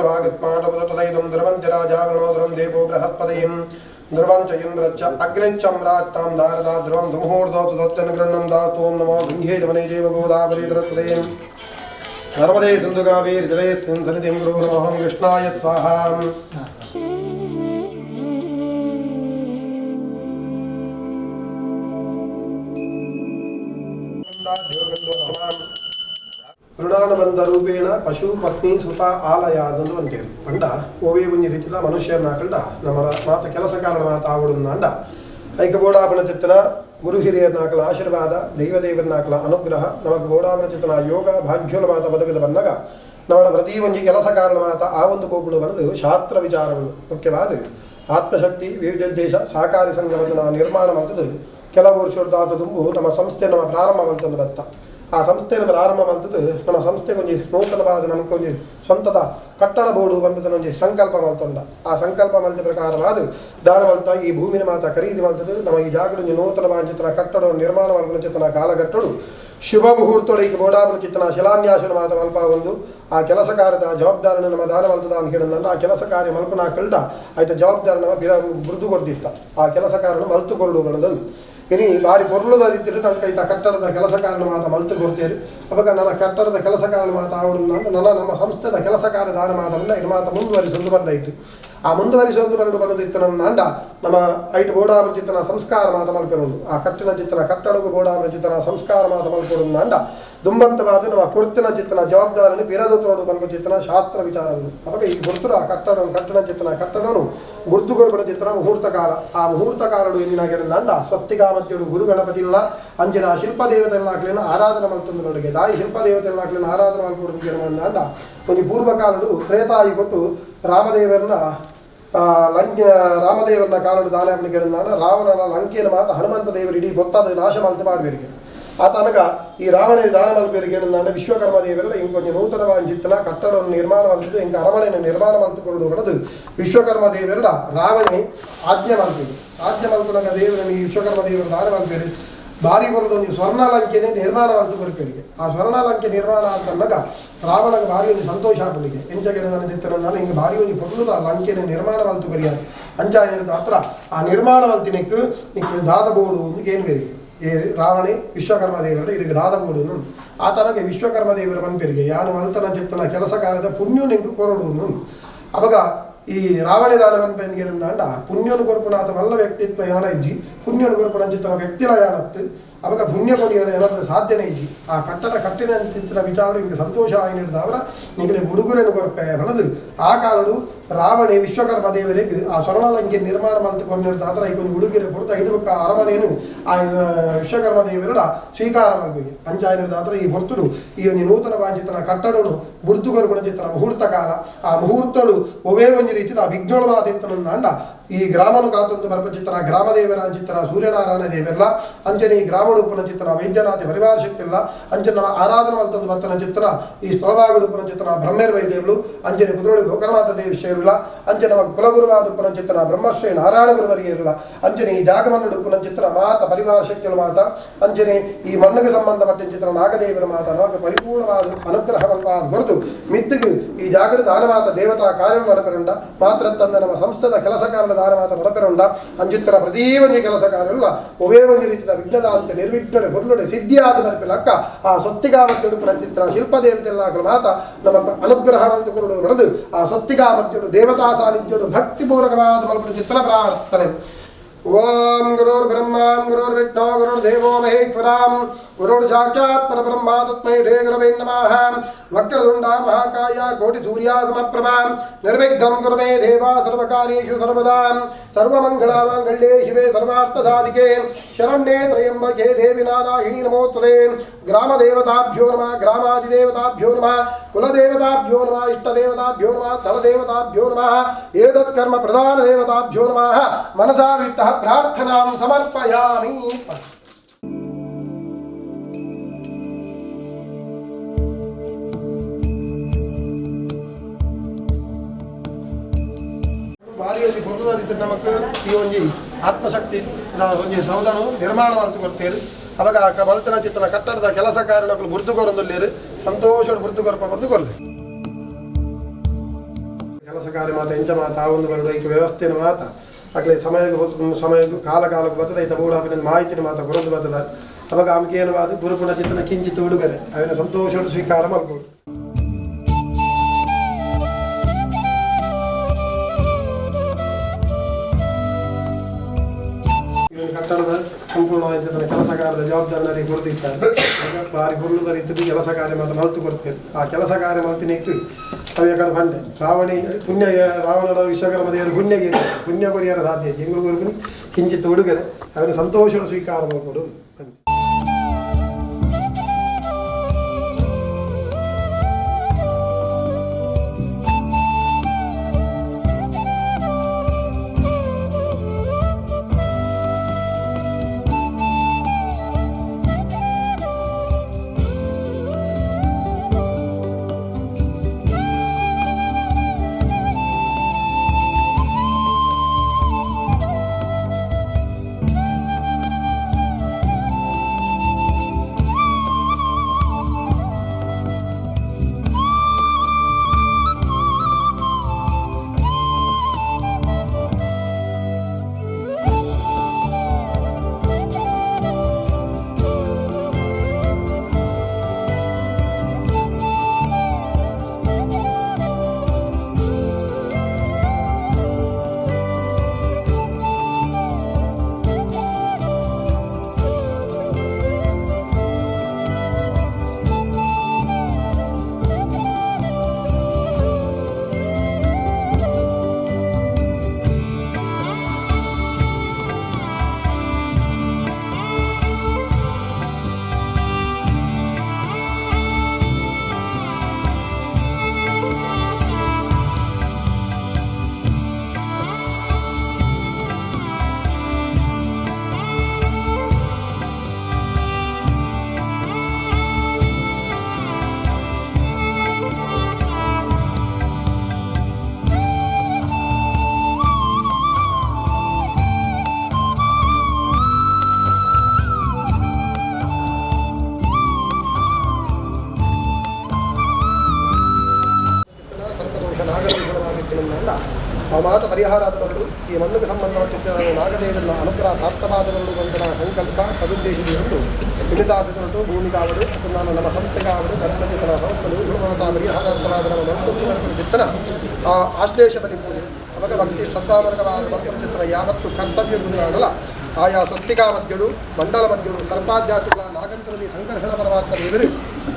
ಧ್ರುವಮೇನವಾಗಸ್ಮಾನವದತದೈದಂ ಧ್ರುವಂಚ ರಾಜಾವಣೋದ್ರಂ ದೇವೋ ಬೃಹಸ್ಪತಿಂ ಧ್ರುವಂ ಚ ಇಂದ್ರಶ್ಚ ಅಗ್ನಿಚ್ಚಮ್ರಾಟ್ಟಾಂ ದಾರದಾ ಧ್ರುವಂ ಧುಮುಹೂರ್ತೋ ತುದತ್ತನುಗೃಹ್ಣಂ ದಾಸ್ತೋಂ ನಮೋ ಗಂಗೇ ಜಮನೆ ಜೈವ ಗೋದಾವರಿ ಸರಸ್ವತೇ ನರ್ಮದೇ ಸಿಂಧು ಕಾವೇರಿ ಜಲೇಸ್ಮಿನ್ ಸನ್ನಿಧಿಂ ಗುರು ನಮಃ ಕೃಷ್ಣಾಯ ಸ್ವಾಹಾ. ಋಣಾನುಬಂಧ ರೂಪೇಣ ಪಶು ಪತ್ನಿ ಸುತ ಆಲಯ ಅನ್ನೊಂದು ಬಂತೇರು ಪಂಡ ಓವೇ ಒಂಜಿ ರೀತಿದ ಮನುಷ್ಯರನ್ನ ಕಂಡ ನಮ್ಮ ಮಾತ ಕೆಲಸ ಕಾರಣ ಮಾತ ಆವಡುಂದ ಐಕ ಬೋಡಾಪನ ಚಿತ್ತನ ಗುರು ಹಿರಿಯರ್ನಾಕಲ ಆಶೀರ್ವಾದ ದೈವದೇವರ್ನಾಕಲ ಅನುಗ್ರಹ ನಮಕ್ ಬೋಡಾಪನ ಚಿತ್ತನ ಯೋಗ ಭಾಗ್ಯೋಲ ಮಾತ ಬದುಕದ ಬನ್ನಗ ನಮ್ಮ ಪ್ರತಿ ಒಂಜಿ ಕೆಲಸ ಕಾರಣ ಮಾತ ಆ ಒಂದು ಪೋಪುಡು ಬಂದು ಶಾಸ್ತ್ರ ವಿಚಾರವನ್ನು ಮುಖ್ಯವಾದ ಆತ್ಮಶಕ್ತಿ ವಿವಿಧ ಸಹಕಾರಿ ಸಂಘವನ್ನು ನಾವು ನಿರ್ಮಾಣ ಮಾಡ್ತದೆ. ಕೆಲವು ವರ್ಷದ ದುಂಬು ನಮ್ಮ ಸಂಸ್ಥೆ ನಮ್ಮ ಪ್ರಾರಂಭ ಮಾಡ್ತಂದು ಬತ್ತ ಆ ಸಂಸ್ಥೆಯನ್ನು ಪ್ರಾರಂಭ ಮಲ್ತದ್ದು ನಮ್ಮ ಸಂಸ್ಥೆಗೆ ಒಂಜಿ ನೂತನವಾದ ನಮಕ್ ಒಂಜಿ ಸ್ವಂತದ ಕಟ್ಟಡ ಬೋಡು ಪನ್ಪುನ ಒಂಜಿ ಸಂಕಲ್ಪ ಮಲ್ತೊಂಡ. ಆ ಸಂಕಲ್ಪ ಮಲ್ತ ಪ್ರಕಾರವಾದ ದಾನ ಮಲ್ತ ಈ ಭೂಮಿನ ಮಾತ ಖರೀದಿ ಮಲ್ತದ್ದು ನಮ್ಮ ಈ ಜಾಗಡ್ ಒಂಜಿ ನೂತನವಾದ ಕಟ್ಟಡ ನಿರ್ಮಾಣ ಮಲ್ಪುನ ಚಿತ್ತನ ಕಾಲಘಟ್ಟಡು ಶುಭ ಮುಹೂರ್ತೊಡು ಈಗ ಬೋಡಾಪುನ ಚಿತ್ತನ ಶಿಲಾನ್ಯಾಸನ ಮಾತ ಮಲ್ಪ ಒಂದು ಆ ಕೆಲಸ ಕಾರ್ಯದ ಜವಾಬ್ದಾರಿನ ನಮ್ಮ ದಾನ ಮಲ್ತದ ಅಂತ ಹೇಳಿದ ಆ ಕೆಲಸ ಕಾರ್ಯ ಮಲ್ಪುನ ಕಲ್ಡ ಆಯ್ತ ಜವಾಬ್ದಾರಿ ನಮ್ಮ ಬಿರ ಬುರ್ದು ಕೊರ್ದಿತ್ತ ಆ ಕೆಲಸ ಕಾರ್ಯನ ಮಲ್ತು ಕೊರಡು ಬಣದನ್ನು ಇನಿ ಬಾರಿ ಪೊರ್ಲುದ ರೀತಿಯಲ್ಲಿ ನನ್ನ ಕೈತ ಕಟ್ಟಡದ ಕೆಲಸ ಕಾರಣ ಮಾತ ಮಲ್ತು ಕೊಡ್ತೇವೆ. ಅವಾಗ ನನ್ನ ಕಟ್ಟಡದ ಕೆಲಸ ಕಾರಣ ಮಾತ ಆವಡು ನನ್ನ ನಮ್ಮ ಸಂಸ್ಥೆದ ಕೆಲಸ ಕಾರ್ಯ ದಾನ ಮಾತವನ್ನು ಇದು ಮಾತ ಮುಂದುವರಿಸೊಂದು ಬರ್ದಾಯಿತು. ಆ ಮುಂದುವರಿಸೊಂದು ಬರಡು ಬರದಿತ್ತು ನನ್ನ ಅಂಡ ನಮ್ಮ ಐಟ್ ಬೋಡಾಪನ ಚಿತ್ತನ ಸಂಸ್ಕಾರ ಮಾತ ಮಲ್ಪೆರುಂಡು ಆ ಕಟ್ಟಿನ ಚಿತ್ತನ ಕಟ್ಟಡಗು ಬೋಡಾಪನ ಚಿತ್ತನ ಸಂಸ್ಕಾರ ಮಾತ ಮಲ್ಪೆರುಂಡು ಅಂಡ ದುಂಬಂತವಾದ ನಮ್ಮ ಕುರ್ತಿನ ಚಿತ್ತನ ಜವಾಬ್ದಾರಿಯನ್ನು ಬಿರದು ತೋಡು ಬನ್ಪ ಚಿತ್ತನ ಶಾಸ್ತ್ರ ವಿಚಾರವನ್ನು. ಅವಾಗ ಈ ಗುರ್ತುರ ಆ ಕಟ್ಟಡ ಕಟ್ಟಣ ಚಿತ್ತನ ಕಟ್ಟಡನು ಗುರ್ತು ಕೊರ್ಪಣ ಚಿತ್ತನ ಮುಹೂರ್ತ ಕಾಲ ಆ ಮುಹೂರ್ತ ಕಾಲಡು ಎಂದಿನ ಅಂಡ ಸ್ವಸ್ತಿಕಾಮತ್ಯಡು ಗುರು ಗಣಪತಿಲ್ಲ ಅಂಜನ ಶಿಲ್ಪದೇವತೆಲ್ಲಾಕ್ಲೇನ ಆರಾಧನೆ ಮಲ್ತಂದು ಬರಡಿಗೆ ದಾಯಿ ಶಿಲ್ಪದೇವತೆಲ್ಲಾಕ್ಲೇನ ಆರಾಧನೆ ಮಲ್ಕೊಡು ಅಂಡ ಒಂಜಿ ಪೂರ್ವಕಾಲಡು ತ್ರೇತಾಯಿ ಕೊಟ್ಟು ರಾಮದೇವರನ್ನ ಲಂಕೆ ರಾಮದೇವರನ್ನ ಕಾಲಡು ದಾನ ರಾವಣನ ಲಂಕೆಯ ಮಾತ ಹನುಮಂತ ದೇವರು ಇಡೀ ಗೊತ್ತಾದ ನಾಶ ಮಲ್ತು ಮಾಡಬೇರಿಗೆ ಆ ತನಕ ಈ ರಾವಣ ದಾನ ಮಲ್ಪೇರಿಗೆ ಏನಂದ್ರೆ ವಿಶ್ವಕರ್ಮ ದೇವರ ಇಂಕೊಂಚ ನೂತನವಾದ ಚಿತ್ತನ ಕಟ್ಟಡವನ್ನು ನಿರ್ಮಾಣ ಮಲ್ತಿದ್ದು ಇಂಕ ಅರಮನೆಯನ್ನು ನಿರ್ಮಾಣ ಮಲ್ತು ಕೊರಡು ಬರದು ವಿಶ್ವಕರ್ಮ ದೇವರ ರಾವಣೆ ಆಜ್ಞೆ ಮಲ್ಪಿದೆ. ಆಜ್ಞೆ ಮಲ್ಪನಾಗ ದೇವರನ್ನು ಈ ವಿಶ್ವಕರ್ಮ ದೇವರು ದಾನ ಮಲ್ಪೇರಿ ಭಾರಿ ಬರೋದು ಒಂದು ಸ್ವರ್ಣಲಂಕೆನೆ ನಿರ್ಮಾಣ ಮಲ್ತು ಕೊರಪೇರಿಗೆ. ಆ ಸ್ವರ್ಣಲಂಕೆ ನಿರ್ಮಾಣ ಅಂತಂದಾಗ ರಾವಣಗೆ ಭಾರಿ ಒಂದು ಸಂತೋಷ ಆಗ್ಬಿಟ್ಟಿಗೆ ಎಂಚಗೆ ಚಿತ್ತನ ಹಿಂಗೆ ಭಾರಿ ಒಂದು ಪೊರ್ಲುದ ಲಂಕೆನೆ ನಿರ್ಮಾಣ ಮಲ್ತು ಕೊರಿಯ ಅಂಚಾಯಿನ ಹತ್ರ ಆ ನಿರ್ಮಾಣ ಮಲ್ತಿನಿಕ್ ನಿಕ್ ದಾದಬೋಡು ಒಂದು ಏನು ಬೇರಿಗೆ ಏ ರಾವಣೆ ವಿಶ್ವಕರ್ಮ ದೇವರ ಇದಕ್ಕೆ ದಾದಬೋಡು ಆ ತನಗೆ ವಿಶ್ವಕರ್ಮ ದೇವರ ಬಂತಿರಿಗೆ ಯಾನು ಮಲ್ತನ ಚಿತ್ತನ ಕೆಲಸ ಕಾರ್ಯದ ಪುಣ್ಯ ನಿಂಗೆ ಕೊರಡು. ಅವಾಗ ಈ ರಾವಣೆ ದಾನ ಪನ್ಪೆಂದ ಪುಣ್ಯನು ಕೊರ್ಪುಣಾತ ಮಲ್ಲ ವ್ಯಕ್ತಿತ್ವ ಏನಾರ ಇಜ್ಜಿ ಪುಣ್ಯನು ಕೊರ್ಪುಣ ಚಿತ್ತನ ವ್ಯಕ್ತಿಲ ಯಾನತ್ತು ಅವಾಗ ಪುಣ್ಯ ಕೊರಿಯರ ಏನಾದ್ರು ಸಾಧ್ಯನೇ ಇಜ್ಜಿ ಆ ಕಟ್ಟಡ ಕಟ್ಟಿನ ಚಿತ್ತನ ವಿಚಾರ ಹಿಂಗೆ ಸಂತೋಷ ಆಗಿನಿಡ್ದ ಅವರ ನಿಗಲೆ ಉಡುಗೊರೆನು ಕೊರ್ಪೆ ಬಣದು ಆ ಕಾಲಡು ರಾವಣೆ ವಿಶ್ವಕರ್ಮ ದೇವರಿಗೆ ಆ ಸ್ವರ್ಣಲಂಕೆ ನಿರ್ಮಾಣ ಮಲ್ತು ಕೊರ್ನಿಡ್ದ ಆತರ ಈಗ ಒಂದು ಉಡುಗೊರೆ ಕೊಡ್ತಾ ಐದು ಬೊಕ್ಕ ಅರಮನೆಯನ್ನು ಆ ವಿಶ್ವಕರ್ಮ ದೇವರ ಸ್ವೀಕಾರ ಮಲ್ಪಿಗೆ ಅಂಚಾಯಿನಿಡ್ದ ಆತರ ಈ ಹೊರ್ತುಡು ಈ ಒಂದು ನೂತನ ವಾಂಚಿತನ ಕಟ್ಟಡನು ಬುರ್ದು ಕೊರ್ಪುಣ ಚಿತ್ತನ ಮುಹೂರ್ತ ಕಾಲ ಆ ಮುಹೂರ್ತಡು ಒವೇ ಒಂಜಿ ರೀತಿದ ವಿಘ್ನೋಳು ಮಾತಿತ್ತನ ಅಂಡ ಈ ಗ್ರಾಮನು ಕಾತೊಂದು ಬರಪಚಿತ್ತನ ಗ್ರಾಮದೇವರ ಅಂಚಿತ್ತನ ಸೂರ್ಯನಾರಾಯಣ ದೇವರಲ್ಲ ಅಂಚನೆ ಈ ಗ್ರಾಮಡುಪ್ಪನ ಚಿತ್ತನ ವೈದ್ಯನಾಥ ಪರಿವಾರ ಶಕ್ತಿಲ್ಲ ಅಂಚನೆ ಆರಾಧನೆ ಮಲ್ತೊಂದು ಬತ್ತನ ಚಿತ್ತನ ಈ ಸ್ಥಳಭಾಗಡುಪ್ಪನ ಚಿತ್ತನ ಬ್ರಹ್ಮೇರ್ ವೈದ್ಯರು ಅಂಚನೆ ಕುದುರೋಳಿ ಗೋಕರ್ಣನಾಥ ದೇವಿ ಇರಲ್ಲ ಅಂಚನೆ ನಮ್ಮ ಕುಲಗುರುವಾದ ಚಿತ್ತನ ಬ್ರಹ್ಮಶ್ರೀ ನಾರಾಯಣ ಗುರುವರಿಗೆ ಇರಲ್ಲ ಅಂಚನೆ ಈ ಜಾಗಮನ್ನುಡುಪ್ಪನ ಚಿತ್ತನ ಮಾತ ಪರಿವಾರ ಶಕ್ತಿಗಳ ಮಾತ ಅಂಚನೆ ಈ ಮಣ್ಣಿಗೆ ಸಂಬಂಧಪಟ್ಟ ಚಿತ್ರ ನಾಗದೇವರ ಮಾತ ನಮಗೆ ಪರಿಪೂರ್ಣವಾದ ಅನುಗ್ರಹ ಹೊರತು ಮಿತ್ತಿಗೆ ಈ ಜಾಗದ ದಾನಮಾತ ದೇವತಾ ಕಾರ್ಯ ನಡಪರುಂಡ ಮಾತ್ರ ತಂದ ನಮ್ಮ ಸಂಸ್ಥೆದ ಕೆಲಸ ಕಾರ್ಯದ ದಾನಮಾತ ನಡಪರುಂಡ ಅಂಚಿತ್ತರ ಪ್ರತಿ ಒಂಜಿ ಕೆಲಸ ಕಾರ್ಯ ಒವೇ ಒಂಜಿ ರೀತಿಯ ವಿಘ್ನದಾಂತ ನಿರ್ವಿಘ್ನಡೆ ಗುರುಳುಡೆ ಸಿದ್ಧಿಯಾದ ಬರ್ಪಿಲಕ್ಕ ಆ ಸ್ವಸ್ತಿಗಾಮತ್ಯುಡುಪನ ಚಿತ್ರ ಶಿಲ್ಪದೇವತೆಲ್ಲ ಮಾತ ನಮಕ್ ಅನುಗ್ರಹ ಕುರುಡು ನಡೆದು ಆ ಸ್ವಸ್ತಿಗಾಮತ್ಯುಡು ದೇವತಾ ಸಾನ್ನಿಧ್ಯುಡು ಭಕ್ತಿಪೂರ್ವಕವಾದ ಮಲ್ಪುನ ಚಿತ್ರ ಪ್ರಾರ್ಥನೆ. ಓಂ ಗುರುರ್ ಬ್ರಹ್ಮ ಗುರುರ್ ವಿಷ್ಣು ಗುರುರ್ ದೇವೋ ಮಹೇಶ್ವರಾಂ ಗುರುರ್ ಸಾಕ್ಷಾತ್ ಪರಬ್ರಹ್ಮ ತಸ್ಮೈ ಶ್ರೀ ಗುರವೇ ನಮಃ. ವಕ್ರತುಂಡ ಮಹಾಕಾಯ ಕೋಟಿ ಸೂರ್ಯ ಸಮಪ್ರಭಾ ನಿರ್ವಿಘ್ನಂ ಕುರು ಮೇ ದೇವ ಸರ್ವಕಾರ್ಯೇಷು ಸರ್ವದಾ ಸರ್ವಮಂಗಳ ಮಾಂಗಲ್ಯೇ ಶಿವೆ ಸರ್ವಾರ್ಥ ಸಾಧಿಕೆ ಶರಣ್ಯೇ ತ್ರ್ಯಂಬಕೆ ದೇವಿ ನಾರಾಯಣಿ ನಮೋಸ್ತುತೆ. ಗ್ರಾಮದೇವತಾಭ್ಯೋ ನಮಃ, ಗ್ರಾಮಾದಿದೇವತಾಭ್ಯೋ ನಮಃ, ಕುಲದೇವತಾಭ್ಯೋ ನಮಃ, ಇಷ್ಟದೇವತಾಭ್ಯೋ ನಮಃ, ಸ್ಥಳದೇವತಾಭ್ಯೋ ನಮಃ, ಏತತ್ ಕರ್ಮ ಪ್ರಧಾನ ದೇವತಾಭ್ಯೋ ನಮಃ. ಮನಸಾ ವಿತ್ತಃ ಪ್ರಾರ್ಥನಾಂ ಸಮರ್ಪಯಾಮಿ. ಭಾರಿ ಒಂಜಿ ಪೊರ್ಲುದ ರೀತಿಡ್ ನಮಕ್ ಈ ಒಂಜಿ ಆತ್ಮಶಕ್ತಿ ಒಂಜಿ ಸೌಧನು ನಿರ್ಮಾಣ ಮಲ್ತು ಕೊರ್ತೇರು. ಅವಾಗ ಮಲ್ತನ ಚಿತ್ತನ ಕಟ್ಟಡದ ಕೆಲಸ ಕಾರ್ಯನಕುಲು ಬುರ್ದು ಕೊರೊಂದುಲ್ಲೆರ್ ಸಂತೋಷಡ್ ಬುರ್ದು ಕೊರ್ಪ ಬಂದು ಕೊರ್ಲೆ. ಕೆಲಸ ಕಾರ್ಯ ಮಾತ ಎಂಚ ಮಾತ ಆ ಒಂದು ಬರಡು ಐಕ ವ್ಯವಸ್ಥೆನ ಮಾತ ಅಗಲೆ ಸಮಯಕ್ಕೆ ಕಾಲ ಕಾಲಕ್ಕೆ ಬರ್ತದೆ ಐತ ಬೋಡಾಪಿನ ಮಾಹಿತಿನ ಮಾತ ಕೊರದು ಬರ್ತದೆ. ಅವಾಗ ಆಮಕೇನವಾದ ಗುರುಪುಣ ಚಿತ್ತನ ಕಿಂಚಿತ್ ಉಡುಗರೆ ಅವನ ಸಂತೋಷ ಸ್ವೀಕಾರ ಮಾಡ್ಬೋದು. ಕಟ್ಟಡದ ಸಂಪೂರ್ಣವಾದ ಕೆಲಸ ಕಾರ್ಯದ ಜವಾಬ್ದಾರಿ ಕೊಡ್ತಿರ್ತಾರೆ. ಬಾರಿ ಹುಲ್ಲುದ ರೀತಿಯಲ್ಲಿ ಕೆಲಸ ಕಾರ್ಯ ಮಾತ್ರ ಮಲ್ತು ಕೊಡ್ತೇವೆ. ಆ ಕೆಲಸ ಕಾರ್ಯ ಮಲ್ತಿನಕ್ಕೆ ಅವೇ ಕಡೆ ಬಂಡೆ ರಾವಣಿ ಪುಣ್ಯ ರಾವಣರ ವಿಶ್ವಕರ್ಮ ದೇವರು ಪುಣ್ಯಗೆ ಪುಣ್ಯ ಕೊರಿಯರ ಸಾಧ್ಯ ಎಂಗ್ಳೂರು ಕಿಂಚಿತ್ ಉಡುಗರೆ ಅವನ ಸಂತೋಷ ಸ್ವೀಕಾರ ಮಾಡಿಕೊಡು. ಮಾತ ಪರಿಹಾರಾದವರು ಈ ಮಣ್ಣಿಗೆ ಸಂಬಂಧಪಟ್ಟಿದ್ದ ನಾಗದೇವನ ಅನುಗ್ರಹ ಪ್ರಾಪ್ತವಾದವರು ಬಂದನ ಸಂಕಲ್ಪ ಸದುದ್ದೇಶಿಸಿಕೊಂಡು ವಿನಿತಾಪಿತನತು ಭೂಮಿಗಾವಡು ಅಥವಾ ನಾನು ನಮ್ಮ ಸಂಸ್ಥೆಗಾವಡು ಕರ್ಮಚಿತನ ಸಂಸ್ಥೆ ಮಾತಾ ಪರಿಹಾರಾರ್ಥವಾದ ನಮ್ಮ ಮತ್ತೊಂದು ಕರ್ಮಚಿತ್ತನ ಆ ಆಶ್ಲೇಷ ಬಲಿ ಪೂಜೆ ಅವಾಗ ಭಕ್ತಿ ಶ್ರದ್ಧಾವರ್ಗವಾದ ಮಂತ್ರಚಿತ್ರ ಯಾವತ್ತು ಕರ್ತವ್ಯ ಗುರುಗಳಲ್ಲ ಆಯಾ ಸ್ವಸ್ತಿಕಾ ಮಧ್ಯಡು ಮಂಡಲ ಮಧ್ಯಡು ಸರ್ಪಾಧ್ಯಾತ್ಮಿಕ ನಾಗಂತರಲ್ಲಿ ಸಂಕರ್ಷಣ ಪರಮಾತ್ಮ ದೇವರು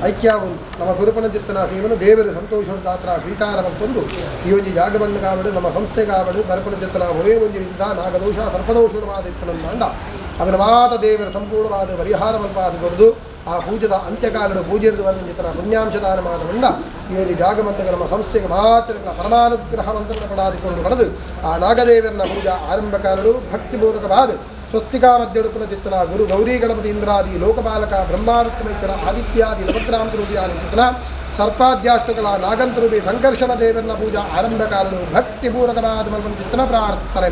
ಐಕ್ಯ ಒಂದು ನಮ್ಮ ಗುರುಪಣ ಚಿತ್ತನ ಸೇವನು ದೇವರು ಸಂತೋಷದಾತ್ರ ಸ್ವೀಕಾರ ಮತ್ತೊಂದು ಈ ಒಂದು ಜಾಗವನ್ನು ಕಾವಡು ನಮ್ಮ ಸಂಸ್ಥೆಗಾವಡು ಗರ್ಪಣ ಚಿತ್ತನ ಒವೇ ಒಂದಿನಿಂದ ನಾಗದೋಷ ಸರ್ಪದೋಷವಾದ ಇತ್ತನಂದ ಅವನ ಮಾತ ದೇವರ ಸಂಪೂರ್ಣವಾದ ಪರಿಹಾರ ಮಲ್ಪಾದ ಬರುದು ಆ ಪೂಜದ ಅಂತ್ಯಕಾಲಡು ಪೂಜೆಯದು ಚಿತ್ತನ ಪುಣ್ಯಾಂಶದಾನ ಮಾತವನ್ನ ಈ ಒಂದು ಜಾಗಮಂತಕ ನಮ್ಮ ಸಂಸ್ಥೆಗೆ ಮಾತ್ರ ಪರಮಾನುಗ್ರಹ ಮಂತ್ರ ಪಡಾದಿಕೊಂಡು ಕಳೆದು ಆ ನಾಗದೇವರನ ಪೂಜಾ ಆರಂಭ ಕಾಲಡು ಭಕ್ತಿಪೂರ್ವಕವಾದ ಸ್ವಸ್ತಿಕಾ ಮಧ್ಯಡುಪನ ಚಿತ್ತನ ಗುರು ಗೌರಿ ಗಣಪತಿ ಇಂದ್ರಾದಿ ಲೋಕಪಾಲಕ ಬ್ರಹ್ಮಾರುತ್ಮೇಶ್ವರ ಆದಿತ್ಯಾದಿ ನವಗ್ರಾಂತರೂಪಿಯಾದ ಚಿತ್ತನ ಸರ್ಪಾದ್ಯಾಷ್ಟಗಳ ನಾಗಂತರೂಪಿ ಸಂಕರ್ಷಣ ದೇವರನ ಪೂಜಾ ಆರಂಭ ಕಾಲಡು ಭಕ್ತಿಪೂರ್ವಕವಾದ ಮಲ್ಪನ ಚಿತ್ತನ ಪ್ರಾರ್ಥನೆ.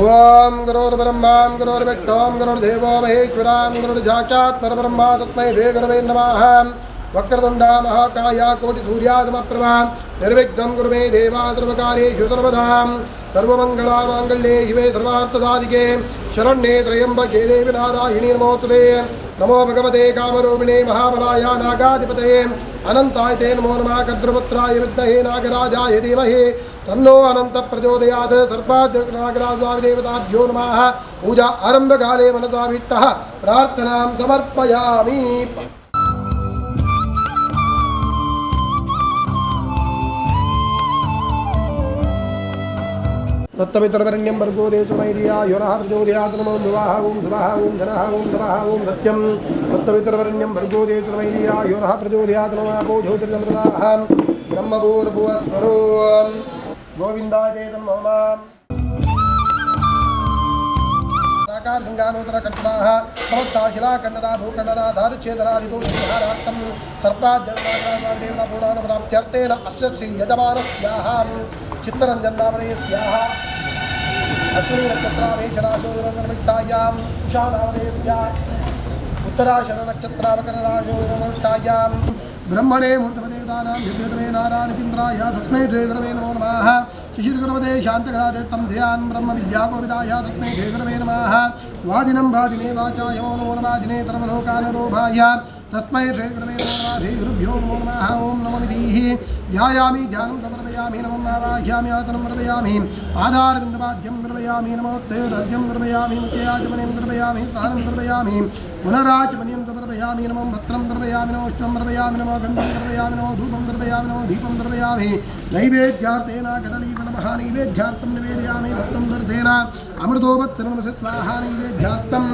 ಓಂ ಗುರುರ್ಬ್ರಹ್ಮಾಂ ಗುರುರ್ವಿಷ್ಣುಂ ಗುರುರ್ದೇವೋ ಮಹೇಶ್ವರಾಂ ಗುರುರ್ಜಾಕ್ಷಾತ್ ಪರಬ್ರಹ್ಮ ತಸ್ಮೈ ಶ್ರೀ ಗುರವೇ ನಮಃ. ವಕ್ರತುಂಡ ಮಹಾಕಾಯ ಕೋಟಿ ಸೂರ್ಯಾದಮಪ್ರಭಾ ನಿರ್ವಿಘ್ನಂ ಗುರು ಮೇ ದೇವಾ ಸರ್ವಕಾರ್ಯೇಷು ಸರ್ವದಾ. ಸರ್ವಮಂಗಳಾ ಮಾಂಗಲ್ಯೇ ಶಿವೆ ಸರ್ವಾರ್ಥಸಾಧಿಕೆ ಶರಣ್ಯೇ ತ್ರಯಂಬಕೆ ದೇವಿ ನಾರಾಯಣಿ ನಮೋಸ್ತುತೆ. ನಮೋ ಭಗವತೆ ಕಾಮರೂಪಿಣೇ ಮಹಾಬಲಾಯ ನಾಗಾಧಿಪತಯೇ ಅನಂತಾಯ ತೇ ನಮೋ ನಮಃ. ಕದ್ರಪುತ್ರಾಯ ವಿದ್ಮಹೇ ನಾಗರಾಜಾಯ ಧೀಮಹಿ ತನ್ನೋ ಅನಂತ ಪ್ರಚೋದಯಾತ್. ಸರ್ಪಾದ್ಯನಾಗರಾಜ ದೇವತಾಭ್ಯೋ ನಮಃ. ಪೂಜಾ ಆರಂಭಕಾಲೇ ಮನಸಾಭೀಷ್ಟಃ ಪ್ರಾರ್ಥನಾಂ ಸಮರ್ಪಯಾಮಿ. ದತ್ತಪಿತರವರಣ್ಯಂ ಭರ್ಗೋ ದೇಶಮೈರಿಯಾ ಯೋನಃ ಪ್ರಚೋದಯಾತ್. ನಮೋ ಧ್ರುವಃ ಓಂ ಧ್ರುವಃ ಓಂ ಧನಃ ಓಂ ಧವಃ ಓಂ ಸತ್ಯಂ. ದತ್ತಪಿತರವರಣ್ಯಂ ಭರ್ಗೋ ದೇಶಮೈರಿಯಾ ಯೋನಃ ಪ್ರಚೋದಯಾತ್. ನಮೋ ಅಪೋ ಜ್ಯೋತಿರ್ನಮೃತಾಃ ಬ್ರಹ್ಮಭೂರ್ಭುವಸ್ವರೋ ಗೋವಿಂದಾಯ ನಮೋ ನಮಃ. ಸಾಕಾರ ಸಿಂಗಾನೋತ್ತರ ಕಟ್ಟಡಾಃ ಸಮಸ್ತ ಶಿಲಾಖಂಡನ ಭೂಖಂಡನ ದಾರುಚ್ಛೇದನಾದಿದೋಷಾರ್ಥಂ ಸರ್ಪಾದ್ಯರ್ವಾದೇವನ ಪೂರ್ಣಾನ ಪ್ರಾಪ್ತ್ಯರ್ಥೇನ ಅಶ್ವಶ್ರೀ ಯಜಮಾನಸ್ಯಾಹ ಚಿತ್ತರಂಜನ್ನಾಮಧೇಯಸ್ಯಾಹ ಅಶ್ವಿನಿ ನಕ್ಷತ್ರಾಮೇಚರಾಶೋನಿಮಿತ್ತಾಯಾಂ ಉಷಾನಾಮಧೇಯಸ್ಯ ಉತ್ತರಾಶರ ನಕ್ಷತ್ರಾಮಕರರಾಜೋನಿಮಿತ್ತಾಯಾಂ ಬ್ರಹ್ಮಣೇ ಮೂರ್ತಪದೇ ದೇವತಾನಾಂ ಸಿದ್ಧೇತವೇ ನಾರಾಯಣಚಂದ್ರಾಯ ತಸ್ಮೈ ಶ್ರೀ ಗುರವೇ ನಮೋ ನಮಃ. ಶಿಶಿರ್ಗುರವದೇ ಶಾಂತಗಣಾತೀರ್ಥಂ ಧ್ಯಾನ್ ಬ್ರಹ್ಮ ವಿದ್ಯಾಗೋವಿದಾಯ ತಸ್ಮೈ ಶ್ರೀ ಗುರವೇ ನಮಃ. ವಾದಿನಂ ವಾದಿನೇ ವಾಚಾ ಯಮೋ ನಮೋ ನಮಾಜಿನೇ ತರ್ವಲೋಕಾನರೋಭಾಯ ತಸ್ಮೈ ಶ್ರೀ ಗುರವೇ ನಮೋ ನಮಃ. ಶ್ರೀ ಗುರುಭ್ಯೋ ನಮೋ ನಮಃ. ಓಂ ನಮೋ ವಿಧೀಃ ಧ್ಯಾಯಾಮಿ ಧ್ಯಾನಂ ಸಮರ್ಪಯಾಮಿ ನಮಂ ಆವಾಹ್ಯಾಮಿ ಆತನಂ ಸಮರ್ಪಯಾಮಿ ಆಧಾರಬಿಂದುಪಾದ್ಯಂ ಸಮರ್ಪಯಾಮಿ ನಮೋತ್ತಯೋರರ್ಘ್ಯಂ ಸಮರ್ಪಯಾಮಿ ಮುಖ್ಯಾಚಮನಿಂ ಸಮರ್ಪಯಾಮಿ ಸ್ನಾನಂ ಸಮರ್ಪಯಾಮಿ ಪುನರಾಚಮನಿಂ ಸಮರ್ಪಯಾಮಿ ನಮೋ ಭಕ್ತ್ರಂ ಸಮರ್ಪಯಾಮಿ ನಮೋ ಉಷ್ಣಂ ಸಮರ್ಪಯಾಮಿ ನಮೋ ಗಂಧಂ ಸಮರ್ಪಯಾಮಿ ನಮೋ ಧೂಪಂ ಸಮರ್ಪಯಾಮಿ ನಮೋ ದೀಪಂ ಸಮರ್ಪಯಾಮಿ ನೈವೇದ್ಯಾರ್ಥೇನ ಕದಳೀಫಲಮಃ ನೈವೇದ್ಯಾರ್ಥಂ ನಿವೇದಯಾಮಿ ದತ್ತಂ ದರ್ತೇನ ಅಮೃತೋಪತ್ತನ ನಮಃ ಸ್ವಾಹಾ ನೈವೇದ್ಯಾರ್ಥಂ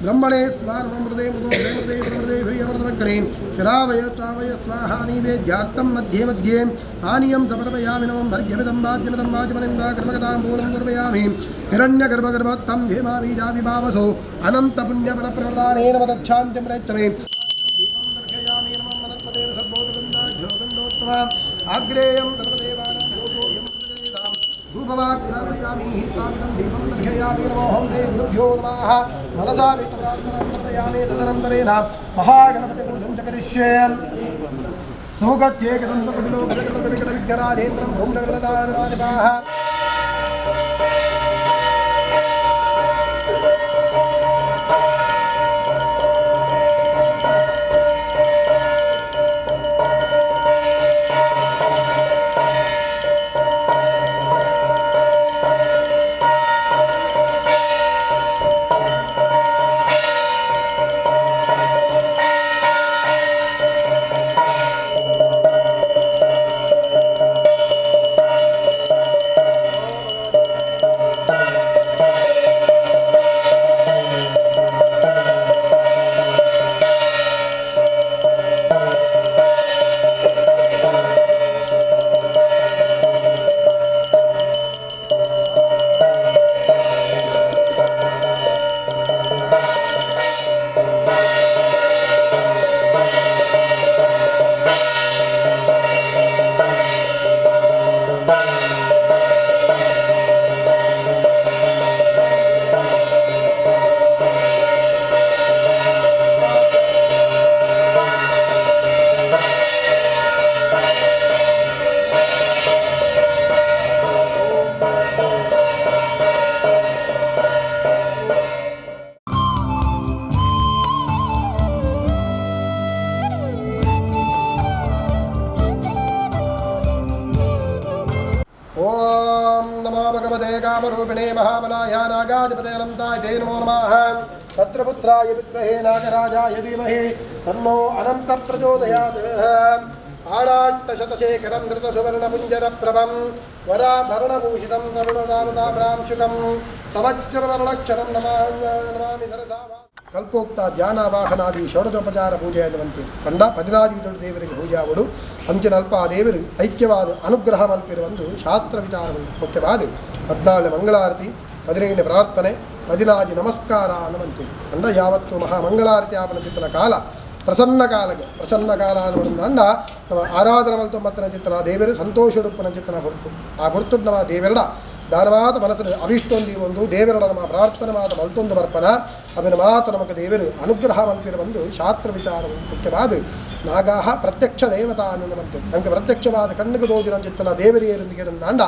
ಬ್ರಹ್ಮಣೇ ಸ್ವಾನಮೃದೇ ಮೃದೋ ಮೃದೇ ಮೃದೇ ಹ್ರಿಯಮೃತಮಗ್ನೇ ಶರಾವಯ ಶ್ರಾವಯ ಸ್ವಾಹಾ ನೈವೇದ್ಯಾರ್ಥಂ ಮಧ್ಯೆ ಮಧ್ಯೆ ಪಾನೀಯಂ ಸಮರ್ಪಯಾಮಿ ನಮಂ ಭರ್ಗ್ಯಮಿದಂ ವಾದ್ಯಮಿದಂ ವಾಚಮನಿಂ ಕರ್ಮಕತಾಂಬೂಲಂ ಸಮರ್ಪಯಾಮಿ ಹಿರಣ್ಯಗರ್ಭಗರ್ಭತ್ತಂ ಧೇಮಾ ಬೀಜಾವಿಭಾವಸೋ ಅನಂತಪುಣ್ಯಫಲಪ್ರದಾನೇನ ಮದಚ್ಛಾಂತಿಂ ಪ್ರಯಚ್ಛಮೇ ದೀಪಂ ದರ್ಶಯಾಮಿ ನಮಂ ವನಸ್ಪತೇರ್ಸದ್ಬೋಧಗಂಧಾಢ್ಯೋ ಆಗ್ರೇಯಂ ಸರ್ವದೇವಾನಾಂ ಲೋಕೋऽयं ಪ್ರಜೇತಾಂ ಧೂಪಮಾಗ್ರಾಪಯಾಮಿ ಸ್ಥಾಪಿತಂ ದೀಪಂ ದರ್ಶಯಾಮಿ ನಮೋ ಹಂ ಶ್ರೀ ಗುರುಭ್ಯೋ ನಮಃ. ಮನಸಾ ವಿಷ್ಣುಪ್ರಾರ್ಥನಾಂ ಸಮರ್ಪಯಾಮಿ ತದನಂತರೇಣ ಮಹಾಗಣಪತಿ ಪೂಜಾಂ ಚ ಕರಿಷ್ಯೆ. ಸುಮುಖತ್ಯೇಕದಂತಕಪಿಲೋಕವಿಕಟವಿಘ್ನರಾಜೇಂದ್ರಂ ಭೂಮ್ರಗಣದಾರರಾಜಪಾಃ. ಓಂ ನಮೋ ಭಗವತೆ ಕಾಮರೂಪಿಣೇ ಮಹಾಬಲಾಯ ನಾಗಾಧಿಪತೆ ಅನಂತಾಯ ತೇ ನಮೋ ನಮಃ. ಪತ್ರಪುತ್ರಾಯ ವಿದ್ಮಹೇ ನಾಗರಾಜಾಯ ಧೀಮಹಿ ತನ್ನೋ ಅನಂತ ಪ್ರಚೋದಯಾತ್. ಆಡಾಟ್ಟಶತಶೇಖರಂ ಧೃತಸುವರ್ಣಪುಂಜರಪ್ರಭಂ ವರಾಭರಣಭೂಷಿತಂ ತರುಣದಾರುದಾಭ್ರಾಂಶುಕಂ ಸವಜ್ರವರ್ಣಕ್ಷರಂ ನಮಾಮಿ ಸರಸಾ. ಕಲ್ಪೋಕ್ತ ಧ್ಯಾನಾವಾಹನಾದಿ ಷೋಡಶೋಪಚಾರ ಪೂಜೆ ಅನ್ನುವಂತೆ ಕಂಡ ಪದಿನಾದಿ ವಿಧಡು ದೇವರಿಗೆ ಪೂಜಾವಡು ಅಂಚಿನಲ್ಪ ಆ ದೇವರು ಐಕ್ಯವಾದ ಅನುಗ್ರಹ ಮಲ್ಪಿರುವಂದು ಶಾಸ್ತ್ರ ವಿಚಾರವನ್ನು ಮುಖ್ಯವಾದ 14 ಮಂಗಳಾರತಿ, 15 ಪ್ರಾರ್ಥನೆ, 14 ನಮಸ್ಕಾರ ಅನ್ನುವಂತೆ ಕಂಡ ಯಾವತ್ತು ಮಹಾಮಂಗಳಾರತಿ ಆಪನ ಚಿತ್ತನ ಕಾಲ ಪ್ರಸನ್ನ ಕಾಲಕ್ಕೆ ಪ್ರಸನ್ನ ಕಾಲ ಅನ್ನುವಂಡ ನಮ್ಮ ಆರಾಧನೆ ಮಲ್ತೊಂಬತ್ತನ ಚಿತ್ತನ ದೇವರು ಸಂತೋಷಡುಪ್ಪನ ಚಿತ್ತನ ಹೊರತು ಆ ಹೊರತು ನಮ್ಮ ದೇವರಡ ದಾನವಾದ ಮನಸ್ಸು ಅವಿಷ್ಟೊಂದಿ ಒಂದು ದೇವರಡ ನಮ್ಮ ಪ್ರಾರ್ಥನೆ ಮಾತ ಮಲ್ತೊಂದು ಬರ್ಪನ ಅವನ ಮಾತು ನಮಗೆ ದೇವರು ಅನುಗ್ರಹ ಮಲ್ಪಿರುವಂದು ಶಾಸ್ತ್ರ ವಿಚಾರವನ್ನು ಮುಖ್ಯವಾದ ನಾಗಾಹ ಪ್ರತ್ಯಕ್ಷ ದೇವತಾ ಅನ್ನುವಂತೆ ನಮಗೆ ಪ್ರತ್ಯಕ್ಷವಾದ ಕಣ್ಣಿಗೆ ತೋಜಿನ ಚಿತ್ತನ ದೇವರಿಯರೊಂದಿಗೆ ನಾಂಡ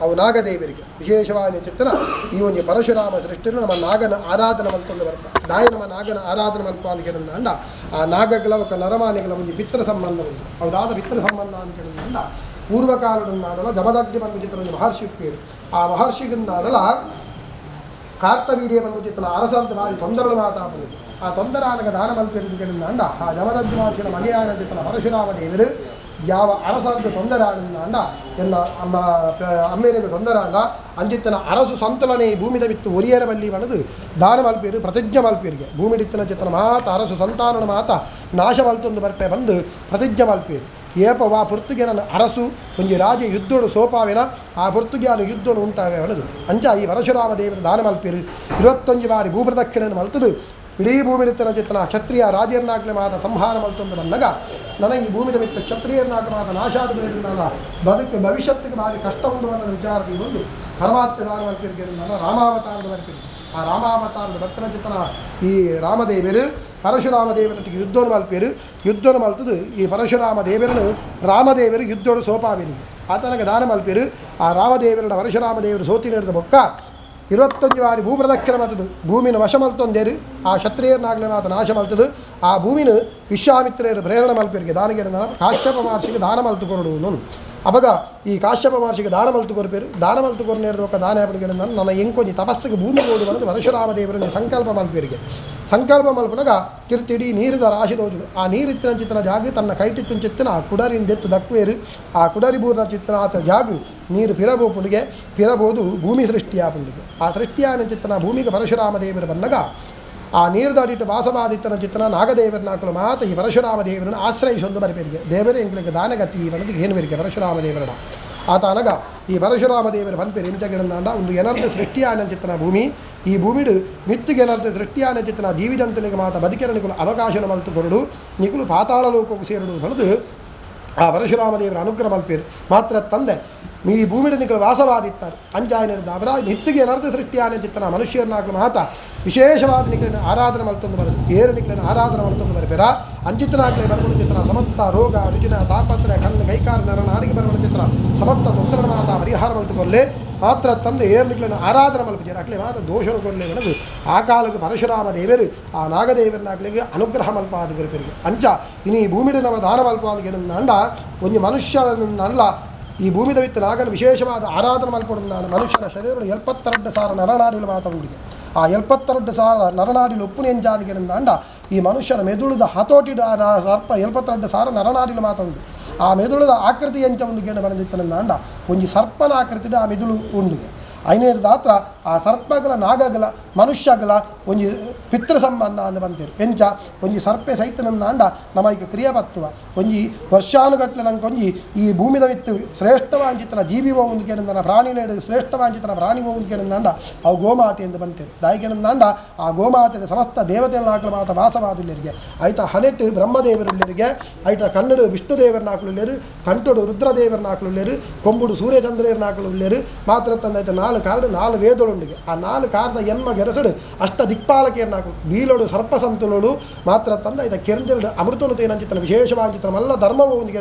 ಅವು ನಾಗದೇವರಿಗೆ ವಿಶೇಷವಾದ ಚಿತ್ತನ ಈ ಒಂದು ಪರಶುರಾಮ ಸೃಷ್ಟಿಯನ್ನು ನಮ್ಮ ನಾಗನ ಆರಾಧನೆ ಮಲ್ತೊಂದು ಬರ್ಪ ದಾಯ ನಮ್ಮ ನಾಗನ ಆರಾಧನೆ ಮಲ್ಪ ಅಂತ ನಾಂಡ ಆ ನಾಗಗಳ ఒక ನರಮಾನಿಗಳ ಒಂದು ಪಿತೃ ಸಂಬಂಧ ಉಂಟು ಹೌದಾದ ಪಿತೃ ಸಂಬಂಧ ಅಂತ ಹೇಳಿದ ಪೂರ್ವಕಾಲದನ್ನಾಡಲ ಜಮದಗ್ನಿ ಬಂದು ಮಹರ್ಷಿ ಪೇರು ಆ ಮಹರ್ಷಿಗನ್ನಾಡಲ ಕಾರ್ತವೀರ್ಯ ಬಂದು ಚಿತ್ರನ ಅರಸಂತ ಬಾರಿ ತೊಂದರೆಗಳು ಮಾತಾಪನು ಆ ತೊಂದರೆ ಆನಗ ದಾನ ಮಲ್ಪಿರುವುದರಿಂದ ಆ ಜಮದಗ್ನಿ ಮಹರ್ಷಿನ ಮಗೆಯಾನ ಚಿತ್ರನ ಪರಶುರಾಮ ದೇವರು ಯಾವ ಅರಸಂತ ತೊಂದರೆ ಆನಂದ ಎಲ್ಲ ಅಮ್ಮ ಅಮ್ಮೇರಿಗೆ ತೊಂದರೆ ಆಂಡ ಅಂಜಿತ್ತನ ಅರಸು ಸಂತುಲನೆ ಈ ಭೂಮಿದ ಬಿತ್ತು ಒರಿಯರ ಬಲ್ಲಿ ಬಣದು ದಾನ ಮಲ್ಪೇರು ಪ್ರತಿಜ್ಞೆ ಮಲ್ಪೇರಿಗೆ ಭೂಮಿಡಿತ್ತನ ಚಿತ್ರನ ಮಾತ ಅರಸು ಸಂತಾನನ ಮಾತ ನಾಶ ಮಲ್ತೊಂದು ಬರ್ಪೆ ಬಂದು ಪ್ರತಿಜ್ಞೆ ಮಲ್ಪೇರು ಏಪ ವಾ ಪುರ್ತುಗೆನ ಅರಸು ಒಂಜಿ ರಾಜ ಯುದ್ಧೋಡು ಸೋಪಾವಿನ ಆ ಪುರ್ತುಗ್ಯಾನು ಯುದ್ಧೋಡು ಉಂಟಾವೆ ಅನ್ನೋದು ಅಂಚ ಈ ಪರಶುರಾಮ ದೇವರ ದಾನ ಮಲ್ಪೇರು 21 ಬಾರಿ ಭೂಪ್ರದಕ್ಷಿಣೆಯನ್ನು ಮಲ್ತದು ಇಡೀ ಭೂಮಿಲಿತ್ತನ ಚಿತ್ತನ ಕ್ಷತ್ರಿಯ ರಾಜರ್ನಾಗ್ಲೆ ಮಾತ ಸಂಹಾರ ಮಲ್ತೊಂದು ಬಂದಾಗ ನನಗೆ ಈ ಭೂಮಿದ ಮಿತ್ತ ಕ್ಷತ್ರಿಯರ್ನಾಗ್ಲೆ ಮಾತ ನಾಶ ಆದ ಬದುಕು ಭವಿಷ್ಯತ್ತಿಗೆ ಭಾರಿ ಕಷ್ಟ ಉಂಡು ಅನ್ನೋ ವಿಚಾರಕ್ಕೆ ಬಂದು ಪರಮಾತ್ಮ ದಾನ ಮಲ್ಪಿರ್ಗೆ ರಾಮಾವತಾರದ ಮಲ್ಪಿರು ಆ ರಾಮಾವತಾರದ ಭಕ್ತನ ಚಿತ್ತನ ಈ ರಾಮದೇವರು ಪರಶುರಾಮ ದೇವರೊಟ್ಟಿಗೆ ಯುದ್ಧವನ್ನು ಮಲ್ಪೇರು. ಯುದ್ಧವನ್ನು ಮಲ್ತದು ಈ ಪರಶುರಾಮ ದೇವರನ್ನು ರಾಮದೇವರು ಯುದ್ಧೋಡು ಸೋಪಾವೇರಿಗೆ ಆತನಗೆ ದಾನ ಮಲ್ಪೇರು. ಆ ರಾಮದೇವರನ್ನ ಪರಶುರಾಮ ದೇವರು ಸೋತಿನಿಡಿದ ಬೊಕ್ಕ 21 ಬಾರಿ ಭೂಪ್ರದಕ್ಷಿಣೆ ಮಲ್ತದು ಭೂಮಿನ ವಶ ಮಲ್ತೊಂದೇರು. ಆ ಕ್ಷತ್ರಿಯರನ್ನಾಗಲಿ ಮಾತ ನಾಶ ಮಲ್ತದು. ಆ ಭೂಮಿನ ವಿಶ್ವಾಮಿತ್ರರು ಪ್ರೇರಣೆ ಮಲ್ಪೇರಿಗೆ ದಾನಿಗೆ ಕಾಶ್ಯಪ ಮಹರ್ಷಿಗೆ ದಾನ ಮಲ್ತು ಕೊರಡು. ಅವಾಗ ಈ ಕಾಶ್ಯಪ ಮಹರ್ಷಿಗೆ ದಾನ ಮಲ್ತು ಕೊರಪೇರು. ದಾನ ಮಲ್ತು ಕೊರನೇರ್ದ ಒಕ್ಕ ದಾನ ಆಪಡಿಗೆ ನನ್ನ ಎಂಕೊಂಜಿ ತಪಸ್ಸಿಗೆ ಭೂಮಿ ಓಡು ಬಂದು ಪರಶುರಾಮ ದೇವರನ್ನು ಸಂಕಲ್ಪ ಮಲ್ಪೇರಿಗೆ. ಸಂಕಲ್ಪ ಮಲ್ಪನಾಗ ತಿರ್ತಿಡಿ ನೀರಿದ ರಾಶಿ ತೋಜುಡು. ಆ ನೀರಿತ್ತಿನ ಚಿತ್ತನ ಜಾಗ ತನ್ನ ಕೈಟಿತ್ತಿನ ಚಿತ್ತನ ಆ ಕುಡರಿಂದ ಎತ್ತು ದಕ್ವೇರು. ಆ ಕುಡರಿ ಬೂರ್ನ ಚಿತ್ತನ ಆತ ಜಾಗ ನೀರು ಪಿರಬೋಪುಂಡಿಗೆ ಪಿರಬೋದು ಭೂಮಿ ಸೃಷ್ಟಿಯಾಪುಂಡಿಗೆ. ಆ ಸೃಷ್ಟಿಯಾನ ಚಿತ್ತನ ಭೂಮಿಗೆ ಪರಶುರಾಮ ದೇವರು ಬಂದಾಗ ಆ ನೀರ್ದಾಡಿಟ್ಟು ವಾಸವಾದಿತ್ತನ ಚಿತ್ತನ ನಾಗದೇವರನಾಕಲು ಮಾತ ಈ ಪರಶುರಾಮ ದೇವರನ್ನು ಆಶ್ರಯಿಸೊಂದು ಬರಪೇರಿಗೆ. ದೇವರೇ ಎಂಗ್ಲಿಗೆ ದಾನಗತಿ ಅನ್ನೋದು ಏನು ಬೇರಿಗೆ ಪರಶುರಾಮ ದೇವರಡ ಆತ ಅನಗ ಈ ಪರಶುರಾಮ ದೇವರ ಪನ್ಪೇರು ಎಂಚಗಿಡಂದಾಂಡ ಒಂದು ಎನರ್ಥ ಸೃಷ್ಟಿಯಾನ ಚಿತ್ತನ ಭೂಮಿ. ಈ ಭೂಮಿಡು ಮಿತ್ತಿಗೆ ಎನರ್ಥ ಸೃಷ್ಟಿಯಾನ ಚಿತ್ತನ ಜೀವಿಜಂತುಲಿಗೆ ಮಾತ ಬದುಕೆರಣಿಕುಲು ಅವಕಾಶನ ಮಲ್ತು ಕೊರಡು ನಿಕುಲು ಪಾತಾಳ ಲೋಕಕ್ಕೆ ಸೇರಡು ಬಳಿದು ಆ ಪರಶುರಾಮ ದೇವರ ಅನುಗ್ರಹ ಮಲ್ಪೇರು. ಮಾತ್ರ ತಂದೆ ಈ ಭೂಮಿಡು ನಿಕಲು ವಾಸವಾದಿತ್ತಾರೆ ಅಂಜಾಯನಿರ್ದ ಅವರ ಮಿತ್ತಿಗೆ ಎನರ್ಥ ಸೃಷ್ಟಿಯಾನ ಚಿತ್ತನ ಮನುಷ್ಯರನ್ನಾಗಲು ಮಾತ ವಿಶೇಷವಾದ ನಿಕಲಿನ ಆರಾಧನೆ ಮಲ್ತೊಂದು ಬರದು ಏರು ನಿಕಲಿನ ಆರಾಧನೆ ಮಲ್ತೊಂದು ಬರಪೇರ ಅಂಚಿತನಾಗಲೇ ಬರಬಣ ಚಿತ್ರ ಸಮಸ್ತ ರೋಗ ರುಜಿನ ತಾಪತ್ರ ಕಣ್ಣು ಕೈಕಾರ ನರ ನಾಡಿಗೆ ಬರಬಣ ಚಿತ್ರ ಸಮಸ್ತ ತೊಂದರೆ ಮಾತ ಪರಿಹಾರ ಮಲ್ತುಕೊಲ್ಲೆ. ಮಾತ್ರ ತಂದೆ ಏರು ನಿಕಲಿನ ಆರಾಧನೆ ಮಲ್ಪಿಜಾರ ಅಕ್ಲೆ ಮಾತ್ರ ದೋಷನು ಕೊಲ್ಲೆ ಬಣದು ಆ ಕಾಲಕ್ಕೆ ಪರಶುರಾಮ ದೇವರು ಆ ನಾಗದೇವರನ್ನಾಗ್ಲಿಗೆ ಅನುಗ್ರಹ ಮಲ್ಪಾದ ಗುರುಪರಿಗೆ. ಅಂಚ ಇನಿ ಈ ಭೂಮಿಡು ನವ ದಾನ ಮಲ್ಪಾದ ಅಂಡ ಒಂದು ಮನುಷ್ಯನಲ್ಲ ಈ ಭೂಮಿದ ವಿತ್ತ ನಾಗನ ವಿಶೇಷವಾದ ಆರಾಧನೆ ಮಲ್ಪೊಡು. ಮನುಷ್ಯನ ಶರೀರದ 72,000 ನರನಾಡಿಗಳು ಮಾತ ಉಂಡಿಗೆ. ಆ 72,000 ನರನಾಡಿಲು ಉಪ್ಪು ಎಂಜಾದಿಗೆ ಅಂಡ ಈ ಮನುಷ್ಯನ ಮೆದುಳುದ ಹತೋಟಿಡ ಸರ್ಪ 72,000 ನರನಾಡಿಲು ಮಾತ ಉಂಡು. ಆ ಮೆದುಳುದ ಆಕೃತಿ ಎಂಚ ಉಂಡು ಗೇಣ ಬರೆದಿತ್ತನ ಅಂಡ ಒಂಜಿ ಸರ್ಪನ ಆಕೃತಿದ ಆ ಮೆದುಳು ಉಂಡಿಗೆ. ಐನೇರ್ದಾತ್ರ ಆ ಸರ್ಪಗಳ ನಾಗಗಳ ಮನುಷ್ಯಗಳ ಒಂಜಿ ಪಿತೃ ಸಂಬಂಧ ಅಂದು ಬಂತೇರು. ಎಂಚ ಒಂಜಿ ಸರ್ಪೆ ಸೈತನಂದ ಅಂಡ ನಮ್ಮ ಈಗ ಕ್ರಿಯೆ ಪತ್ತುವ ಒಂಜಿ ವರ್ಷಾನುಗಟ್ಲೆ ನಂಕೊಂಜಿ ಈ ಭೂಮಿದ ವಿತ್ತು ಶ್ರೇಷ್ಠವಾಂಚಿತನ ಜೀವಿ ಒಂದು ಕೇಳಿದ ಪ್ರಾಣಿಲೇಡು ಶ್ರೇಷ್ಠವಾಂಚಿತನ ಪ್ರಾಣಿ ಒಂದು ಕೇಳಿದ ಅಂಡ ಅವು ಗೋಮಾತೆ ಎಂದು ಬಂತೇರು. ದಾಯಿಕೆನಂದ ಅಂಡ ಆ ಗೋಮಾತೆಯ ಸಮಸ್ತ ದೇವತೆಯನ್ನಾಕಲು ಮಾತ ವಾಸವಾದುಲ್ಲರಿಗೆ ಐತ ಹನೆಟ್ಟು ಬ್ರಹ್ಮದೇವರುಳ್ಳರಿಗೆ ಐತ ಕನ್ನಡ ವಿಷ್ಣುದೇವರನ್ನಾಕಲುಳ್ಳೇರು ಕಂಟುಡು ರುದ್ರದೇವರನ್ನಾಕಲುಳ್ಳೇರು ಕೊಂಬುಡು ಸೂರ್ಯಚಂದ್ರನಾಕಲುಳ್ಳೇರು ಮಾತ್ರ ತಂದೈತ 4 ಕಾರ್ಡು 4 ವೇದಳುಂಡಿಗೆ. ಆ 4 ಕಾರ್ದ ಎನ್ಮ ಗೆರಸಡು ಅಷ್ಟ ದಿಕ್ಪಾಲಕೇರ್ನಾಕು ಬೀಲೋಡು ಸರ್ಪಸಂತುಲೋಡು ಮಾತ್ರ ತಂದ ಐತ ಕೆರಂಜರುಡು ಅಮೃತನು ತೇನಂಚಿತನ ವಿಶೇಷವಾಂಚಿತನ ಮಲ್ಲ ಧರ್ಮವು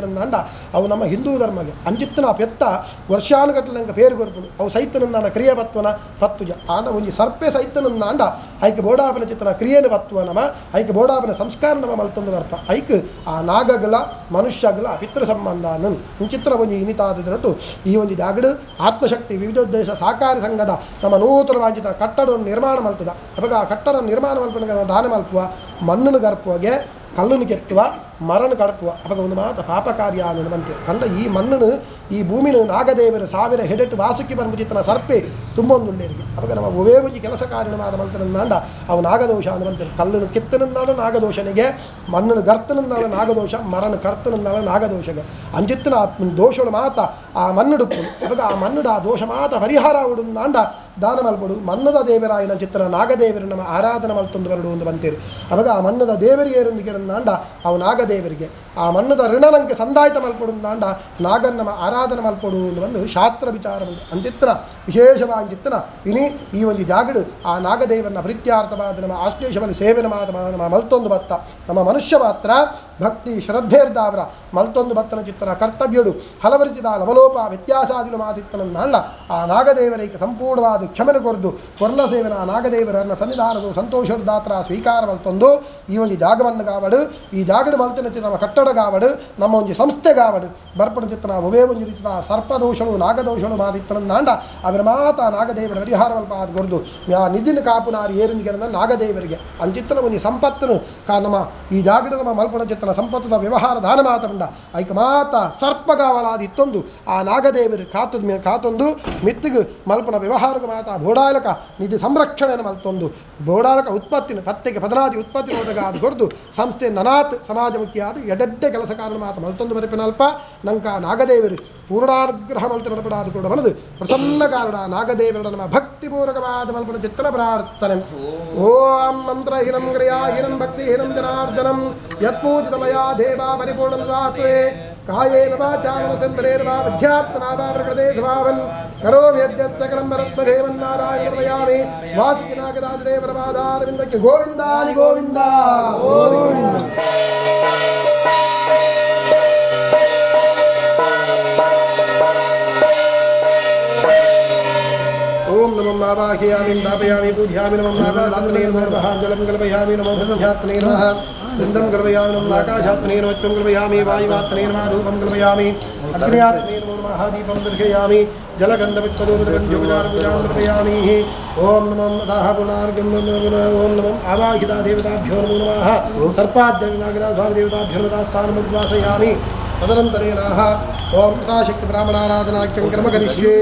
ಅಂಡ ಅವು ನಮ್ಮ ಹಿಂದೂ ಧರ್ಮಗೆ ಅಂಚಿತ್ತನ ಪೆತ್ತ ವರ್ಷಾನುಗಟ್ಟಲೆ ಪೇರು ಕೊರ್ಪುಂಡು. ಅವು ಸೈತನಂದಾನ ಕ್ರಿಯೆ ಪತ್ವನ ಪತ್ತುಜ ಆಂಡ ಒಂಜಿ ಸರ್ಪೆ ಸೈತನಂದ ಅಂಡ ಐಕ್ ಬೋಡಾಪನ ಚಿತ್ತನ ಕ್ರಿಯೆನ ಪತ್ವ ನಮ ಐಕ್ ಬೋಡಾಪನ ಸಂಸ್ಕಾರ ನಮ ಮಲ್ತೊಂದು ಬರ್ಪ ಐಕ್ ಆ ನಾಗಗಳ ಮನುಷ್ಯಗಳ ಪಿತೃ ಸಂಬಂಧ ಇಂಚಿತ್ರ ಒಂಜಿ ಇನಿತಾದುದನಟ್ಟು ಈ ಒಂದು ಜಾಗಡು ಆತ್ಮಶಕ್ತಿ ವಿವಿಧೋದ್ದೇಶ ಸಹಕಾರಿ ಸಂಘದ ನಮ್ಮ ನೂತನವಾಂಚಿತ ಕಟ್ಟಡವನ್ನು ನಿರ್ಮಾಣ ಮಲ್ತದ. ಅವಾಗ ಆ ಕಟ್ಟಡ ನಿರ್ಮಾಣ ಮಲ್ಪನ ದಾನ ಮಲ್ಪುವ ಮಣ್ಣನ್ನು ಗರ್ಪುವಾಗೆ ಕಲ್ಲನ್ನು ಕೆತ್ತುವ ಮರನು ಕಡಪುವ ಅವಾಗ ಒಂದು ಮಾತ ಪಾಪ ಕಾರ್ಯ ಅನ್ನೋದು ಬಂತೆ. ಕಂಡ ಈ ಮಣ್ಣನ್ನು ಈ ಭೂಮಿನ ನಾಗದೇವರು 1000 ಹೆಡೆಟ್ಟು ವಾಸುಕಿ ಬಂದ್ಬಿಟ್ಟಿತನ ಸರ್ಪೆ ತುಂಬೊಂದುಳ್ಳೇರಿಗೆ. ಅವಾಗ ನಮ್ಮ ಒವೇ ಒಂಜಿ ಕೆಲಸ ಕಾರ್ಯ ಮಾತ ಮಲ್ತನಂದಾಂಡ ಅವು ನಾಗದೋಷ ಅಂದು ಬಂತಾರೆ. ಕಲ್ಲನ್ನು ಕೆತ್ತನಂದಾಡ ನಾಗದೋಷನಿಗೆ, ಮಣ್ಣನ್ನು ಗರ್ತನಂದಾಡ ನಾಗದೋಷ, ಮರನು ಕರ್ತನಂದಾಡ ನಾಗದೋಷಗೆ ಅಂಚಿತ್ತನ ದೋಷಗಳು ಮಾತ ಆ ಮಣ್ಣುಡುಪ್ಪು. ಅವಾಗ ಆ ಮಣ್ಣುಡ ಆ ದೋಷ ಮಾತ ಪರಿಹಾರ ಉಡುಂದಾಂಡ ದಾನ ಮಲ್ಪಡು ಮನ್ನದ ದೇವರಾಯನ ಚಿತ್ರ ನಾಗದೇವರು ನಮ್ಮ ಆರಾಧನೆ ಮಲ್ತೊಂದು ಬರಡು ಒಂದು ಬಂತೇರು. ಅವಾಗ ಆ ಮನ್ನದ ದೇವರಿಗೆ ಏರೊಂದಿಗೆ ಅವು ನಾಗದೇವರಿಗೆ ಆ ಮನ್ನದ ಋಣನಂಕೆ ಸಂದಾಯಿತ ಮಲ್ಪಡುಂದಾಂಡ ನಾಗನ್ ನಮ್ಮ ಆರಾಧನೆ ಮಲ್ಪಡು ಒಂದು ಬಂದು ಶಾಸ್ತ್ರ ವಿಚಾರ ಬಂದು ಅಂಚಿತ್ರ ವಿಶೇಷವಾಗಿ ಚಿತ್ರನ ಇನಿ ಈ ಒಂದು ಜಾಗಡು ಆ ನಾಗದೇವನ ಪ್ರೀತ್ಯಾರ್ಥವಾದ ನಮ್ಮ ಆಶ್ಲೇಷವಲ್ಲಿ ಸೇವನೆ ಮಾತ ನಮ್ಮ ಮಲ್ತೊಂದು ಬತ್ತ ನಮ್ಮ ಮನುಷ್ಯ ಮಾತ್ರ ಭಕ್ತಿ ಶ್ರದ್ಧೆರ್ದಾವರ ಮಲ್ತೊಂದು ಬತ್ತನ ಚಿತ್ರನ ಕರ್ತವ್ಯಡು ಹಲವರಿಚಿದ ಲವಲೋಪ ವ್ಯತ್ಯಾಸಾದಿಲು ಮಾತಿತ್ತನಲ್ಲ ಆ ನಾಗದೇವರೈಕ ಸಂಪೂರ್ಣವಾದ ಕ್ಷಮನೆ ಕೊರದು ಕೊರ್ಣ ಸೇವನ ಆ ನಾಗದೇವರನ್ನ ಸನ್ನಿಧಾನವು ಸಂತೋಷದಾತ್ರ ಸ್ವೀಕಾರ ಮಲ್ತೊಂದು ಈ ಒಂದು ಜಾಗವನ್ನು ಗಾವಡು ಈ ಜಾಗಡು ಮಲ್ತನ ಚಿತ್ರ ನಮ್ಮ ಕಟ್ಟಡಗಾವಡು ನಮ್ಮ ಒಂದು ಸಂಸ್ಥೆಗಾವಡು ಬರ್ಪಣ ಚಿತ್ರ ಒವೇ ಒಂದು ರೀತಿಯ ಸರ್ಪದೋಷಳು ನಾಗದೋಷಳು ಮಾತಿತ್ತನಂದಾಂಡ ಅವರ ಮಾತ ನಾಗದೇವರ ಪರಿಹಾರ ಮಲ್ಪ ಅದು ಕೊರದು ಆ ನಿಧಿನ ಕಾಪುನಾರಿ ಏರಿಂದಿಗೆ ನಾಗದೇವರಿಗೆ ಅಂಚಿತ್ತನ ಒಂದು ಸಂಪತ್ತನು ಕಾ ನಮ್ಮ ಈ ಜಾಗಡ ನಮ್ಮ ಮಲ್ಪಣ ಚಿತ್ರನ ಸಂಪತ್ತದ ವ್ಯವಹಾರ ದಾನ ಮಾತ ಬಂಡ ಐಕ ಮಾತ ಸರ್ಪಗಾವಲಾದ ಇತ್ತೊಂದು ಆ ನಾಗದೇವರು ಕಾತದ ಕಾತೊಂದು ಮಿತ್ತಿಗೆ ಮಲ್ಪನ ವ್ಯವಹಾರಕ್ಕೆ ಮಾತ ಬೋಡಾಲಕ ನಿಧಿ ಸಂರಕ್ಷಣೆಯನ್ನು ಮಲ್ತೊಂದು ಬೋಡಾಲಕ ಉತ್ಪತ್ತಿನ ಪತ್ತೆಗೆ ಪದನಾದಿ ಉತ್ಪತ್ತಿ ಹೋದಾಗ ಅದು ಕೊರದು ಸಂಸ್ಥೆ ನನಾತ್ ಸಮಾಜಮುಖಿಯಾದ ಎಡೆಡ್ಡೆ ಕೆಲಸ ಕಾರಣ ಮಾತ ಮಲ್ತೊಂದು ಬರಪಿನಲ್ಪ ನಂಕ ನಾಗದೇವರು ಪೂರ್ಣಾನುಗ್ರಹ ಮಲ್ತ ನಡಪಡಾದ ಕೂಡ ಬನದು ಪ್ರಸನ್ನ ಕಾರಣ ನಾಗದೇವರ ನಮ್ಮ ಭಕ್ತಿಪೂರ್ವಕವಾದ ಮಲ್ಪನ ಚಿತ್ತನ ಪ್ರಾರ್ಥನೆ. ಓಂ ಮಂತ್ರಹೀನಂ ಕ್ರಿಯಾಹೀನಂ ಭಕ್ತಿಹೀನಂ ಜನಾರ್ದನಂ ಯತ್ಪೂಜಿತಮಯಾ ದೇವಾ ಪರಿಪೂರ್ಣಂ ದಾತ್ವೇ ಕಾಯೇನ ವಾಚಾ ಮನಸೇಂದ್ರಿಯೈರ್ವಾ ಬುದ್ಧ್ಯಾತ್ಮನಾ ವಾ ಪ್ರಕೃತೇ ಸ್ವಭಾವಂ ಕರೋಮಿ ಯದ್ಯತ್ ಸಕಲಂ ಭರತ್ಮರೇವನ್ನಾರಾಯಣ ಕೃಪಯಾಮಿ ವಾಸುಕಿ ನಾಗರಾಜದೇವರಪಾದಾರವಿಂದಕ್ಕೆ ಗೋವಿಂದಾನಿ ಗೋವಿಂದ. ಓಂ ನಮಃ ಆವಾಹಯಾಮಿ ಸ್ಥಾಪಯಾಮಿ ಪೂಜಯಾಮಿ ನಮಃ ಆವಾಧಾತ್ಮನೇ ನಮಃ ಜಲಂ ಕಲ್ಪಯಾಮಿ ನಮೋ ಬ್ರಹ್ಮಾತ್ಮನೇ ನಮಃ ಗಂಧಂ ಕಲ್ಪಯಾಮಿ ನಮಃ ಆಕಾಶಾತ್ಮನೇ ನಮಃ ಕಲ್ಪಯಾಮಿ ವಾಯುವಾತ್ಮನೇ ನಮಃ ಧೂಪಂ ಕಲ್ಪಯಾಮಿ ಅಗ್ನ್ಯಾತ್ಮನೇ ನಮೋ ನಮಃ ದೀಪಂ ದರ್ಶಯಾಮಿ ಜಲಗಂಧಪುಷ್ಪಧೂಪದಪಂಚೋಪಚಾರ ಪೂಜಾಂ ಕಲ್ಪಯಾಮಿ. ಓಂ ನಮಃ ಅದಾಹ ಪುನಾರ್ಗಂ ಓಂ ನಮಃ ಆವಾಹಿತಾ ದೇವತಾಭ್ಯೋ ನಮೋ ನಮಃ ಸರ್ಪಾದ್ಯ ನಾಗರಾಜ ಸ್ವಾಮಿ ದೇವತಾಭ್ಯೋ ನಮಃ ಸ್ಥಾನಮುದ್ವಾಸಯಾಮಿ. ತದನಂತರೇಣಾಹ ಓಂ ಯಥಾಶಕ್ತಿ ಬ್ರಾಹ್ಮಣಾರಾಧನಾಖ್ಯಂ ಕರ್ಮ ಕರಿಷ್ಯೆ.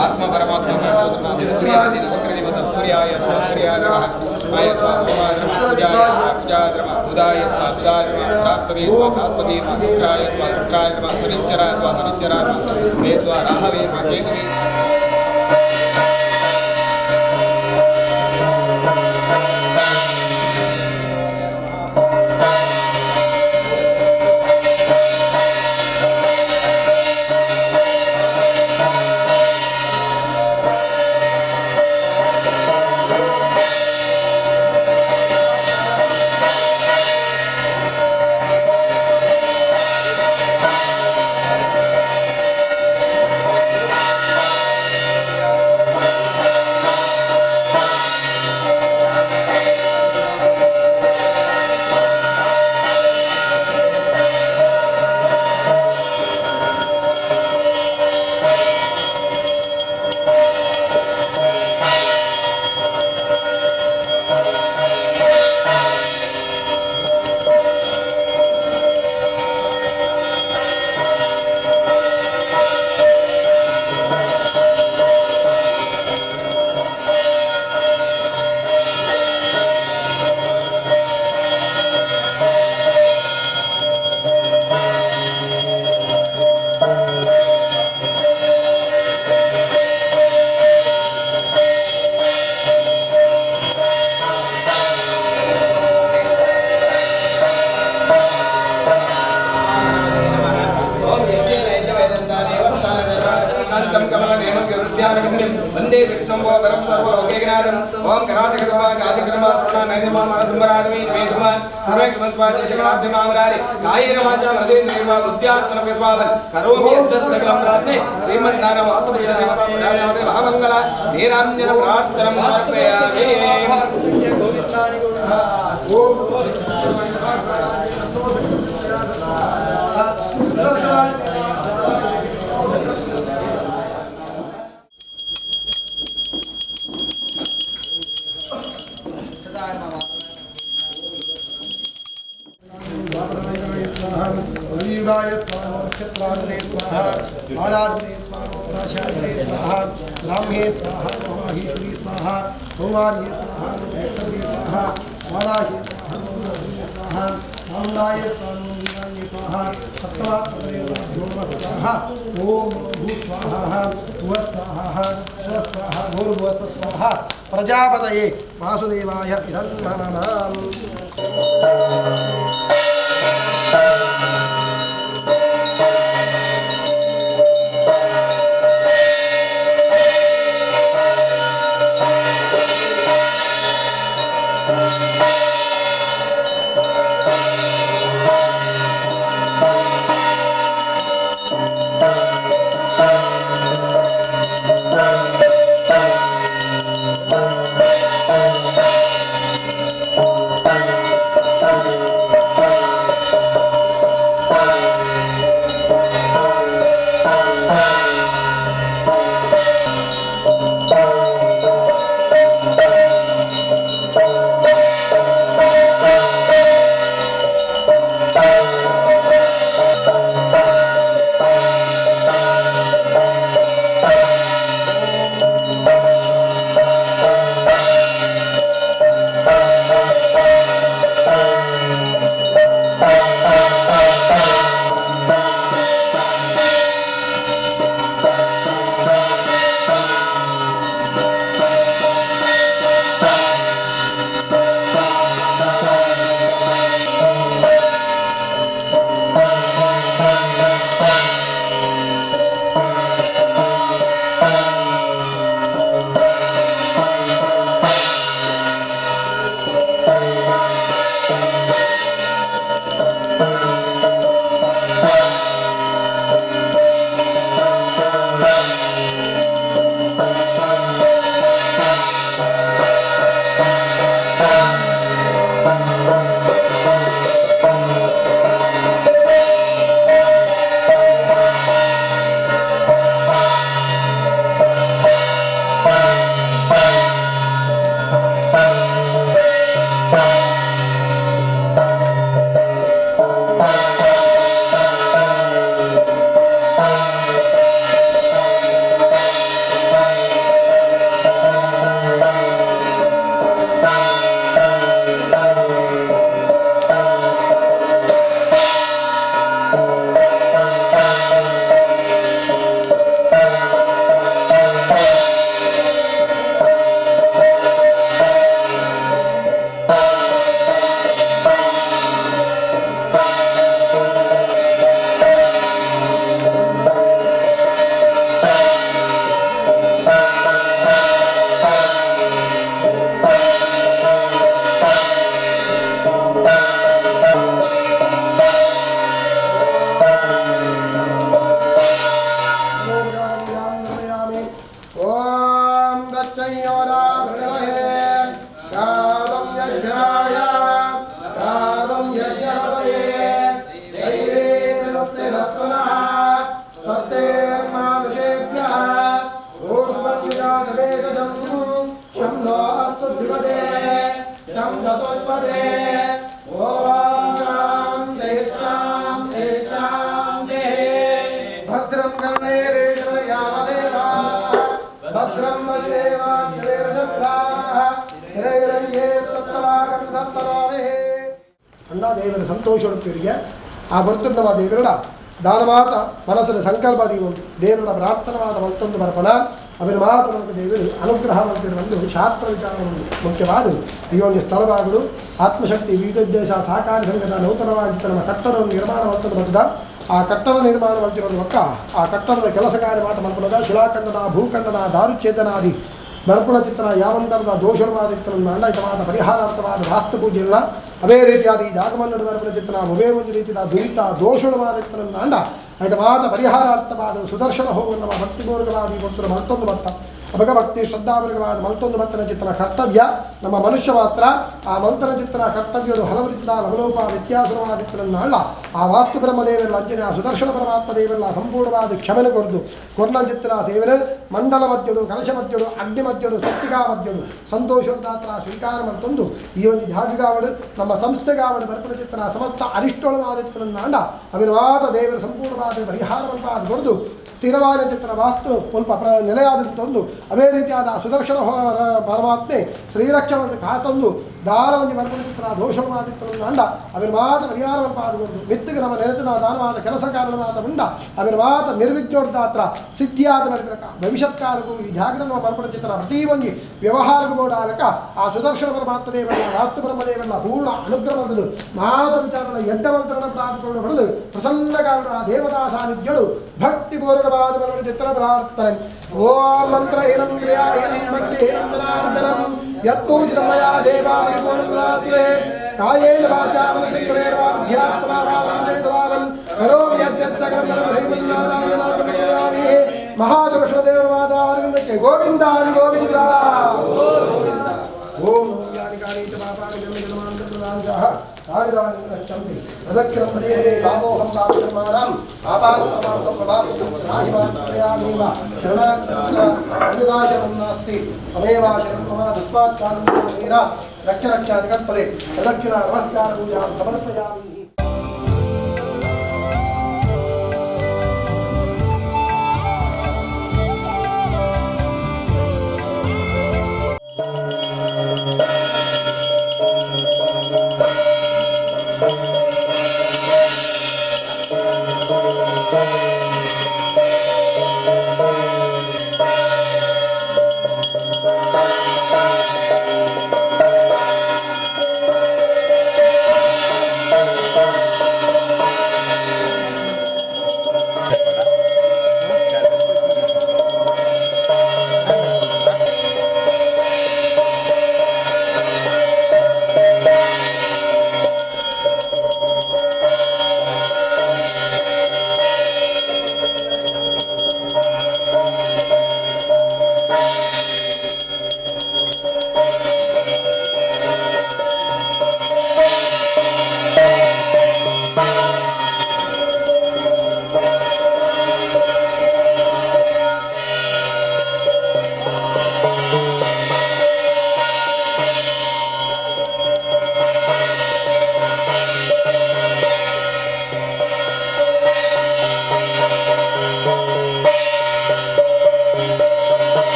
ಆತ್ಮ ಪರಮಾತ್ಮ ಸೂರ್ಯಾಯ ಸ್ವಾತ್ಮರ್ಯಾಯ ನಮಃ ಆಯ ಸ್ವಾತ್ಮಾಯ ನಮಃ ಕುಜಾಯ ಸ್ವಾಕುಜಾಯ ನಮಃ ಬುಧಾಯ ಸ್ವಾಬುಧಾಯ ನಮಃ ಪ್ರಾತ್ಮವೇ ಸ್ವಾತ್ಮವೇ ನಮಃ ಶುಕ್ರಾಯ ಸ್ವಾ ಶುಕ್ರಾಯ ನಮಃ ಶನಿಶ್ಚರಾಯ ಸ್ವಾ ಶನಿಶ್ಚರಾಯ ನಮಃ ವೇ ಸ್ವ ರಾಹವೇ ನಮಃ ಕೇತುವೇ. వందే విష్ణుం వరం సర్వలోకేకనాథం ఓం కరాచకమాంగళ నీరాంజన ప్రార్థనం సమర్పయామి. कलियुगाय स्वाहा नक्षत्राग्ने स्वाहा आराधने स्वाहा प्राशाग्ने स्वाहा ब्राह्मे स्वाहा माहेश्वरी स्वाहा कौमार्ये स्वाहा वैष्णवे स्वाहा वाराहे स्वाहा स्वाहा चामुण्डाय स्वाहा स्वाहा सप्तमात्मदेवताभ्यो नमः स्वाहा ओम भू स्वाहा भुव स्वाहा स्व स्वाहा भूर्भुव स्वाहा प्रजापतये वासुदेवाय इदं नमः. ಅಣ್ಣ ದೇವರ ಸಂತೋಷ ಆ ಬರ್ತುಂಡವ ದೇವರಡ ದಾನಮಾತ ಮನಸ್ಸಿನ ಸಂಕಲ್ಪ ದೀವಂತು ದೇವರ ಪ್ರಾರ್ಥನವಾದ ಮತ್ತೊಂದು ಬರ್ಪಣ ಅವರ ಮಾತು ನಮಗೆ ದೇವರು ಅನುಗ್ರಹ ಒಂದು ಶಾಸ್ತ್ರ ವಿಚಾರವನ್ನು ಮುಖ್ಯವಾದ ಈ ಒಂದು ಸ್ಥಳವಾಗಲು ಆತ್ಮಶಕ್ತಿ ವಿವಿಧೋದ್ದೇಶ ಸಹಕಾರಿ ಸಂಘದ ನೂತನವಾಗಿ ನಮ್ಮ ಕಟ್ಟಡವನ್ನು ನಿರ್ಮಾಣ ಮಾಡ್ತದ್ದು ಬರ್ತದ. ಆ ಕಟ್ಟಡ ನಿರ್ಮಾಣ ಮಾಡ್ತಿರೋದು ಪಕ್ಕ ಆ ಕಟ್ಟಡದ ಕೆಲಸ ಕಾರ್ಯ ಮಾತು ಮಲ್ಪನದ ಶಿಲಾಖಂಡನ ಭೂಖಂಡನ ದಾರುಚೇತನಾದಿ ಬರ್ಪುಣ ಚಿತ್ರ ಯಾವಂತರದ ದೋಷವಾದ ಚಿತ್ರವನ್ನು ಪರಿಹಾರಾರ್ಥವಾದ ವಾಸ್ತು ಪೂಜೆ ಇಲ್ಲ. ಅದೇ ರೀತಿಯಾದ ಈ ಜಾಗಮನ್ನಡ ಬರ್ಪುಣ ಚಿತ್ರ ಒಬ್ಬೇ ಒಂದು ರೀತಿಯ ದುರಿತ ದೋಷವಾದ ಚಿತ್ರವನ್ನು ಆಯ್ತವಾದ ಪರಿಹಾರಾರ್ಥವಾದ ಸುದರ್ಶನ ಹೋಗುವ ನಮ್ಮ ಭಕ್ತಿಪೂರ್ವಕವಾದ ಈ ಭಕ್ತರ ಮತ್ತೊಂದು ಭಕ್ತ ಅಪಗ ಭಕ್ತಿ ಶ್ರದ್ಧಾಪೂರ್ವಕವಾದ ಮತ್ತೊಂದು ಭಕ್ತನ ಚಿತ್ರ ಕರ್ತವ್ಯ ನಮ್ಮ ಮನುಷ್ಯ ಮಾತ್ರ. ಆ ಮಂತ್ರನ ಚಿತ್ರ ಕರ್ತವ್ಯಗಳು ಹಲವು ರೀತಿಯ ಲವಲೋಪ ವ್ಯತ್ಯಾಸವಾದ ಚಿತ್ರವನ್ನು ಅಲ್ಲ ಆ ವಾಸ್ತು ಬ್ರಹ್ಮದೇವರ ಅಂಜನೆ ಆ ಸುದರ್ಶನ ಪರಮಾತ್ಮ ದೇವರಲ್ಲ ಸಂಪೂರ್ಣವಾದ ಕ್ಷಮನೆ ಕೊರದು ಕೊರ್ಣ ಚಿತ್ರ ಸೇವನೆ ಮಂಡಲ ಮಧ್ಯಡು ಕಲಶ ಮಧ್ಯಡು ಅಗ್ನಿ ಮಧ್ಯಡು ಸ್ವಸ್ತಿಕಾ ಮಧ್ಯಡು ಸಂತೋಷದಾತ್ರ ಸ್ವೀಕಾರ ಮತ್ತೊಂದು ಈ ಒಂದು ಜಾಗಿಗಾವಡು ನಮ್ಮ ಸಂಸ್ಥೆಗಾವಡು ಬರ್ಪಣ ಚಿತ್ರ ಸಮಸ್ತ ಅರಿಷ್ಟೊಳವಾದ ಚಿತ್ರವನ್ನು ಅಲ್ಲ ಅವಿರ್ವಾದ ದೇವರ ಸಂಪೂರ್ಣವಾದ ಪರಿಹಾರವಂತಾದ ಕೊರದು ಸ್ಥಿರವಾದ ಚಿತ್ರ ವಾಸ್ತು ಸ್ವಲ್ಪ ನೆಲೆಯಾದಂತೊಂದು ಅದೇ ರೀತಿಯಾದ ಸುದರ್ಶನ ಪರಮಾತ್ಮೆ ಶ್ರೀರಕ್ಷವನ್ನು ಕಾತಂದು ದಾರ ಒಂಜಿ ಮಲ್ಪುನ ದೋಷಮಾದಿತ್ತನ ಅಂಡ ಅವೆನ್ ಮಾತ ಪರಿಹಾರ ಮಲ್ಪಾದ ಮಿತ್ತಿಗೆ ನಮ್ಮ ನೆನೆತನ ದಾನವಾದ ಕೆಲಸ ಕಾರಣವಾದ ಉಂಡ ಅವೆನ್ ಮಾತ ನಿರ್ವಿಘ್ನೋರ್ದಾತ್ರ ಸಿದ್ಧಿಯಾದ ಮಲ್ಪಿನಕ ಭವಿಷ್ಯತ್ ಕಾಲಕ್ಕೂ ಈ ಜಾಗರಣ ಮಲ್ಪುನ ಚಿತ್ರ ಪ್ರತಿ ಒಂಜಿ ವ್ಯವಹಾರಕ್ಕೆ ಬೋಡಾಲಕ ಆ ಸುದರ್ಶನ ಪರಮಾತ್ಮ ದೇವರನ್ನ ವಾಸ್ತು ಬ್ರಹ್ಮದೇವರನ್ನ ಪೂರ್ಣ ಅನುಗ್ರಹ ಬಂದದು ಮಾತ ವಿಚಾರಣ ಎಡ್ಡವಂತರಣ ತಾದುಕೊಂಡು ಹೊಡೆದು ಪ್ರಸನ್ನ ಕಾರಣ ಆ ದೇವತಾ ಸಾನ್ನಿಧ್ಯಳು ಭಕ್ತಿಪೂರ್ವಕವಾದ ಮಲ್ಪುನ ಚಿತ್ರ ಪ್ರಾರ್ಥನೆ. ಓಂ ಮಂತ್ರಹೀನಂ ಕ್ರಿಯಾಹೀನಂ ಭಕ್ತಿಹೀನಂ ಜನಾರ್ದನಂ ಯತ್ತೂಜಿತಂ ಮಯಾ ದೇವಾ ಪರಿಪೂರ್ಣಂ ಕಾಯೇನ ವಾಚಾ ಮನಸೇಂದ್ರಿಯೈರ್ವಾ ವಾ ಬುದ್ಧ್ಯಾತ್ಮನಾ ವಾ ಮನೋಜನಿತವಾವನ್ ಕರೋಮಿ ಯದ್ಯತ್ ಸಕಲಂ ಪರಮಶ್ರೀಮನ್ನಾರಾಯಣಾರ್ಪಣಯಾಮಿ. ಮಹಾದರ್ಶನದೇವರವಾದಾರವಿಂದಕ್ಕೆ ಗೋವಿಂದ ಹರಿ ಗೋವಿಂದ. ಓಂ ಯಾನಿ ಕಾನಿ ಚ ಪಾಪಾನಿ ಜನ್ಮ ಜನ್ಮಾಂತರದಾಂತಃ ತಾನಿ ನಶ್ಯಂತಿ ತದಕ್ಷರಂ ಪದೇ ಪದೇ ಪಾಪೋಹಂ ಪಾಪಕರ್ಮಾಣಾಂ ಪಾಪಾತ್ಮಾಂ ಸಂಪ್ರಭಾಂ ನಾಶಮಾತ್ರಯಾಮೀವ ಶರಣಾಗತ ಅನ್ಯದಾಶರಂ ನಾಸ್ತಿ ತಮೇವಾಶರಣಂ ಮಮ ತಸ್ಮಾತ್ ಕಾರಣೇನ ರಕ್ಷ ರಕ್ಷ ಜಗತ್ಪದೇ ತದಕ್ಷಿಣ ನಮಸ್ಕಾರ ಪೂಜಾಂ ಸಮರ್ಪಯಾಮಿ.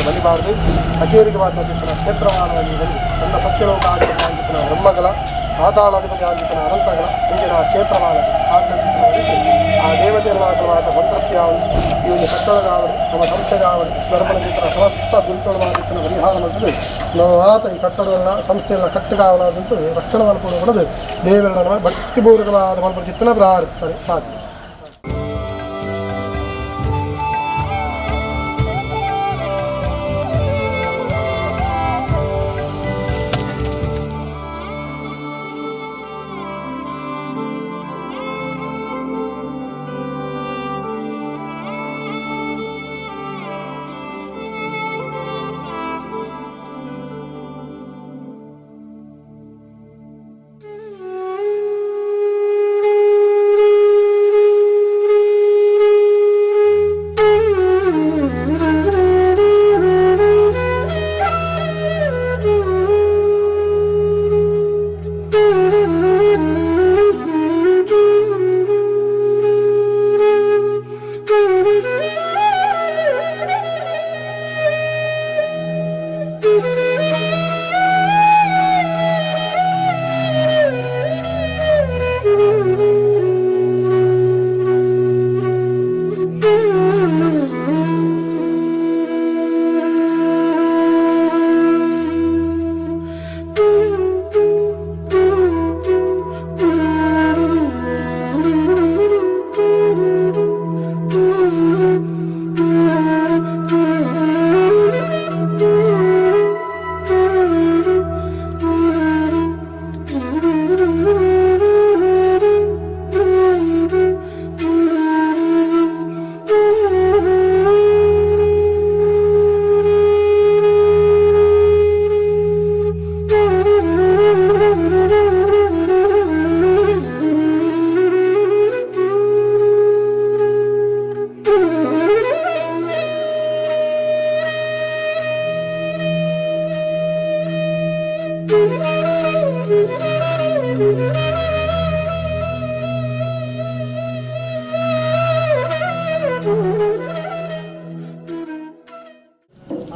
ಬಲಿಬಾರ್ದು ಅಕೇರಿಗೆ ಮಾಡಿದ ಕ್ಷೇತ್ರಮಾನವಾಗಿ ಬಂದು ನನ್ನ ಸತ್ಯಲೋಕ ಆಗಿರ್ತನ ಬ್ರಹ್ಮಗಳ ಪಾತಾಳಾಧಿಪತಿ ಆಗಿರ್ತನ ಅನಂತಗಳ ಸಂಜೆನ ಕ್ಷೇತ್ರಮಾನ ಆ ದೇವತೆಯಲ್ಲಾಗಲಾದ ಸಂತೃಪ್ತಿಯಾವನು ಈ ಒಂದು ಕಟ್ಟಡಗಾವಲು ನಮ್ಮ ಸಂಸ್ಥೆಗಾವಲು ಗರ್ಭನ ಚಿತ್ರ ಸಮಸ್ತ ದುರ್ತಳವಾಗಿರ್ತನ ಪರಿಹಾರ ಮಾಡ್ತದೆ. ನಮ್ಮ ಮಾತ ಈ ಕಟ್ಟಡಗಳನ್ನ ಸಂಸ್ಥೆಯನ್ನ ಕಟ್ಟಗಾವಲಾದಂತೂ ರಕ್ಷಣೆ ಮಲ್ಪುವುದು ದೇವರ ನಮ್ಮ ಭಕ್ತಿಪೂರ್ವಕವಾದ ಮಲ್ಪ ಚಿತ್ರನ ಪ್ರಾರ್ಥನೆ ಮಾಡಿ.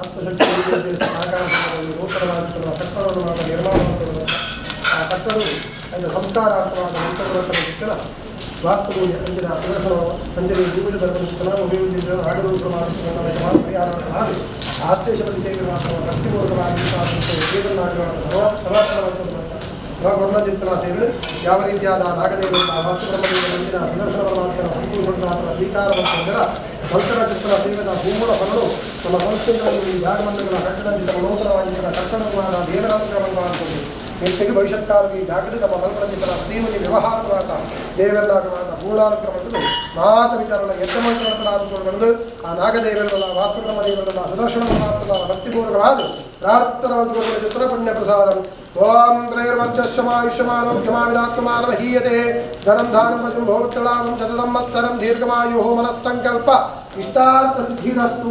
ಆತ್ಮಶಕ್ತಿ ನೂತನವಾದ ಕಟ್ಟಡವನ್ನು ಮಾತ್ರ ನಿರ್ಮಾಣ ಮಾಡಿಕೊಳ್ಳುವಂಥ ಆ ಕಟ್ಟಡವು ಅದರ ಸಂಸ್ಕಾರಾರ್ಥವಾದ ಮಂತ್ರಗಳ ವಾಸ್ತು ಪೂಜೆ ಅಂಜಿನ ಪ್ರದರ್ಶನ ಅಂಜಲಿ ಜೀವಿತ ಧರ್ಮಸ್ಥಳ ಉಪಯೋಗಿಸಿದ ಪರಿಹಾರ ಆಶ್ಲೇಷದಲ್ಲಿ ಸೇವೆ ಮಾತ್ರ ಭಕ್ತಿಪೂರ್ವಕವಾಗಿ ವರ್ಣಚಿಂತನ ಸೇವೆ ಯಾವ ರೀತಿಯಾದ ನಾಗದೇವರ ವಾಸ್ತುಬ್ರಹ್ಮದೇವರ ಅಂಜಿನ ಪ್ರದರ್ಶನ ಮಾತ್ರ ಸಂಪೂರ್ಣ ಸ್ವೀಕಾರ ಮಾಡ್ತಿದ್ದರ ಮಂತ್ರ ಚಿತ್ರ ಸೇವೆದ ಭೂಮೂಲ ಫಲಗಳು ನಮ್ಮ ಸಂಸ್ಥೆಗಳಲ್ಲಿ ಜಾಗಮಂದಿರಗಳ ಕಟ್ಟಡ ನೂತನವಾಗಿದ್ದ ಕಟ್ಟಡವಾದ ದೇವರಾನುಗ್ರಹವನ್ನು ಎಂತೆಗೆ ಭವಿಷ್ಯತ್ಕಾಲಕ್ಕೆ ಈ ಜಾಗೃತಿ ನಮ್ಮ ಮಲ್ಪದ ಪ್ರತಿಯೊಂದು ವ್ಯವಹಾರವಾದ ದೇವರನ್ನಾಗವಾದ ಪೂರ್ಣಾನುಗ್ರಹವನ್ನು ಮಾತ ವಿಚಾರಣ ಯಜ್ಞಮಂತ್ರಗಳನ್ನು ಆ ನಾಗದೇವರಲ್ಲ ವಾಸ್ತುಬ್ರಹ್ಮ ದೇವರಲ್ಲ ಸುದರ್ಶನ ಪರಮಾತ್ಮನ ಭಕ್ತಿಪೂರ್ವಕವಾದ ಪ್ರಾರ್ಥನಾ ಚಿತ್ರ ಪುಣ್ಯ ಪ್ರಸಾದ ಓಂ ತ್ರೈರ್ವರ್ಚಸ್ಯಮಾಯುಷ್ಯಮಾರೋಗ್ಯಮಾವಿದಾತ್ಮಮಾನವಹೀಯತೆ ಧನಂ ಧಾನಂ ವಚಂ ಭೋಕ್ತಳಾಂ ಶತಸಂವತ್ಸರಂ ದೀರ್ಘಮಾಯುಃ ಮನಸ್ಸಂಕಲ್ಪ ಇಷ್ಟಾರ್ಥ ಸಿದ್ಧಿರಸ್ತು.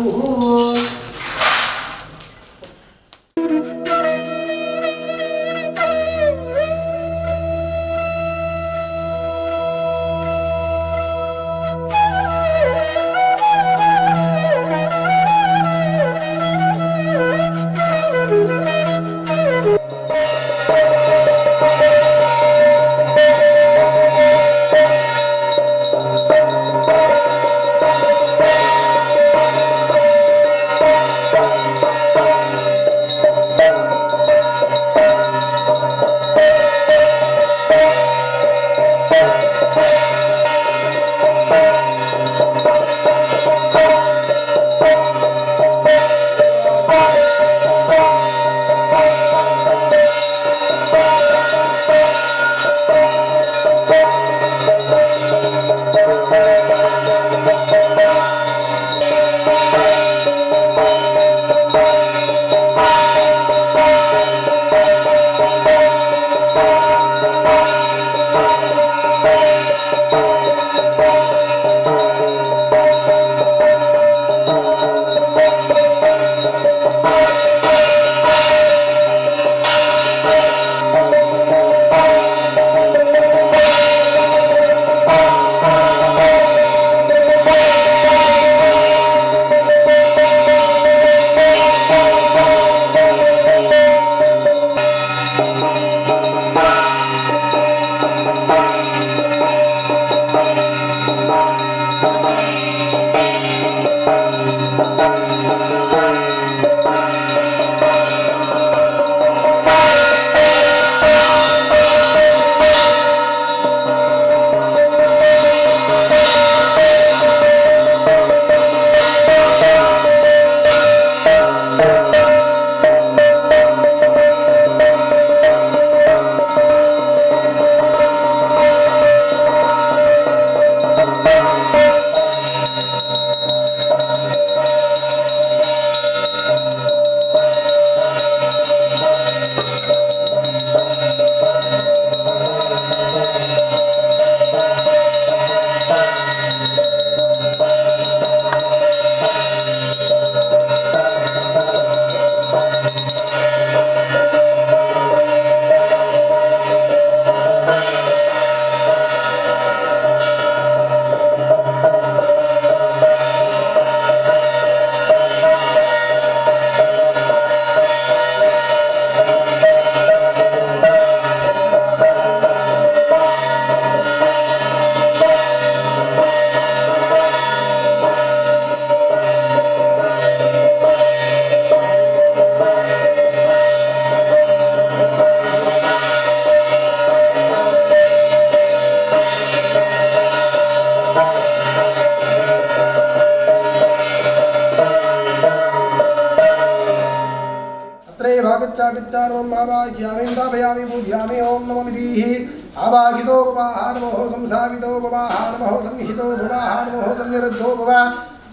भावायामि पूज्यामि ओम नमो विधिः आवाहितो भवाः नमो संसावितो भवाः नमो संहितो भवाः नमो संनिरुद्धो भवा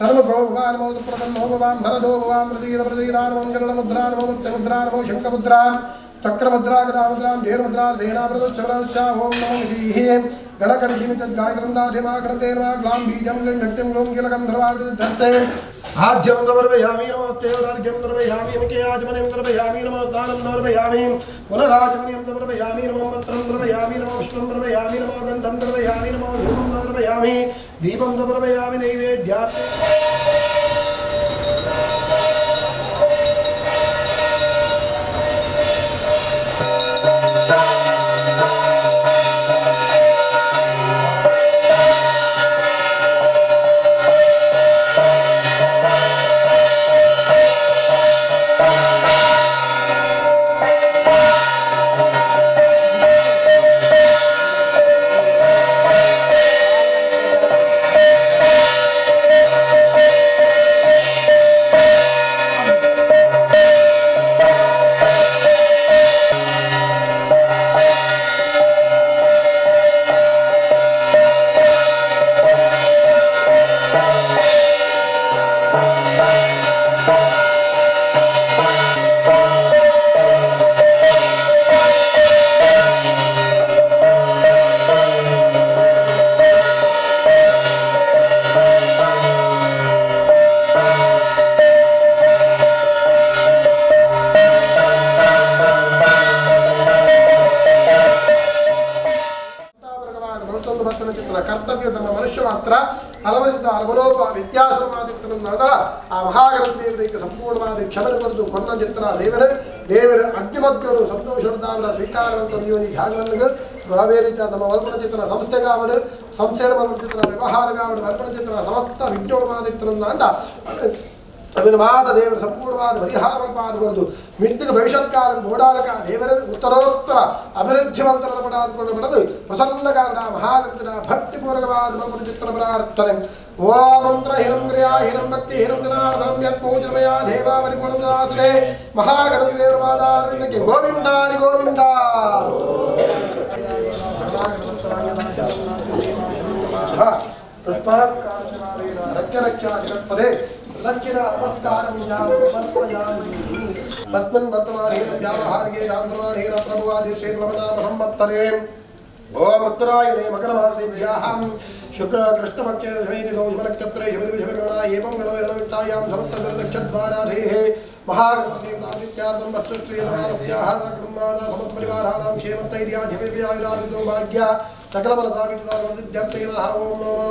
सर्वभो भवा नमो सुप्रसन्नो भवां भरदो भवां प्रतीरप्रतीरा नमो गरुडमुद्रा नमो मुद्रा नमो शङ्खमुद्रा चक्रमुद्रा गदामुद्रां धीरमुद्रा धीनाप्रदश्चप्रदश्च ओम नमो विधिः गणकर्षिमितद्गायत्रन्दाधिमाक्रन्ते नमः ग्लां बीजं गृह्णक्तिं ग्लूं कीलकं धर्वावृद्धर्ते आद्यं दर्पयामि नमोऽर्घ्यं दर्पयामि मुखे आचमनीं दर्पयामि नमो दानं दर्पयामि पुनराचमनीं दर्पयामि नमो मन्त्रं दर्पयामि नमो पुष्पं दर्पयामि नमो गन्धं दर्पयामि नमो धूपं दर्पयामि दीपं दर्पयामि नैवेद्यार्थे। ಅಲಮಲೋಪ ವ್ಯತ್ಯಾಸವಾದಿತ್ತನಂದಾಂಡ ಆ ಮಹಾಗಣಪತಿ ದೇವರಿಗೆ ಸಂಪೂರ್ಣವಾದ ಕ್ಷಮೆ ಕೊರದು ಕೊನ್ನ ಚಿತ್ತನ ದೇವರೇ ದೇವರ ಅಗ್ನಿಮಧ್ಯರು ಸಂತೋಷದಾವರ ಸ್ವೀಕಾರವಂತ ಜೀವನಿ ಧ್ಯಾನವನ್ನು ಅವೇ ರೀತಿಯ ನಮ್ಮ ವಲ್ಪಣ ಚಿತ್ತನ ಸಂಸ್ಥೆಗಾವಡು ಸಂಸ್ಥೆಯ ಚಿತ್ತನ ವ್ಯವಹಾರಗಾವಡು ವರ್ಪಣ ಚಿತ್ತನ ಸಮಸ್ತ ವಿಜ್ಞೋಣವಾದಿತ್ತನಂದಾಂಡ ಅಭಿನವಾದ ದೇವರ ಸಂಪೂರ್ಣವಾದ ಪರಿಹಾರವಲ್ಪಾದ ಕೊರದು ಮಿತ್ತಿಗೆ ಭವಿಷ್ಯತ್ ಕಾಲ ಗೋಡಾಲಕ ದೇವರ ಉತ್ತರೋತ್ತರ ಅಭಿವೃದ್ಧಿವಂತರದ ಪಡಾದುಕೊಂಡು ಪಡೆದು ಪ್ರಸನ್ನ ಕಾರಣ ಮಹಾಗಣತಿನ ಭಕ್ತಿಪೂರ್ವಕವಾದ ಮಲ್ಪನ ಚಿತ್ರ ಪ್ರಾರ್ಥನೆ. ಓಂ ಮಂತ್ರ ಹಿರಂ ಕ್ರಿಯಾ ಹಿರಂ ಭಕ್ತಿ ಹಿರಂ ಜನಾರ್ದನಂ ಯತ್ ಪೂಜನಮಯ ದೇವಾ ಪರಿಪೂರ್ಣ ದಾಸುಲೆ ಮಹಾಗಣಪತಿ ದೇವರವಾದಾರಣ್ಯಕ್ಕೆ ಗೋವಿಂದಾನಿ ಗೋವಿಂದ. ತಸ್ಮಾತ್ ರಕ್ಷ ರಕ್ಷಾ ಜಗತ್ಪದೇ ದಕ್ಷಿಣ ನಮಸ್ಕಾರಂ ಸಮರ್ಪಯಾಮಿ. ತಸ್ಮಿನ್ ವರ್ತಮಾನೇನ ವ್ಯಾವಹಾರಿಕೆ ಚಾಂದ್ರಮಾನೇನ ಪ್ರಭುವಾದಿ ಶ್ರೀಪ್ಲವನಾಮ ಸಂವತ್ಸರೆ ಓಂ ಉತ್ತರಾಯಣೇ ಮಕರಮಾಸೇಭ್ಯಾಹಂ ಶುಕ್ಲ ಕೃಷ್ಣಪಕ್ಷೇ ದಶಮೀತಿ ದೋಷನಕ್ಷತ್ರೆ ಶಿವದಿವಿಶಿವಗಣ ಏವಂ ಗಣವಿಷ್ಟಾಯಾಂ ಸಮಸ್ತದಕ್ಷದ್ವಾರಾಧೇಃ ಮಹಾಗಣಪತಿದೇವತಾಪ್ರೀತ್ಯಾರ್ಥಂ ವರ್ಷಶ್ರೀಯಮಾನಸ್ಯಾಹ ಕುಟುಂಬಾನಾಂ ಸಮಸ್ತಪರಿವಾರಾಣಾಂ ಕ್ಷೇಮಸ್ಥೈರ್ಯಾಧಿಪತಿಯಾಯುರಾಧಿತೋ ಭಾಗ್ಯ सकलमनसाविष्टासिद्ध्यर्थेन ओम नमो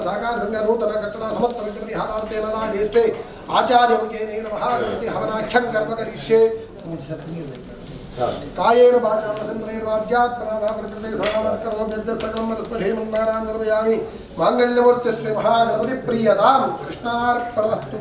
साकार संज्ञा नूतन कट्टण समस्त विघ्नपरिहारार्थेन ज्येष्ठे आचार्यमुखेन महागणपति हवनाख्यं कर्म करिष्ये. कायेन वाचा मनसेन्द्रियैर्वाभ्यात्मना प्रकृते सकलं तस्मशेमन्नारां निर्वयामि. माङ्गल्यमूर्तिश्री महागणपति प्रीयतां कृष्णार्पणमस्तु.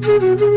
Thank you.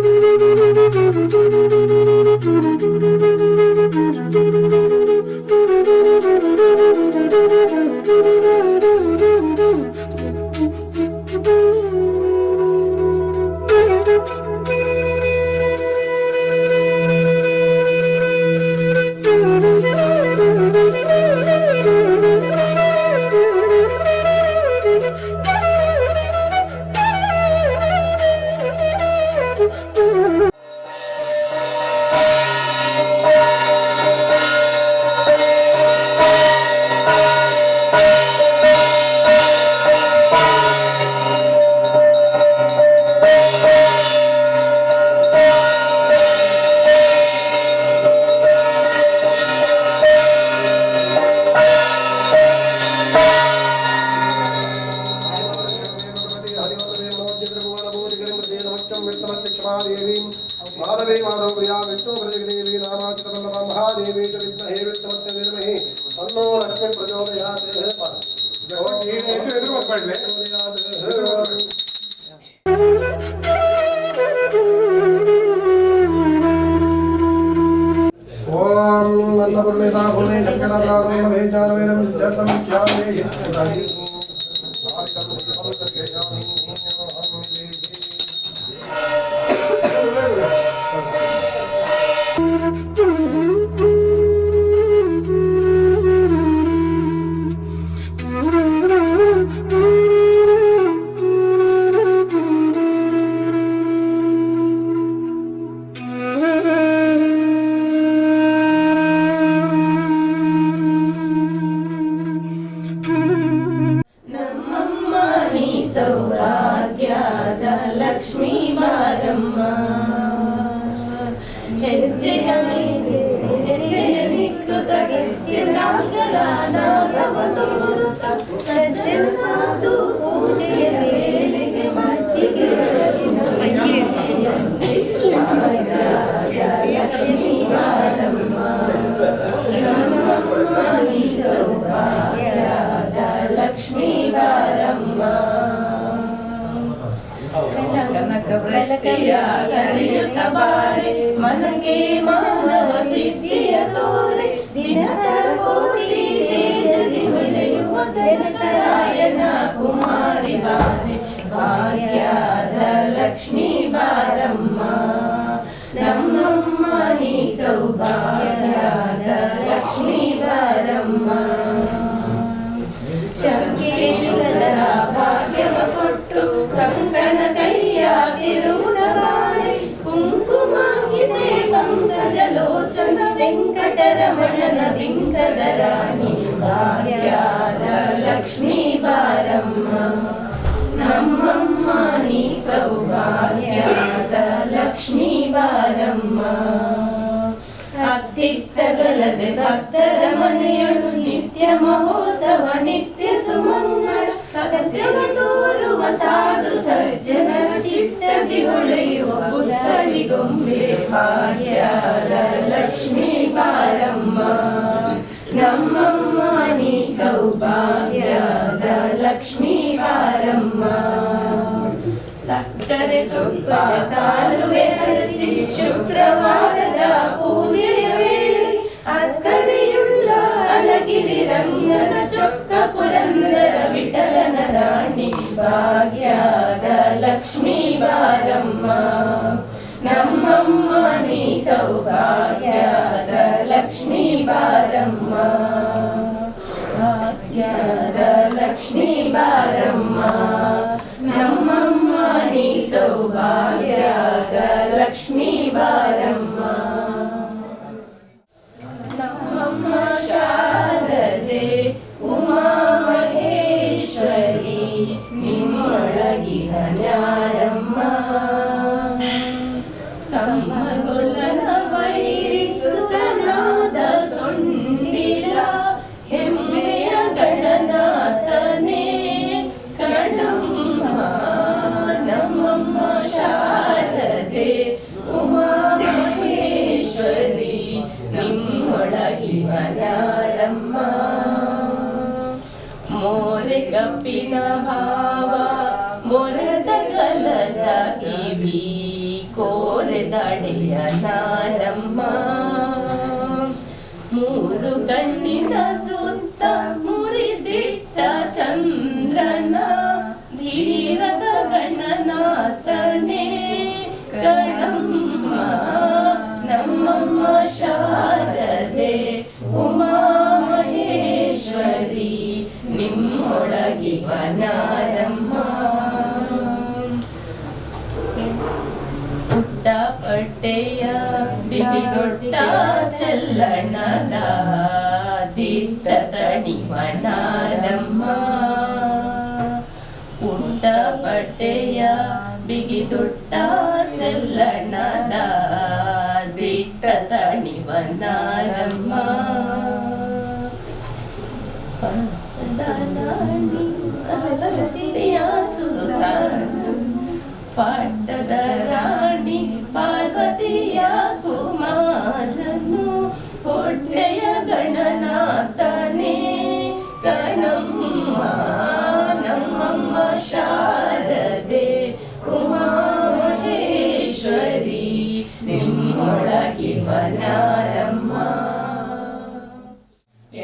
ಶಾರದೆ ಉಮಾ ಮಹೇಶ್ವರಿ ನಿಮ್ಮೊಳಗಿವನಾರಮ್ಮ. ಪುಟ್ಟ ಪಟ್ಟೆಯ ಬಿಗಿದೊಟ್ಟ ಚೆಲ್ಲಣದ ದಿಟ್ಟ ತಣಿವನಾರಮ್ಮ. ಪುಟ್ಟ ಪಟ್ಟೆಯ ಬಿಗಿದೊಟ್ಟ ಚೆಲ್ಲಣದ ದಿಟ್ಟ ತಣಿವನಾರಮ್ಮ. ಪಟ್ಟದ ರಾಣಿ ಪಾರ್ವತಿಯ ಕುಮಾರನು ಹೊಟ್ಟೆಯ ಗಣನಾಥನೇ ಕಣಮ್ಮ ನಮ್ಮಮ್ಮ ಶಾರದೆ ಉಮಾ ಮಹೇಶ್ವರಿ ನಿಮ್ಮೊಳಗಿವನಾರಮ್ಮ.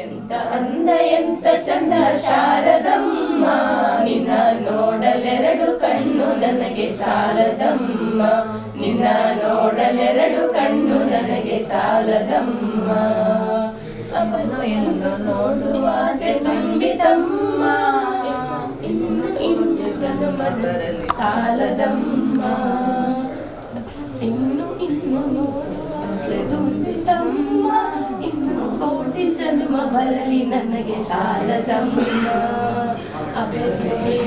ಎಂತ ಅಂದ ಎಂತ ಚಂದ ಶಾರದಮ್ಮ, ನಿನ್ನ ನೋಡಲೆರಡು ಕಣ್ಣು ನನಗೆ ಸಾಲದಮ್ಮ, ನಿನ್ನ ನೋಡಲೆರಡು ಕಣ್ಣು ನನಗೆ ಸಾಲದಮ್ಮ. ಅವನು ಎನ್ನು ನೋಡುವ ಆಸೆ ತುಂಬಿತಮ್ಮ, ಇನ್ನು ಇನ್ನು ಜನುಮದಲ್ಲಿ ಸಾಲದಮ್ಮ, ಇನ್ನು ಇನ್ನು ನೋಡುವ ಆಸೆ ತುಂಬಿತಮ್ಮ, ಇನ್ನು ಕೋಟಿ ಜನ್ಮ ಬರಲಿ ನನಗೆ ಸಾಲದಮ್ಮ.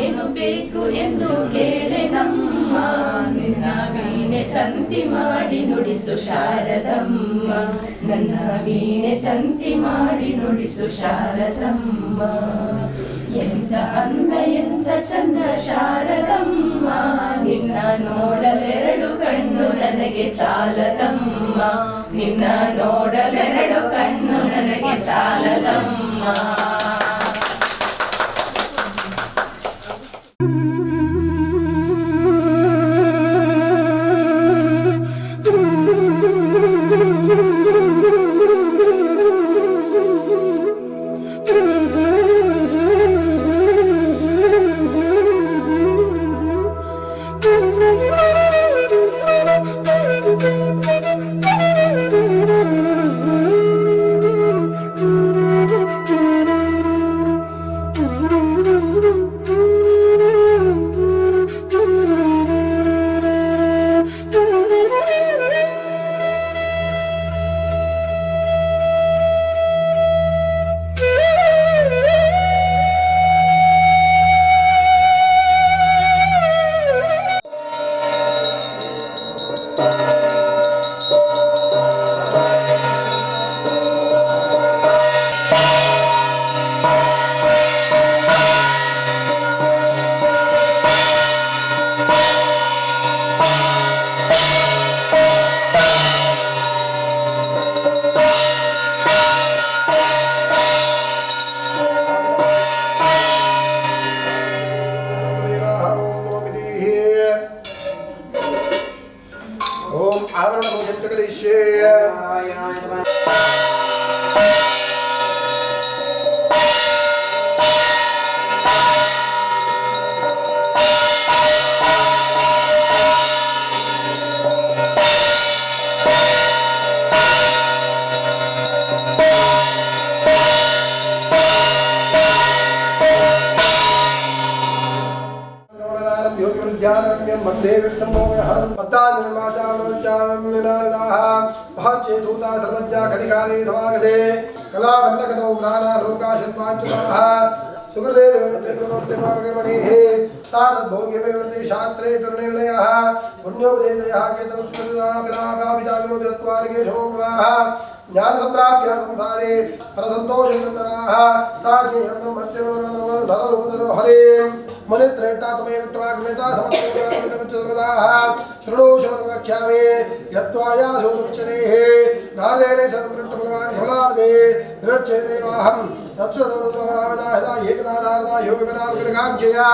ಏನು ಬೇಕು ಎಂದು ಕೇಳೆ ನಮ್ಮ, ನಿನ್ನ ವೀಣೆ ತಂತಿ ಮಾಡಿ ನುಡಿಸು ಶಾರದಮ್ಮ, ನನ್ನ ವೀಣೆ ತಂತಿ ಮಾಡಿ ನುಡಿಸು ಶಾರದಮ್ಮ. ಎಂತ ಅಂದ ಎಂತ ಚಂದ ಶಾರದಮ್ಮ, ನಿನ್ನ ನೋಡಲೆರಡು ಕಣ್ಣು ನನಗೆ ಸಾಲದಮ್ಮ, ನಿನ್ನ ನೋಡಲೆರಡು ಕಣ್ಣು ನನಗೆ ಸಾಲದಮ್ಮ. ಓಂ ಆವರಣ ಭೋಜಂತಕರಿಷ್ಯೇ. शास्त्रे दुर्निर्णयः पुण्योपदेशयः केतवत्सुकृतापिरापापिताविरोधत्वार्गेशोपवाः ज्ञानसम्प्राप्य संसारे परसन्तोषनिरन्तराः साजेयं मध्यमनररूपधरो हरे मुनित्रेष्टात्मैव समस्तोगामृतमिच्छदाः शृणो शोर्वक्ष्यामि यत्त्वाया शोधमुच्यतेः नारदेने संवृत्त भगवान् कमलापदे निरर्चयदेवाहं तत्सुरनुतमाविदा एकदा नारदा योगविनान् कृगाञ्चया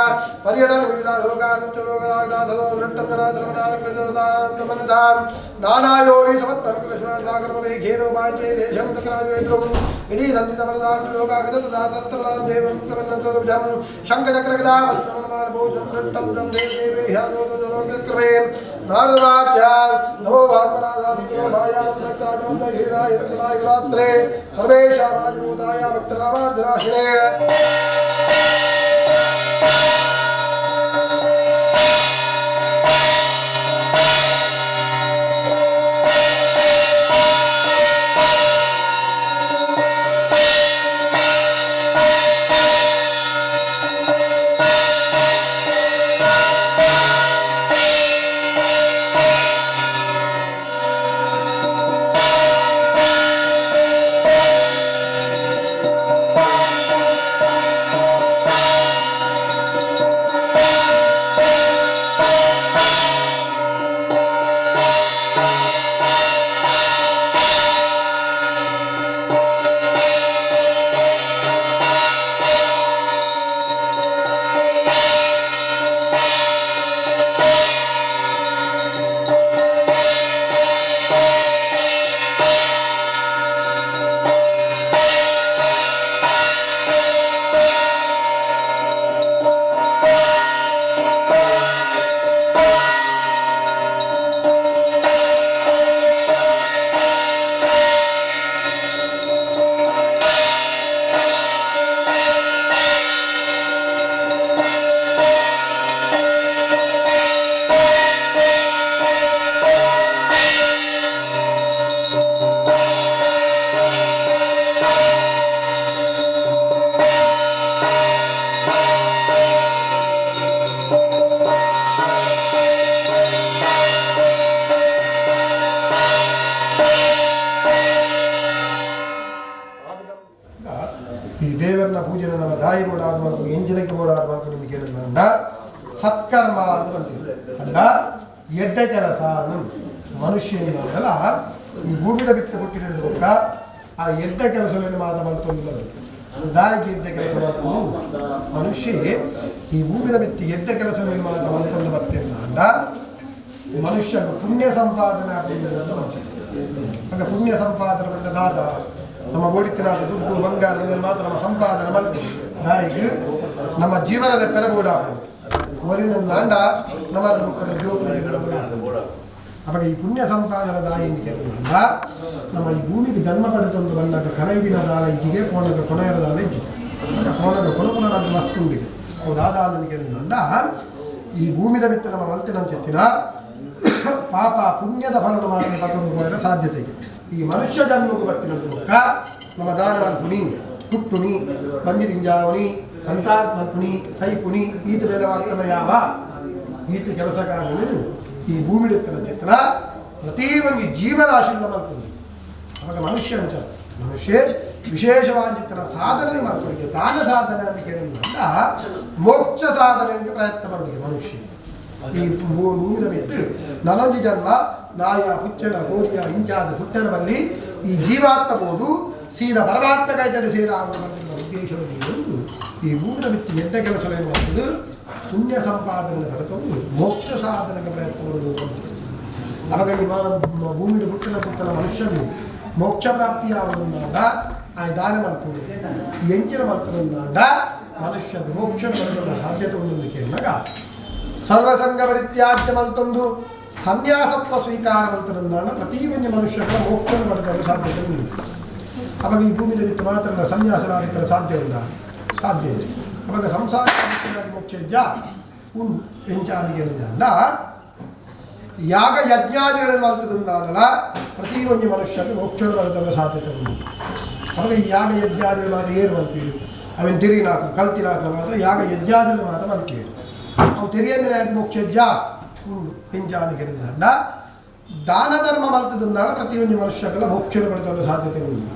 पर्यटन विविधा लोकानुच्चलोकादाधो वृत्तं जनाद्रवनानक्लजोदां नमन्दां नानायोनि समत्तं क्लेशदाकर्मवेघेनो वाञ्छे देशं तक्राजवेद्रुं विधि सन्तितमनदां लोकागततदा तत्रदां देवं प्रवन्नन्तदुभ्यं शङ्खचक्रगदा पद्मवनमानभूतं वृत्तं तं देवदेवे ह्यादोदोदोक्रमे ನಾರದವಾಚ ನಮೋ ವಾಗ್ಮನಾದಾದಿತರೋ ಭಾಯಾನಂದಕ್ತಾಜವಂತ ಹೀರಾಯ ರತ್ನಾಯ ಸರ್ವೇಶಾಮಾದಿಭೂತಾಯ ಭಕ್ತರಾಮಾರ್ಜನಾಶಿನೇ. ಸತ್ಕರ್ಮ ಅಂತ ಬಂದಿದೆ ಅಂಡ ಎಡ್ಡ ಕೆಲಸ ಮನುಷ್ಯ ಏನಲ್ಲ ಈ ಭೂಮಿದ ಬಿಟ್ಟು ಹುಟ್ಟಿರೋದಕ್ಕ ಆ ಎಡ್ಡ ಕೆಲಸವನ್ನು ಮಾತ್ರ ಮಾಡ್ಕೊಂಡಿಲ್ಲ. ದಾಗಿ ಎಡ್ಡ ಕೆಲಸ ಮಾಡ್ಕೊಂಡು ಮನುಷ್ಯ ಈ ಭೂಮಿದ ಬಿಟ್ಟು ಎಡ್ಡ ಕೆಲಸವನ್ನು ಮಾತ್ರ ಮಾಡ್ಕೊಂಡು ಬರ್ತೇನೆ ಅಂಡ ಮನುಷ್ಯ ಪುಣ್ಯ ಸಂಪಾದನೆ ಆಗ್ತದೆ ಮನುಷ್ಯ. ಆಗ ಪುಣ್ಯ ಸಂಪಾದನೆ ಬಂದ ದಾದ ನಮ್ಮ ಗೋಡಿತ್ತಿನಾದ ದುಡ್ಡು ಬಂಗಾರ ಮಾತ್ರ ನಮ್ಮ ಸಂಪಾದನೆ ಮಾಡ್ತೀವಿ. ದಾಯಿಗೆ ನಮ್ಮ ಜೀವನದ ಪೆರಗೂಡ ಒರಿನ ನಾಂಡ ನಮ್ಮ ಅವಾಗ ಈ ಪುಣ್ಯ ಸಂಪಾದನೆ ದಾಯಿ ಅಂತ ಕೇಳಿದ ನಮ್ಮ ಈ ಭೂಮಿಗೆ ಜನ್ಮ ಪಡೆದೊಂದು ಬಂದಾಗ ಕನೈದಿನ ದಾಳ ಇಜ್ಜಿಗೆ ಕೋಣದ ಕೊನೆಯರ ದಾಳ ಇಜ್ಜಿಗೆ ಕೋಣದ ಕೊನಕುನ ನನ್ನ ವಸ್ತು ಉಂಡಿಗೆ ದಾದ ಅಂತ ಕೇಳಿದ ಈ ಭೂಮಿದ ಬಿತ್ತು ನಮ್ಮ ಮಲ್ತಿನ ಚೆತ್ತಿನ ಪಾಪ ಪುಣ್ಯದ ಫಲನ ಮಾತ್ರ ಪತ್ತೊಂದು ಹೋದರೆ ಸಾಧ್ಯತೆ. ಈ ಮನುಷ್ಯ ಜನ್ಮಕ್ಕೂ ಬತ್ತಿನ ಮೂಲಕ ನಮ್ಮ ದಾನ ಮಲ್ಪುನಿ ಹುಟ್ಟುನಿ ಬಂಜಿದಿಂಜಾವಣಿ ಸಂತಾತ್ ಮಲ್ಪುನಿ ಸೈಪುನಿ ಈತ ಬೇರೆ ವಾರ್ತನ ಯಾವ ಈತ ಕೆಲಸ ಕಾರಣವೇನು ಈ ಭೂಮಿಡುತ್ತಿನ ಚೇತನ ಪ್ರತಿ ಒಂದು ಜೀವರಾಶಿಯಿಂದ ಮಲ್ಪುನಿ. ಅವಾಗ ಮನುಷ್ಯ ಅಂತ ಮನುಷ್ಯ ವಿಶೇಷವಾದ ಚಿತ್ರನ ಸಾಧನೆ ಮಾಡ್ಕೊಳ್ಳಿಕ್ಕೆ ದಾನ ಸಾಧನೆ ಅಂತ ಕೇಳಿದ ಮೋಕ್ಷ ಸಾಧನೆಗೆ ಪ್ರಯತ್ನ ಮಾಡೋದಕ್ಕೆ ಮನುಷ್ಯ ಈ ಭೂಮಿದ ಬಿಟ್ಟು ನನ್ನೊಂದು ಜನ್ಮ ನಾಯ ಹುಚ್ಚನ ಗೋರಿಯ ಇಂಚಾದ ಹುಟ್ಟನ ಬಲ್ಲಿ ಈ ಜೀವಾತ್ಮಬೋದು ಸೀದ ಪರಮಾತ್ಮ ಕೈತಡೆ ಸೇರ ಆಗುವ ಉದ್ದೇಶವನ್ನು ಒಂದು ಈ ಭೂಮಿದ ಬಿಟ್ಟು ಎಡ್ಡ ಕೆಲಸಗಳನ್ನು ಮಾಡ್ತದೆ ಪುಣ್ಯ ಸಂಪಾದನೆ ಪಡೆದು ಮೋಕ್ಷ ಸಾಧನೆಗೆ ಪ್ರಯತ್ನ ಬರುವುದು. ಅವಾಗ ಈ ಭೂಮಿಯ ಹುಟ್ಟಿನ ಪುಟ್ಟನ ಮನುಷ್ಯನು ಮೋಕ್ಷ ಪ್ರಾಪ್ತಿ ಆಗುವುದನ್ನಾಗ ಆ ದಾನ ಮಲ್ಪುವುದು ಎಂಚಿನ ಮಲ್ತನನ್ನಾಗ ಮನುಷ್ಯನು ಮೋಕ್ಷ ಪಡೆದ ಸಾಧ್ಯತೆ ಒಂದೊಂದು ಕೇಳಿದಾಗ ಸರ್ವಸಂಗ ಪರಿತ್ಯಾಜ್ಯ ಮಲ್ತೊಂದು ಸನ್ಯಾಸತ್ವ ಸ್ವೀಕಾರ ಮಲ್ತನನ್ನಾಗ ಪ್ರತಿ ಒಂದು ಮನುಷ್ಯನ ಮೋಕ್ಷ ಪಡೆದ ಸಾಧ್ಯತೆ ಉಂಟು. ಅವಾಗ ಈ ಭೂಮಿಯ ಬಿಟ್ಟು ಮಾತ್ರ ಸನ್ಯಾಸನಾದಿಕ್ಕರ ಸಾಧ್ಯ ಉಂಟ ಸಾಧ್ಯ ಇದೆ. ಅವಾಗ ಸಂಸಾರ ಮೋಕ್ಷ ಇದ್ಯಾ ಉಂಡು ಎಂಚಾನಿಗೆ ಯಾಗ ಯಜ್ಞಾದಿಗಳನ್ನು ಮಲ್ತದಂದಾಡಲ ಪ್ರತಿ ಒಂದು ಮನುಷ್ಯನಿಗೆ ಮೋಕ್ಷ ಪಡೆದ ಸಾಧ್ಯತೆ ಉಂಟು. ಅವಾಗ ಈ ಯಾಗ ಯಜ್ಞಾದಿಗಳು ಮಾತ್ರ ಏನು ಮಲ್ಪೀರು ಅವನ್ ತಿರಿನಾಕು ಕಲ್ತಿನಾಕು ಮಾತ್ರ ಯಾಗ ಯಜ್ಞಾದಿಗಳು ಮಾತ್ರ ಮಲ್ಪೀರು ಅವು ತೆರಿಯಂದ್ರೆ ಮೋಕ್ಷ ಇದ್ಯಾ ಉಂಡು ಎಂಚಾನಿಗೆ ದಾನ ಧರ್ಮ ಮಲ್ತದಂದಾಡ ಪ್ರತಿಯೊಂದು ಮನುಷ್ಯಗಳ ಮೋಕ್ಷ ಪಡೆದ ಸಾಧ್ಯತೆ ಉಂಟು.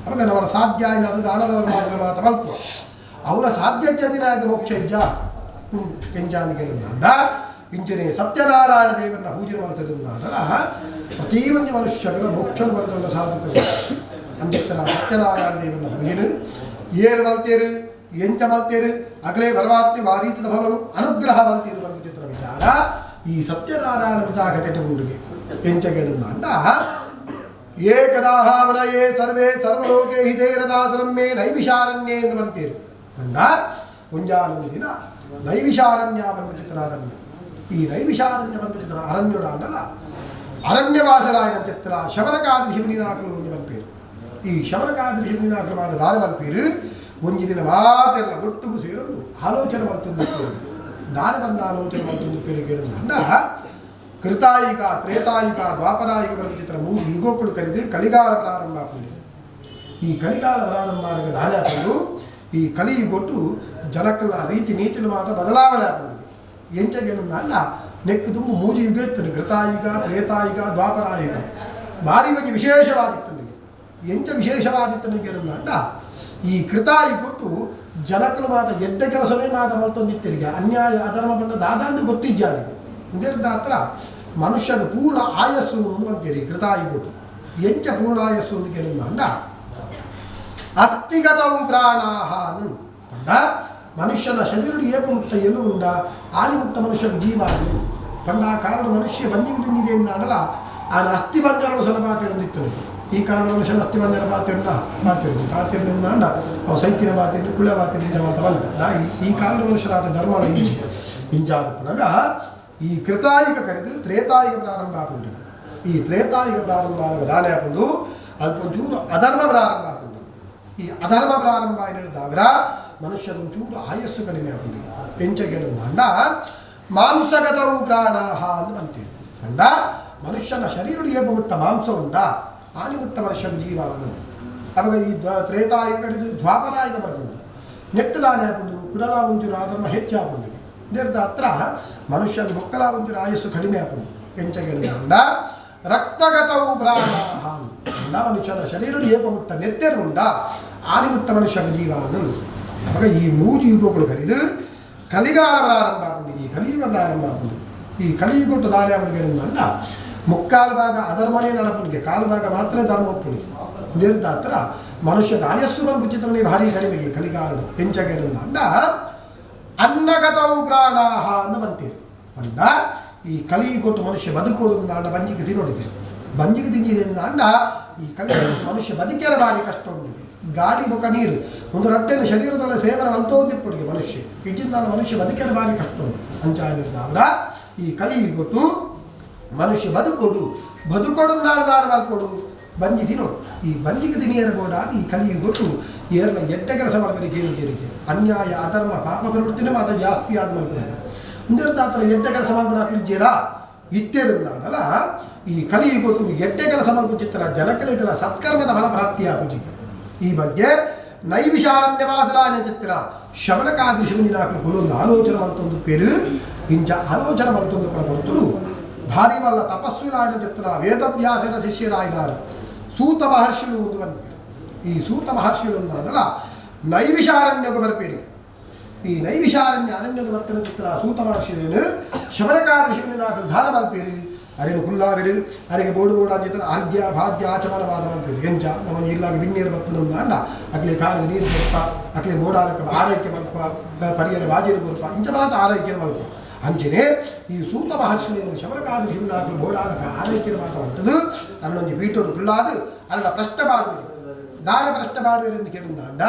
ಅವಾಗ ನಮ್ಮ ಸಾಧ್ಯ ಏನಾದರೂ ದಾನ ಧರ್ಮ ಮಾತ್ರ ಮಲ್ಪುವ ಅವನ ಸಾಧ್ಯ ದಿನ ಮೋಕ್ಷ ಇದ್ಯಾ ಉಂಡು ಎಂಚಾನಿಗೆ ಇಂಚನೆ ಸತ್ಯನಾರಾಯಣ ದೇವರನ್ನ ಪೂಜೆ ಮಾಡ್ತದಂದಾಡಲ ಪ್ರತಿಯೊಂದು ಮನುಷ್ಯಗಳ ಮೋಕ್ಷ ಪಡೆದ ಸಾಧ್ಯತೆ ಅಂದಿತ್ತರ ಸತ್ಯನಾರಾಯಣ ದೇವರನ್ನ ಪೂಜೆನು ಏರು ಮಲ್ತೇರು ಎಂಚ ಮಲ್ತೇರು ಅಗಲೇ ಪರಮಾತ್ಮ ವಾರೀತದ ಫಲನು ಅನುಗ್ರಹ ಮಲ್ತೇರು ಬಂದಿತ್ರ ವಿಚಾರ ಈ ಸತ್ಯನಾರಾಯಣ ಕಥೆ ಉಂಡುಗೆ ಎಂಚಗೆಳಂದಾಂಡ ಏಕದಾಹಾವನಯೇ ಸರ್ವೇ ಸರ್ವಲೋಕೆ ಹಿತೇರದಾಸರಂ ಮೇ ನೈವಿಷಾರಣ್ಯೇ ಎಂದು ಬಂತೀರು ಕಂಡ ಒಂಜಾನೊಂದು ದಿನ ನೈವಿಷಾರಣ್ಯ ಬಂದು ಚಿತ್ರಾರಣ್ಯ ಈ ನೈವಿಷಾರಣ್ಯ ಬಂದಿರ್ತಾರೆ ಅರಣ್ಯಡ ಅಂಡಲ್ಲ ಅರಣ್ಯವಾಸರಾಯನ ಚಿತ್ರ ಶಬರಕಾದ್ರಿ ಶಿವನಿನಾಕಲು ಒಂದು ಬಲ್ಪೇರು. ಈ ಶಬರಕಾದ್ರಿ ಶಿವನಿನಾಕಲು ಮಾದ ದಾರ ಬಲ್ಪೇರು ಒಂಜಿ ದಿನ ಮಾತೆಲ್ಲ ಒಟ್ಟುಗು ಸೇರೊಂದು ಆಲೋಚನೆ ಮಾಡ್ತಂದು ದಾರ ಬಂದ ಆಲೋಚನೆ ಮಾಡ್ತಂದು ಪೇರು ಕೇಳಿದ ಅಂಡ ಕೃತಾಯಿಕ ತ್ರೇತಾಯಿಕ ದ್ವಾಪರಾಯಿಕ ಚಿತ್ರ ಮೂರು ಯುಗೋಕುಳು ಕರೆದು ಕಲಿಗಾಲ ಪ್ರಾರಂಭ ಆಗ್ತದೆ. ಈ ಕಲಿಗಾಲ ಪ್ರಾರಂಭ ಆಗ ದಾನ ಹಾಕೊಂಡು ಈ ಕಲಿಯುಗೊಟ್ಟು ಜನಕ್ಕಲ್ಲ ರೀತಿ ನೀತಿಲು ಮಾತ್ರ ಬದಲಾವಣೆ ಆಗ್ತದೆ. ಎಂಚಗೆಣ್ಣಲ್ಲ ನೆಕ್ಕು ತುಂಬ ಮೂಜಿ ಯುಗ ಇತ್ತು ಕೃತಾಯುಗ ತ್ರೇತಾಯುಗ ದ್ವಾಪರಾಯುಗ ಭಾರಿ ಒಂಜಿ ವಿಶೇಷವಾದಿತ್ತು ನನಗೆ. ಎಂಚ ವಿಶೇಷವಾದಿತ್ತು ನನಗೆ ಅಂಡ ಈ ಕೃತಾಯುಗೊಟ್ಟು ಜನಕ್ಕಲು ಮಾತ್ರ ಎಡ್ಡ ಕೆಲಸವೇ ಮಾತ್ರ ಮಲ್ತೊಂದಿತ್ತರಿಗೆ ಅನ್ಯಾಯ ಅಧರ್ಮ ಪಂಡ ದಾದಾಂದು ಗೊತ್ತಿಜ್ಜಾನಿಗೆ ಇಂದಿರ್ದ ಹತ್ರ ಮನುಷ್ಯನ ಪೂರ್ಣ ಆಯಸ್ಸು ಅಂತೀರಿ ಕೃತಾಯುಗೊಟ್ಟು. ಎಂಚ ಪೂರ್ಣ ಆಯಸ್ಸು ಅಂದ ಅಸ್ಥಿಗತವು ಪ್ರಾಣಾಹ ಪಂಡ ಮನುಷ್ಯನ ಶರೀರ ಏಪ ಮುಕ್ತ ಎಲ್ಲೂ ಉಂಡ ಆನಿ ಮುಕ್ತ ಮನುಷ್ಯನ ಜೀವ ಅದು ಪಂಡ ಆ ಕಾರಣ ಮನುಷ್ಯ ಬಂದಿಗೆ ತಿಂದಿದೆ ಅಂದಲ್ಲ ಆನ ಅಸ್ಥಿ ಬಂಜರಳು ಸಲ ಪಾತಿರಲಿತ್ತು. ಈ ಕಾರಣ ಮನುಷ್ಯನ ಅಸ್ಥಿ ಬಂಜರ ಪಾತಿರಂಡ ಪಾತಿರು ಪಾತಿರಲಿಂದ ಅಂಡ ಅವು ಸೈತಿನ ಪಾತಿರು ಕುಳ ಪಾತಿರು ನಿಜ ಮಾತವಲ್ಲ ಈ ಕಾರಣ ಮನುಷ್ಯನಾದ ಧರ್ಮ ಇಂಚಿ ಇಂಚಾದ ಪುನಗ ಈ ಕೃತಾಯುಗ ಕರೆದು ತ್ರೇತಾಯುಗ ಪ್ರಾರಂಭ ಆಗುಂಟು. ಈ ತ್ರೇತಾಯುಗ ಪ್ರಾರಂಭ ಆಗುವ ದಾನೆ ಹಾಕೊಂಡು ಅಲ್ಪ ಒಂಚೂರು ಅಧರ್ಮ ಪ್ರಾರಂಭ ಆಗುಂಟು. ಈ ಅಧರ್ಮ ಪ್ರಾರಂಭ ಆಗಿದಾಗ ಮನುಷ್ಯಗೊಂಚೂರು ಆಯಸ್ಸು ಕಡಿಮೆ ಆಗುಂಟು. ಎಂಚಗೆಳು ಅಂಡ ಮಾಂಸಗತವು ಪ್ರಾಣಾಹ ಅಂತ ಅಂತೀರಿ. ಅಂಡ ಮನುಷ್ಯನ ಶರೀರ ಏಪ ಮುಟ್ಟ ಮಾಂಸ ಉಂಡ ಆನಿ ಮುಟ್ಟ ಮನುಷ್ಯನ ಜೀವ ಅವಾಗ ಈ ತ್ರೇತಾಯುಗ ಕರೆದು ದ್ವಾಪರಾಯುಗ ಬರ್ಕೊಂಡು ನೆಟ್ಟು ದಾನೆ ಹಾಕೊಂಡು ಕುಡಲ ಒಂಚೂರು ಅಧರ್ಮ ಹೆಚ್ಚಾಗುಂಡು. ಇದರದ ಹತ್ರ ಮನುಷ್ಯನ ಬೊಕ್ಕಲ ಒಂಚೂರು ಆಯಸ್ಸು ಕಡಿಮೆ ಆಗುಂಡು. ಎಂಚಗೆಳು ಅಂಡ ರಕ್ತಗತವು ಪ್ರಾಣಾಹ ಅಂಡ ಮನುಷ್ಯನ ಶರೀರ ಏಪ ಮುಟ್ಟ ನೆತ್ತೆರುಂಡ ಆನಿ ಮುಟ್ಟ ಮನುಷ್ಯನ ಜೀವ ಅವಾಗ ಈ ಮೂಜು ಯುಗಗಳು ಕರೆದು ಕಲಿಗಾಲ ಪ್ರಾರಂಭ ಆಗುಂಡು. ಈ ಕಲಿಯುಗ ಪ್ರಾರಂಭ ಆಗುಂಡು. ಈ ಕಲಿಯುಗೊಟ್ಟು ದಾನೆ ಅವನಿಗೆ ಅಂಡ ಮುಕ್ಕಾಲು ಭಾಗ ಅಧರ್ಮನೇ ನಡಪನಿಗೆ ಕಾಲು ಭಾಗ ಮಾತ್ರ ಧರ್ಮ ಒಪ್ಪುನಿ. ಇದರಿಂದ ಹತ್ರ ಮನುಷ್ಯದ ಆಯಸ್ಸು ಬಂದು ಭಾರಿ ಕಡಿಮೆಗೆ ಕಲಿಗಾಲಡು. ಎಂಚಗೆಳು ಅಂಡ ಅನ್ನಗತವು ಪ್ರಾಣಾಹ ಅಂತ ಬಂತೀರಿ. ಅಂಡ ಈ ಕಲಿಯುಗೊಟ್ಟು ಮನುಷ್ಯ ಬದುಕೋಡು ಅಂಡ ಬಂಜಿಗೆ ತಿನ್ನೋಡಿದೆ ಬಂಜಿಗೆ ತಿಂದಿದೆ ಅಂಡ ಈ ಕಲಿ ಮನುಷ್ಯ ಬದುಕಿರ ಭಾರಿ ಕಷ್ಟ ಉಂಡಿದೆ. ಗಾಳಿ ಮುಖ ನೀರು ಒಂದು ರಟ್ಟೆಯನ್ನು ಶರೀರದೊಳಗೆ ಸೇವನೆ ಮಲ್ತೋದಿಪ್ಪುಡಿಗೆ ಮನುಷ್ಯ ಇದ್ದಿಂದ ಮನುಷ್ಯ ಬದುಕಿರ ಭಾರಿ ಕಷ್ಟ ಉಂಟು. ಅಂಚಾನಿರ್ದಾವ್ರ ಈ ಕಲಿಯುಗೊಟ್ಟು ಮನುಷ್ಯ ಬದುಕೋಡು ಬದುಕೋಡು ದಾನ ಮಲ್ಕೊಡು ಬಂಜಿ ತಿನ್ನೋಡು. ಈ ಬಂಜಿಗೆ ತಿನಿಯರ ಬೋಡ ಈ ಕಲಿಯುಗೊಟ್ಟು ಏರ್ಲ ಎಡ್ಡ ಕೆಲಸ ಮಾಡಬೇಕು ಏನು ಕೇಳಿಕೆ ಅನ್ಯಾಯ ಅಧರ್ಮ ಪಾಪ ಪ್ರವೃತ್ತಿನೇ ಮಾತ್ರ ಜಾಸ್ತಿ ಆದ ಮಲ್ಕೊಂಡು ಮುಂದಿರ್ದ ಆ ಥರ ಎಡ್ಡ ಕೆಲಸ ಮಾಡ್ಕೊಂಡು ಹಾಕ್ಲಿದ್ದೀರಾ ಇತ್ತೇರಲ್ಲ ಈ ಕಲಿಯುಗೊಟ್ಟು ಎಡ್ಡೆ ಕೆಲಸ ಮಾಡ್ಕೊಚಿತ್ತರ ಜನಕಲಿಗಳ ಸತ್ಕರ್ಮದ ಫಲ ಪ್ರಾಪ್ತಿಯಾಗುಜಿಗೆ. ಈ ಬಗ್ಗೆ ನೈವಿಷಾರಣ್ಯವಾಸರಾನ ಚಿತ್ರ ಶಬನಕಾದಿ ಶಿವನಿನಾಕಲು ಕುಲೊಂದು ಆಲೋಚನೆ ಮಲ್ತೊಂದು ಪೇರು ಇಂಚ ಆಲೋಚನೆ ಮಲ್ತೊಂದು ಪ್ರಬರ್ತಲು ಭಾರಿ ವಲ್ಲ ತಪಸ್ವಿರಾಯನ ಚಿತ್ರ ವೇದವ್ಯಾಸನ ಶಿಷ್ಯರಾಯಿನಾರು ಸೂತ ಮಹರ್ಷಿಗಳು ಒಂದು ಬಂದಿರು. ಈ ಸೂತ ಮಹರ್ಷಿಗಳು ಅನ್ನಲ್ಲ ನೈವಿಷಾರಣ್ಯಕ್ಕೆ ಬರ್ಪೇರಿ. ಈ ನೈವಿಷಾರಣ್ಯ ಅರಣ್ಯದ ಬರ್ತನ ಚಿತ್ರ ಸೂತ ಮಹರ್ಷಿಗಳೇನು ಶಬನಕಾದಿ ಶಿವನಿನಾಕಲು ಧಾನ ಮಲ್ಪೇರಿ ಅರಿನು ಕುಲ್ಲಾವಿರು ಅರಿಗೆ ಬೋಡು ಬೋಡು ಅಂಜಿತನ ಆರ್ಘ್ಯ ಭಾಗ್ಯ ಆಚಮನವಾದ ಮಲ್ಪೇರು. ಎಂಚ ನಮ್ಮ ಇಲ್ಲಾಗ ಬಿನ್ನೀರು ಬರ್ತನ ಅಂಡ ಅಕ್ಲೆ ಕಾಲಿಗೆ ನೀರು ಕೊರ್ಪ ಅಕ್ಲೆ ಬೋಡಾಲಕ್ಕೆ ಆರೈಕೆ ಮಲ್ಪ ಪರಿಯರ ಬಾಜಿರು ಕೊರ್ಪ ಇಂಚ ಮಾತ ಆರೈಕೆ ಮಲ್ಪ. ಅಂಚನೆ ಈ ಸೂತ ಮಹರ್ಷಿಯನ್ನು ಶಬರಕಾದ ಶಿವನಾಕಲು ಬೋಡಾಲಕ್ಕೆ ಆರೈಕೆ ಮಾತವಂಥದ್ದು ಅರಳೊಂದು ಪೀಠೋಡು ಕುಲ್ಲಾದು ಅರಳ ಪ್ರಶ್ನೆ ಮಾಡುವಿರು ದಾನ ಪ್ರಶ್ನೆ ಮಾಡುವಿರು ಎಂದು ಕೇಳಿದ ಅಂಡ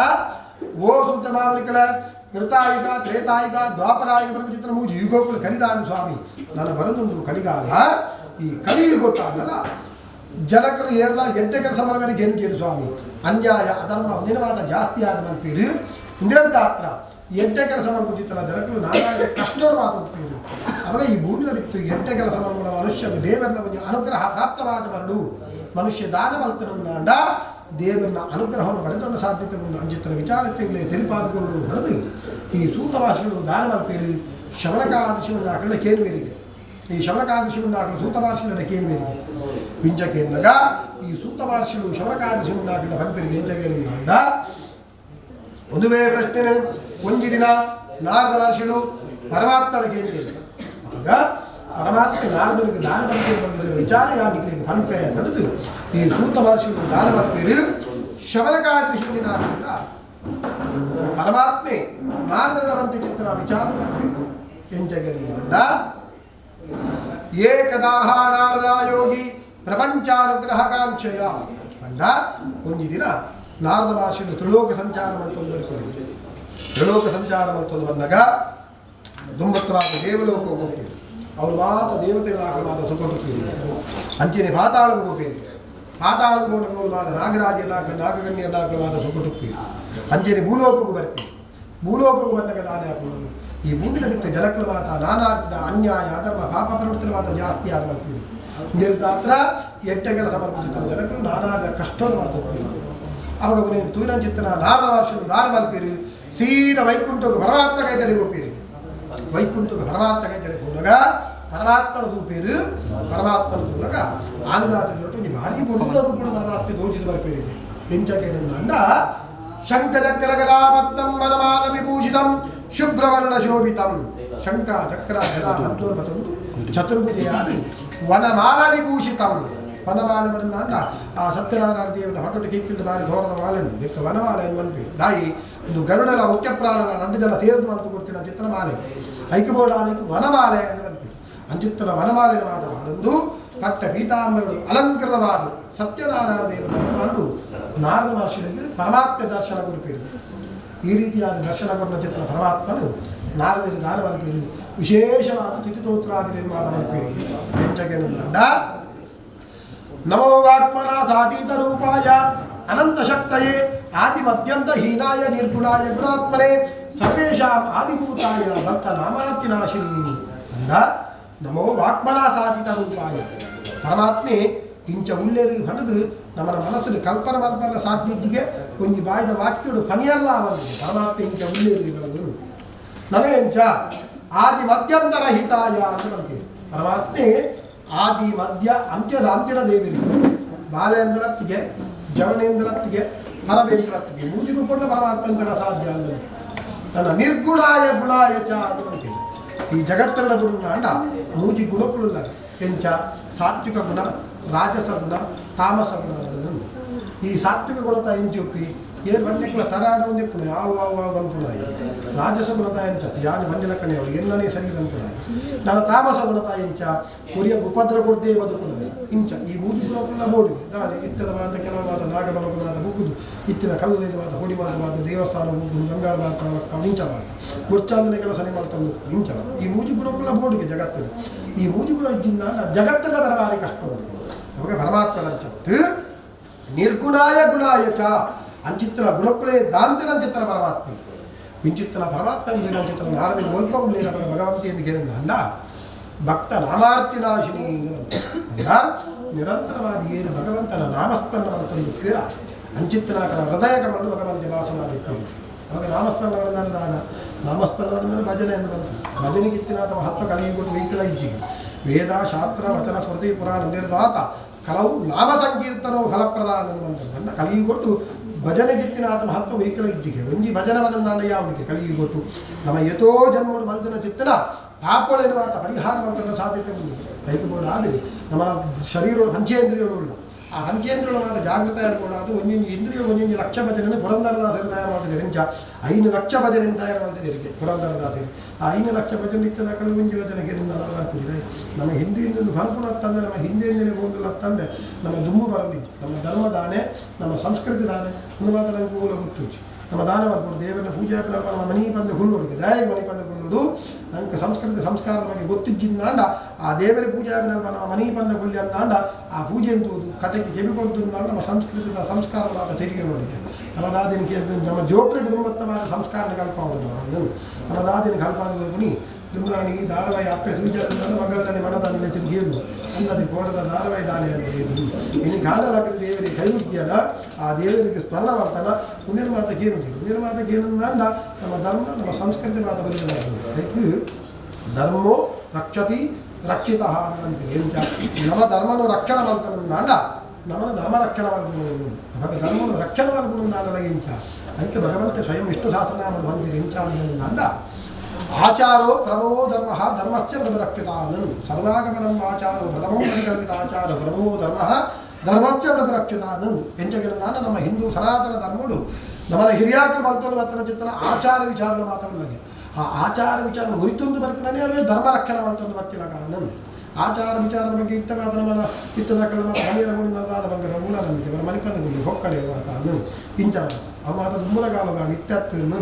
ಓ ಸೂತ ಮಾವನಿಕಲ ಕೃತಾಯುಗ ತ್ರೇತಾಯುಗ ದ್ವಾಪರಾಯುಗ ಪ್ರಪಂಚಿತ್ರ ಮೂಜಿ ಯುಗೋಕುಳು ಕರಿದಾನು ಸ್ವಾಮಿ ನನ್ನ ಬರದೊಂದು ಕಲಿಗಾಲ ಈ ಕಲಿಯುಗೊಟ್ಟಾಗಲ್ಲ ಜನಕರು ಏರ್ಲ ಎಡ್ಡೆ ಕೆಲಸ ಮಾಡಬೇಕು ಏನು ಕೇಳು ಸ್ವಾಮಿ ಅನ್ಯಾಯ ಅಧರ್ಮ ಒಂದಿನವಾದ ಜಾಸ್ತಿ ಆದ ಮಂತೀರು ಇಂದೆಂತ ಹತ್ರ ಎಡ್ಡೆ ಕೆಲಸ ಮಾಡ್ಕೊತಿತ್ತಲ್ಲ ಜನಕರು ನಾನಾಗ ಕಷ್ಟೋಡು ಮಾತಾಡ್ತೀರು. ಅವಾಗ ಈ ಭೂಮಿಯಲ್ಲಿ ಎಡ್ಡೆ ಕೆಲಸ ಮಾಡುವ ಮನುಷ್ಯ ದೇವರನ್ನ ಒಂದು ಅನುಗ್ರಹ ಪ್ರಾಪ್ತವಾದ ಬರಡು ಮನುಷ್ಯ ದಾನ ಮಲ್ತನಂದ ದೇವರನ್ನ ಅನುಗ್ರಹವನ್ನು ಪಡೆದೊಂದು ಸಾಧ್ಯತೆ ಒಂದು ಅಂಜಿತನ ವಿಚಾರತೆಗಳೇ ತಿಳಿಪಾದುಕೊಂಡು ಹೊಡೆದು ಈ ಸೂತ ಭಾಷೆಗಳು ದಾನ ಮಲ್ಪೇರಿ ಶಬನಕಾದಿಶವನ್ನು ಹಾಕಲ್ಲ ಕೇಳುವೇರಿಗೆ. ಈ ಶಬನಕಾದಿಶವನ್ನು ಹಾಕಲು ಸೂತ ಭಾಷೆಗಳ ಕೇಳುವೇರಿಗೆ ಪಿಂಜಕೇನ್ನಗ ಈ ಸೂತ ಭಾಷೆಗಳು ಶಬನಕಾದಿಶವನ್ನು ಹಾಕಲ ಪಂಪರಿಗೆ ಎಂಜಕೇನ ಒಂದುವೇ ಪ್ರಶ್ನೆ ಒಂಜಿ ದಿನ ನಾರದ ಮಹರ್ಷಿಗಳು ಪರಮಾತ್ಮನ ಕೇಳಿದೆ. ಆಗ ಪರಮಾತ್ಮ ನಾರದರಿಗೆ ದಾನ ಬಂದಿರುವ ವಿಚಾರ ಯಾನಿಗೆ ಪಂಪೆ ನಡೆದು ಈ ಸೂತ ಮಹರ್ಷಿಗಳು ದಾನ ಬರ್ಪೇರು ಶಬನಕಾದಿಶಿವನಿನ ಪರಮಾತ್ಮೆ ನಾರದರ ಬಂತ ಚಿತ್ರ ವಿಚಾರ ಎಂಜಗಂಡ ಏಕದಾಹ ನಾರದ ಯೋಗಿ ಪ್ರಪಂಚಾನುಗ್ರಹಕಾಂಕ್ಷೆಯ ಅಂಡ ಒಂಜಿ ದಿನ ನಾರದ ಮಹರ್ಷಿಗಳು ತ್ರಿಲೋಕ ಸಂಚಾರ ಮಲ್ತೊಂದು ಬರ್ಪೇರು. ತ್ರಿಲೋಕ ಸಂಚಾರ ಮಲ್ತೊಂದು ಬಂದಾಗ ದುಂಬತ್ವಾದ ದೇವಲೋಕ ಹೋಗ್ತೀವಿ. ಅವರು ಮಾತ ದೇವತೆ ಮಾತ ಸುಖ ಅಂಚನೆ ಪಾತಾಳకు ಹೋಗ್ತೀರಿ ಪಾತಾಳకు ಹೋಗಿ ಮಾತ ನಾಗರಾಜನಾಕ ನಾಗಕನ್ಯನಾಕ ಮಾತ ಸುಖ ಅಂಚನೆ ಭೂಲೋಕಕ್ಕೂ ಬರ್ತೀರಿ ಭೂಲೋಕಕ್ಕೂ ಬಂದಾಗ ದಾನ ಹಾಕೊಂಡು ಈ ಭೂಮಿನ ಬಿಟ್ಟು ಜನಕ್ಳು ಮಾತ ನಾನಾರ್ಥದ ಅನ್ಯಾಯ ಅಧರ್ಮ ಪಾಪ ಪ್ರವೃತ್ತಿನ ಮಾತ ಜಾಸ್ತಿ ಆದ ಮಾಡ್ತೀರಿ ನಿರ್ದಾತ್ರ ಎಟ್ಟ ಕೆಲಸ ಮಾಡ್ತಿರ್ತಾರೆ ಜನಕ್ಕಳು ನಾನಾದ ಕಷ್ಟದ ಮಾತು ಅವಾಗ ನೀನು ತೂನಂಚಿತ್ತನ ನಾರದ ವರ್ಷ ದಾನ ಮಲ್ಪೀರಿ ಸೀದಾ ವೈಕುಂಠಕ್ಕೆ ಪರಮಾತ್ಮ ಕೈ ತಡೆಗೆ ಹೋಗ್ತೀರಿ. ವೈಕುಂಠಕ್ಕೆ ಪರಮಾತ್ಮ ಕೈ ತಡೆಗೆ ಹೋದಾಗ ಪರಮಾತ್ಮನ ತೂಪೇರು ಪರಮಾತ್ಮನ ತೂನಾಗ ಆನಂದಾತ ನೀ ಭಾರಿ ಬೊಂದುದವರು ಕೂಡ ಪರಮಾತ್ಮ ತೋಜಿದು ಬರ್ಪೇರಿದೆ ಎಂಚಕೇನಂದ ಶಂಖಚಕ್ರ ಗದಾಪದ್ಮಂ ವನಮಾಲ ವಿಭೂಷಿತಂ ಶುಭ್ರವರ್ಣ ಶೋಭಿತಂ ಶಂಖ ಚಕ್ರ ಗದಾ ಪದ್ಮ ಪತೊಂದು ಚತುರ್ಭುಜೆಯಾದ ವನಮಾಲ ವಿಭೂಷಿತಂ ವನಮಾಲ ಬಂದ ಆ ಸತ್ಯನಾರಾಯಣ ದೇವನ ಹೊಟ್ಟೆ ಕೀಕಿಲ್ದ ಬಾರಿ ಧೋರದ ಮಾಲೆಂಡು ದಿಕ್ಕ ವನಮಾಲ ಎನ್ನುವಂತೆ ದಾಯಿ ಒಂದು ಗರುಡಲ ಮುಖ್ಯ ಪ್ರಾಣಲ రెండు ಜನ ಸೇರಿದ ಮಾತು ಕೊಡ್ತೀನಿ ಅಂಚಿತ್ತನ ಮಾಲೆ ಐಕ್ಯಬೋರ್ಡ್ ಆಮೇಲೆ ವನಮಾಲೆ ಎನ್ನುವಂತೆ ಅಂಚಿತ್ತನ ವನಮಾಲಿನ ಮಾತು ಮಾಡೊಂದು ಪಟ್ಟ ಪೀತಾಂಬರುಡು ಅಲಂಕೃತವಾದ ಸತ್ಯನಾರಾಯಣ ದೇವನ ಮಾಡು ನಾರದ ಮಹರ್ಷಿಗಳಿಗೆ ಪರಮಾತ್ಮ ದರ್ಶನ ಕೊಡ್ತೀರಿ. ಈ ರೀತಿಯಾದ ದರ್ಶನ ಕೊಟ್ಟ ಚಿತ್ರ ಪರಮಾತ್ಮನು ನಾರದರಿ ದಾನ ಮಲ್ಪೇರು ವಿಶೇಷವಾದ ತಿಥಿತೋತ್ರಾದಿ ನಿರ್ಮಾಣ ಮಲ್ಪೇರಿ ಎಂಚಗೆನುಂಡ ನಮೋ ವಾಕ್ಮನ ಸಾತೀತ ರೂಪಾಯ ಅನಂತ ಶಕ್ತಯೇ ಆದಿ ಮಧ್ಯಂತ ಹೀನಾಯ ನಿರ್ಗುಣಾಯ ಗುಣಾತ್ಮನೆ ಸರ್ವೇಷಾಂ ಆದಿಭೂತಾಯ ಭಕ್ತ ನಾಮಾರ್ತಿನಾಶಿನಿ ಅಂದ ನಮೋ ವಾಕ್ಮನ ಸಾಧಿತ ರೂಪಾಯ ಪರಮಾತ್ಮೆ ಇಂಚ ಉಳ್ಳೇರು ಹಣದು ನಮ್ಮನ ಮನಸ್ಸು ಕಲ್ಪನೆ ಮಲ್ಪನ ಸಾಧ್ಯತೆಗೆ ಒಂಜಿ ಬಾಯಿದ ವಾಕ್ಯಡು ಫನಿಯಲ್ಲ ಅವನಿಗೆ ಪರಮಾತ್ಮೆ ಇಂಚ ಉಳ್ಳೇರು ನನಗೆಂಚ ಆದಿ ಮಧ್ಯಂತರಹಿತಾಯ ಅಂತ ನಂಬಿಕೆ ಪರಮಾತ್ಮೆ ಆದಿ ಮಧ್ಯ ಅಂತ್ಯದ ಅಂತ್ಯದ ದೇವಿರು ಬಾಲೇಂದ್ರತ್ತಿಗೆ ಜವನೇಂದ್ರತ್ತಿಗೆ ಪರಮೇಂದ್ರತ್ತಿಗೆ ಮೂಜಿಗೂ ಕೊಂಡ ಪರಮಾತ್ಮಂತರ ಸಾಧ್ಯ ಅಂದ ನನ್ನ ನಿರ್ಗುಣಾಯ ಗುಣಾಯ ಚ ಅಂತ ನಂಬಿಕೆ ಈ ಜಗತ್ತಿನ ಗುಣ ಅಂಡ ಮೂಜಿ ಗುಣಕ್ಕುಳ್ಳ ಎಂಚ ಸಾತ್ವಿಕ ಗುಣ ರಾಜಸ ಗುಣ ತಾಮಸ ಗುಣ. ಈ ಸಾತ್ವಿಕ ಗುಣತ ಎಂಚುಪ್ಪಿ ಏ ಬಂಡೆಕ್ಕಳ ತರಾಡ ಒಂದಿಪ್ಪು ಯಾವ ಯಾವ ಬಂದ್ಪುಣ ರಾಜಸ ಗುಣತ ಎಂಚತ್ತು ಯಾನು ಬಂಡಿಲ ಕಣೆ ಅವರು ಎಲ್ಲನೇ ಸರಿ ಬಂದ್ಪುಣ ನನ್ನ ತಾಮಸ ಗುಣತ ಎಂಚ ಉರಿಯ ಉಪದ್ರ ಕೊಡ್ದೇ ಬದುಕುಣ ಇಂಚ ಈ ಮೂಜಿ ಗುಣಕುಳ್ಳ ಬೋಡಿಗೆ ದಾನೆ ಇತ್ತದ ಮಾತ ಕೆಲವು ಮಾತ ನಾಗಬಲ ಮಾತ ಹೋಗುದು ಇತ್ತಿನ ಕಲ್ಲುದ ಮಾತ ಹೊಡಿ ಮಾತ ಮಾತ ದೇವಸ್ಥಾನ ಹೋಗುದು ಬಂಗಾರ ಮಾತ ಇಂಚ ಮಾತ ಗುರ್ಚಾಂದನೆ ಕೆಲಸ ಮಾಡ್ತಂದು ಇಂಚ ಈ ಮೂಜಿ ಗುಣಕುಳ್ಳ ಬೋಡಿಗೆ ಜಗತ್ತಿನ ಈ ಮೂಜಿ ಗುಣ ಇದ್ದಿನ ಜಗತ್ತಿನ ಬರಬಾರಿ ಕಷ್ಟ ಉಂಟು. ಅವಾಗ ಪರಮಾತ್ಮನಂಚತ್ತು ನಿರ್ಗುಣಾಯ ಗುಣಾಯ ಚ ಅಂಚಿತ್ರ ಗುಣಕ್ಕುಳೇ ದಾಂತಿನಂಚಿತ್ರ ಪರಮಾತ್ಮ ಇಂಚಿತ್ತನ ಪರಮಾತ್ಮ ಅಂಚಿತ್ರ ನಾರದಿನ ಒಲ್ಪ ಉಳ್ಳೇನ ಭಗವಂತ ಎಂದು ಕೇಳಿದ ಅಂಡ ಭಕ್ತ ನಾಮಾರ್ತಿನಾಶಿನಿ ಅಂಡ ನಿರಂತರವಾಗಿ ಏನು ಭಗವಂತನ ನಾಮಸ್ಮರಣ ತಂದು ತೀರ ಅಂಚಿತ್ತನಾಕರ ಹೃದಯ ಕಮಲು ಭಗವಂತ ವಾಸನಾದಿಟ್ಟು. ಅವಾಗ ನಾಮಸ್ಮರಣ ದಾನ ನಾಮಸ್ಮರಣ ಭಜನೆ ಎಂದು ಬಂತು. ಭಜನೆಗೆ ಇಚ್ಚಿನಾಥ ಮಹತ್ವ ಕಲಿಯುವುದು ವೈಕಲ ಇಜ್ಜಿಗೆ ವೇದ ಶಾಸ್ತ್ರ ವಚನ ಸ್ಮೃತಿ ಪುರಾಣ ನಿರ್ಮಾತ ಕಲವು ನಾಮ ಸಂಕೀರ್ತನೋ ಫಲಪ್ರದಾನ ಅನ್ನುವಂಥದ್ದನ್ನು ಕಲಿಯುಗೊಟ್ಟು ಭಜನೆಗಿತ್ತಿನಾಥ ಮಹತ್ವ ವೈಕಲ ಇಜ್ಜಿಗೆ ಒಂಜಿ ಭಜನೆ ಬಂದ ಯಾವನಿಗೆ ಕಲಿಯುಗೊಟ್ಟು ನಮ್ಮ ಯಥೋ ಜನ್ಮಡು ಮಲ್ದಿನ ಚಿತ್ತನ ಪಾಪೊಳೇನು ಮಾತ ಪರಿಹಾರ ಮಾಡ್ತಕ್ಕ ಸಾಧ್ಯತೆ ಉಂಟು. ಕೈಕೊಂಡು ನಮ್ಮ ಶರೀರ ಪಂಚೇಂದ್ರಿಯಗಳು ಆ ಪಂಚೇಂದ್ರಿಯಗಳು ಮಾತ್ರ ಜಾಗೃತ ಇರ್ಬೋದು. ಒಂದೊಂದು ಇಂದ್ರಿಯ ಒಂದೊಂದು ಲಕ್ಷ ಭಜನೆ ಪುರಂದರದಾಸರು ತಯಾರು ಮಾಡ್ತಿದ್ದಾರೆ. ಇಂಚ 5 ಲಕ್ಷ ಭಜನೆ ತಯಾರು ಮಾಡ್ತಿದ್ದಾರೆ ಪುರಂದರದಾಸರು. ಆ 5 ಲಕ್ಷ ಭಜನೆ ಇತ್ತದ ಕಡೆ ಒಂಜಿ ಭಜನೆಗೆ ಹಾಕುದಿದೆ. ನಮ್ಮ ಹಿಂದಿನಿಂದ ಫಲಪುಣ ತಂದೆ ನಮ್ಮ ಹಿಂದೆಯಿಂದಲೇ ಮುಂದಿಲ್ಲ ತಂದೆ ನಮ್ಮ ದುಂಬು ಬರಲಿ ನಮ್ಮ ಧರ್ಮ ದಾನೆ ನಮ್ಮ ಸಂಸ್ಕೃತಿ ದಾನೆ ಒಂದು ಮಾತ್ರ ನಮಗೆ ಮೂಲ ಗೊತ್ತು. ನಮ್ಮ ದಾನ ಮಾಡ್ಬೋದು ದೇವರನ್ನ ಪೂಜೆ ನಮ್ಮ ಮನೆ ಬಂದ ಹುಲ್ಲುಡಿಗೆ ದಯಾಗಿ ಮನೆ ಬಂದ ಹುಲ್ಲುಡು ನಮ್ಗೆ ಸಂಸ್ಕೃತಿ ಸಂಸ್ಕಾರದ ಬಗ್ಗೆ ಗೊತ್ತಿದ್ದಿಂದಾಂಡ ಆ ದೇವರ ಪೂಜೆ ನಮ್ಮ ಮನೆ ಬಂದ ಹುಲ್ಲಿ ಅಂದಾಂಡ ಆ ಪೂಜೆ ಎಂತುವುದು ಕತೆಗೆ ಚೆವಿ ಕೊಡ್ತು ನಮ್ಮ ಸಂಸ್ಕೃತಿದ ಸಂಸ್ಕಾರವಾದ ತೆರಿಗೆ ನೋಡಿದೆ. ನಮ್ಮ ದಾದಿನ ನಮ್ಮ ಜೋಕ್ಲಿಗೆ ತುಂಬತ್ತವಾದ ಸಂಸ್ಕಾರನ ಕಲ್ಪಾವುದು ನಮ್ಮ ದಾದಿನ ಕಲ್ಪಾದ ದುಂಬರಾಣಿ ಧಾರಾವಾಹಿ ಅಪ್ಪೆ ತೂಜಾದ ಮಗಳ ಮನದಾನ ತಿರುಗಿ ಅಂದದೆ ಕೋಟದ ಧಾರಾವಾಹಿ ದಾನೆ ಅಂತ ಇನ್ನು ಕಾಣಲಾಗದ ದೇವರಿಗೆ ಕೈಮುಗ್ಗಿಯಲ್ಲ ಆ ದೇವರಿಗೆ ಸ್ಮರಣ ಮಾಡ್ತಾನ ಮುಂದಿನ ಮಾತ ಕೇಳುವುದು ಮುಂದಿನ ಮಾತ ಕೇಳುವುದಂದ ನಮ್ಮ ಧರ್ಮ ನಮ್ಮ ಸಂಸ್ಕೃತಿ ಮಾತ ಬದಲಾಗಿದೆ. ಧರ್ಮೋ ರಕ್ಷತಿ ರಕ್ಷಿತ ಅಂತಂತೀರಿ. ಎಂಚ ನಮ್ಮ ಧರ್ಮನು ರಕ್ಷಣೆ ಮಾಡ್ತಾನಂದ ನಮ್ಮನ್ನು ಧರ್ಮ ರಕ್ಷಣೆ ಮಾಡ್ಕೊಂಡು ಅವಾಗ ಧರ್ಮನು ರಕ್ಷಣೆ ಮಾಡ್ಕೊಂಡು ಎಂಚ ಅದಕ್ಕೆ ಭಗವಂತ ಸ್ವಯಂ ವಿಷ್ಣು ಸಹಸ್ರನಾಮ ಬಂದಿರಿ ಎಂಚ ಅಂದ ಆಚಾರೋ ಪ್ರಭವೋ ಧರ್ಮ ಧರ್ಮಶ್ಚ ಪ್ರಭುರಕ್ಷಿತಾನನ್ ಸರ್ವಾಗಮನಂ ಆಚಾರೋ ಪ್ರಥಮಂ ಪರಿಕಲ್ಪಿತ ಆಚಾರ ಪ್ರಭವೋ ಧರ್ಮ ಧರ್ಮಶ್ಚ ಪ್ರಭುರಕ್ಷಿತಾನನ್ ಎಂಚಗಿನ ನಮ್ಮ ಹಿಂದೂ ಸನಾತನ ಧರ್ಮಡು ನಮ್ಮನ ಹಿರಿಯಾಕರು ಮಲ್ತೊಂದು ಬರ್ತನ ಚಿತ್ತನ ಆಚಾರ ವಿಚಾರಗಳು ಮಾತ್ರವಲ್ಲದೆ ಆ ಆಚಾರ ವಿಚಾರ ಹುರಿತೊಂದು ಬರ್ತಾನೆ ಅವೇ ಧರ್ಮ ರಕ್ಷಣೆ ಮಾಡ್ತೊಂದು ಬರ್ತಿಲ್ಲ ಕಾನನ್ ಆಚಾರ ವಿಚಾರದ ಬಗ್ಗೆ ಇತ್ತ ಮಾತ್ರ ನಮ್ಮ ಇತ್ತದ ಕಡೆ ಮಾತ್ರ ಹಣಿಯರ ಗುಣದಾದ ಬಂದರೆ ಮೂಲ ನಂಬಿಕೆ ಬರ ಮಣಿಪಂದ ಗುಳ್ಳಿ ಹೊಕ್ಕಡೆ ಮಾತಾನು ಇಂಚ ಅವ ಮಾತ ಮೂಲ ಕಾಲದ ಇತ್ತತ್ತು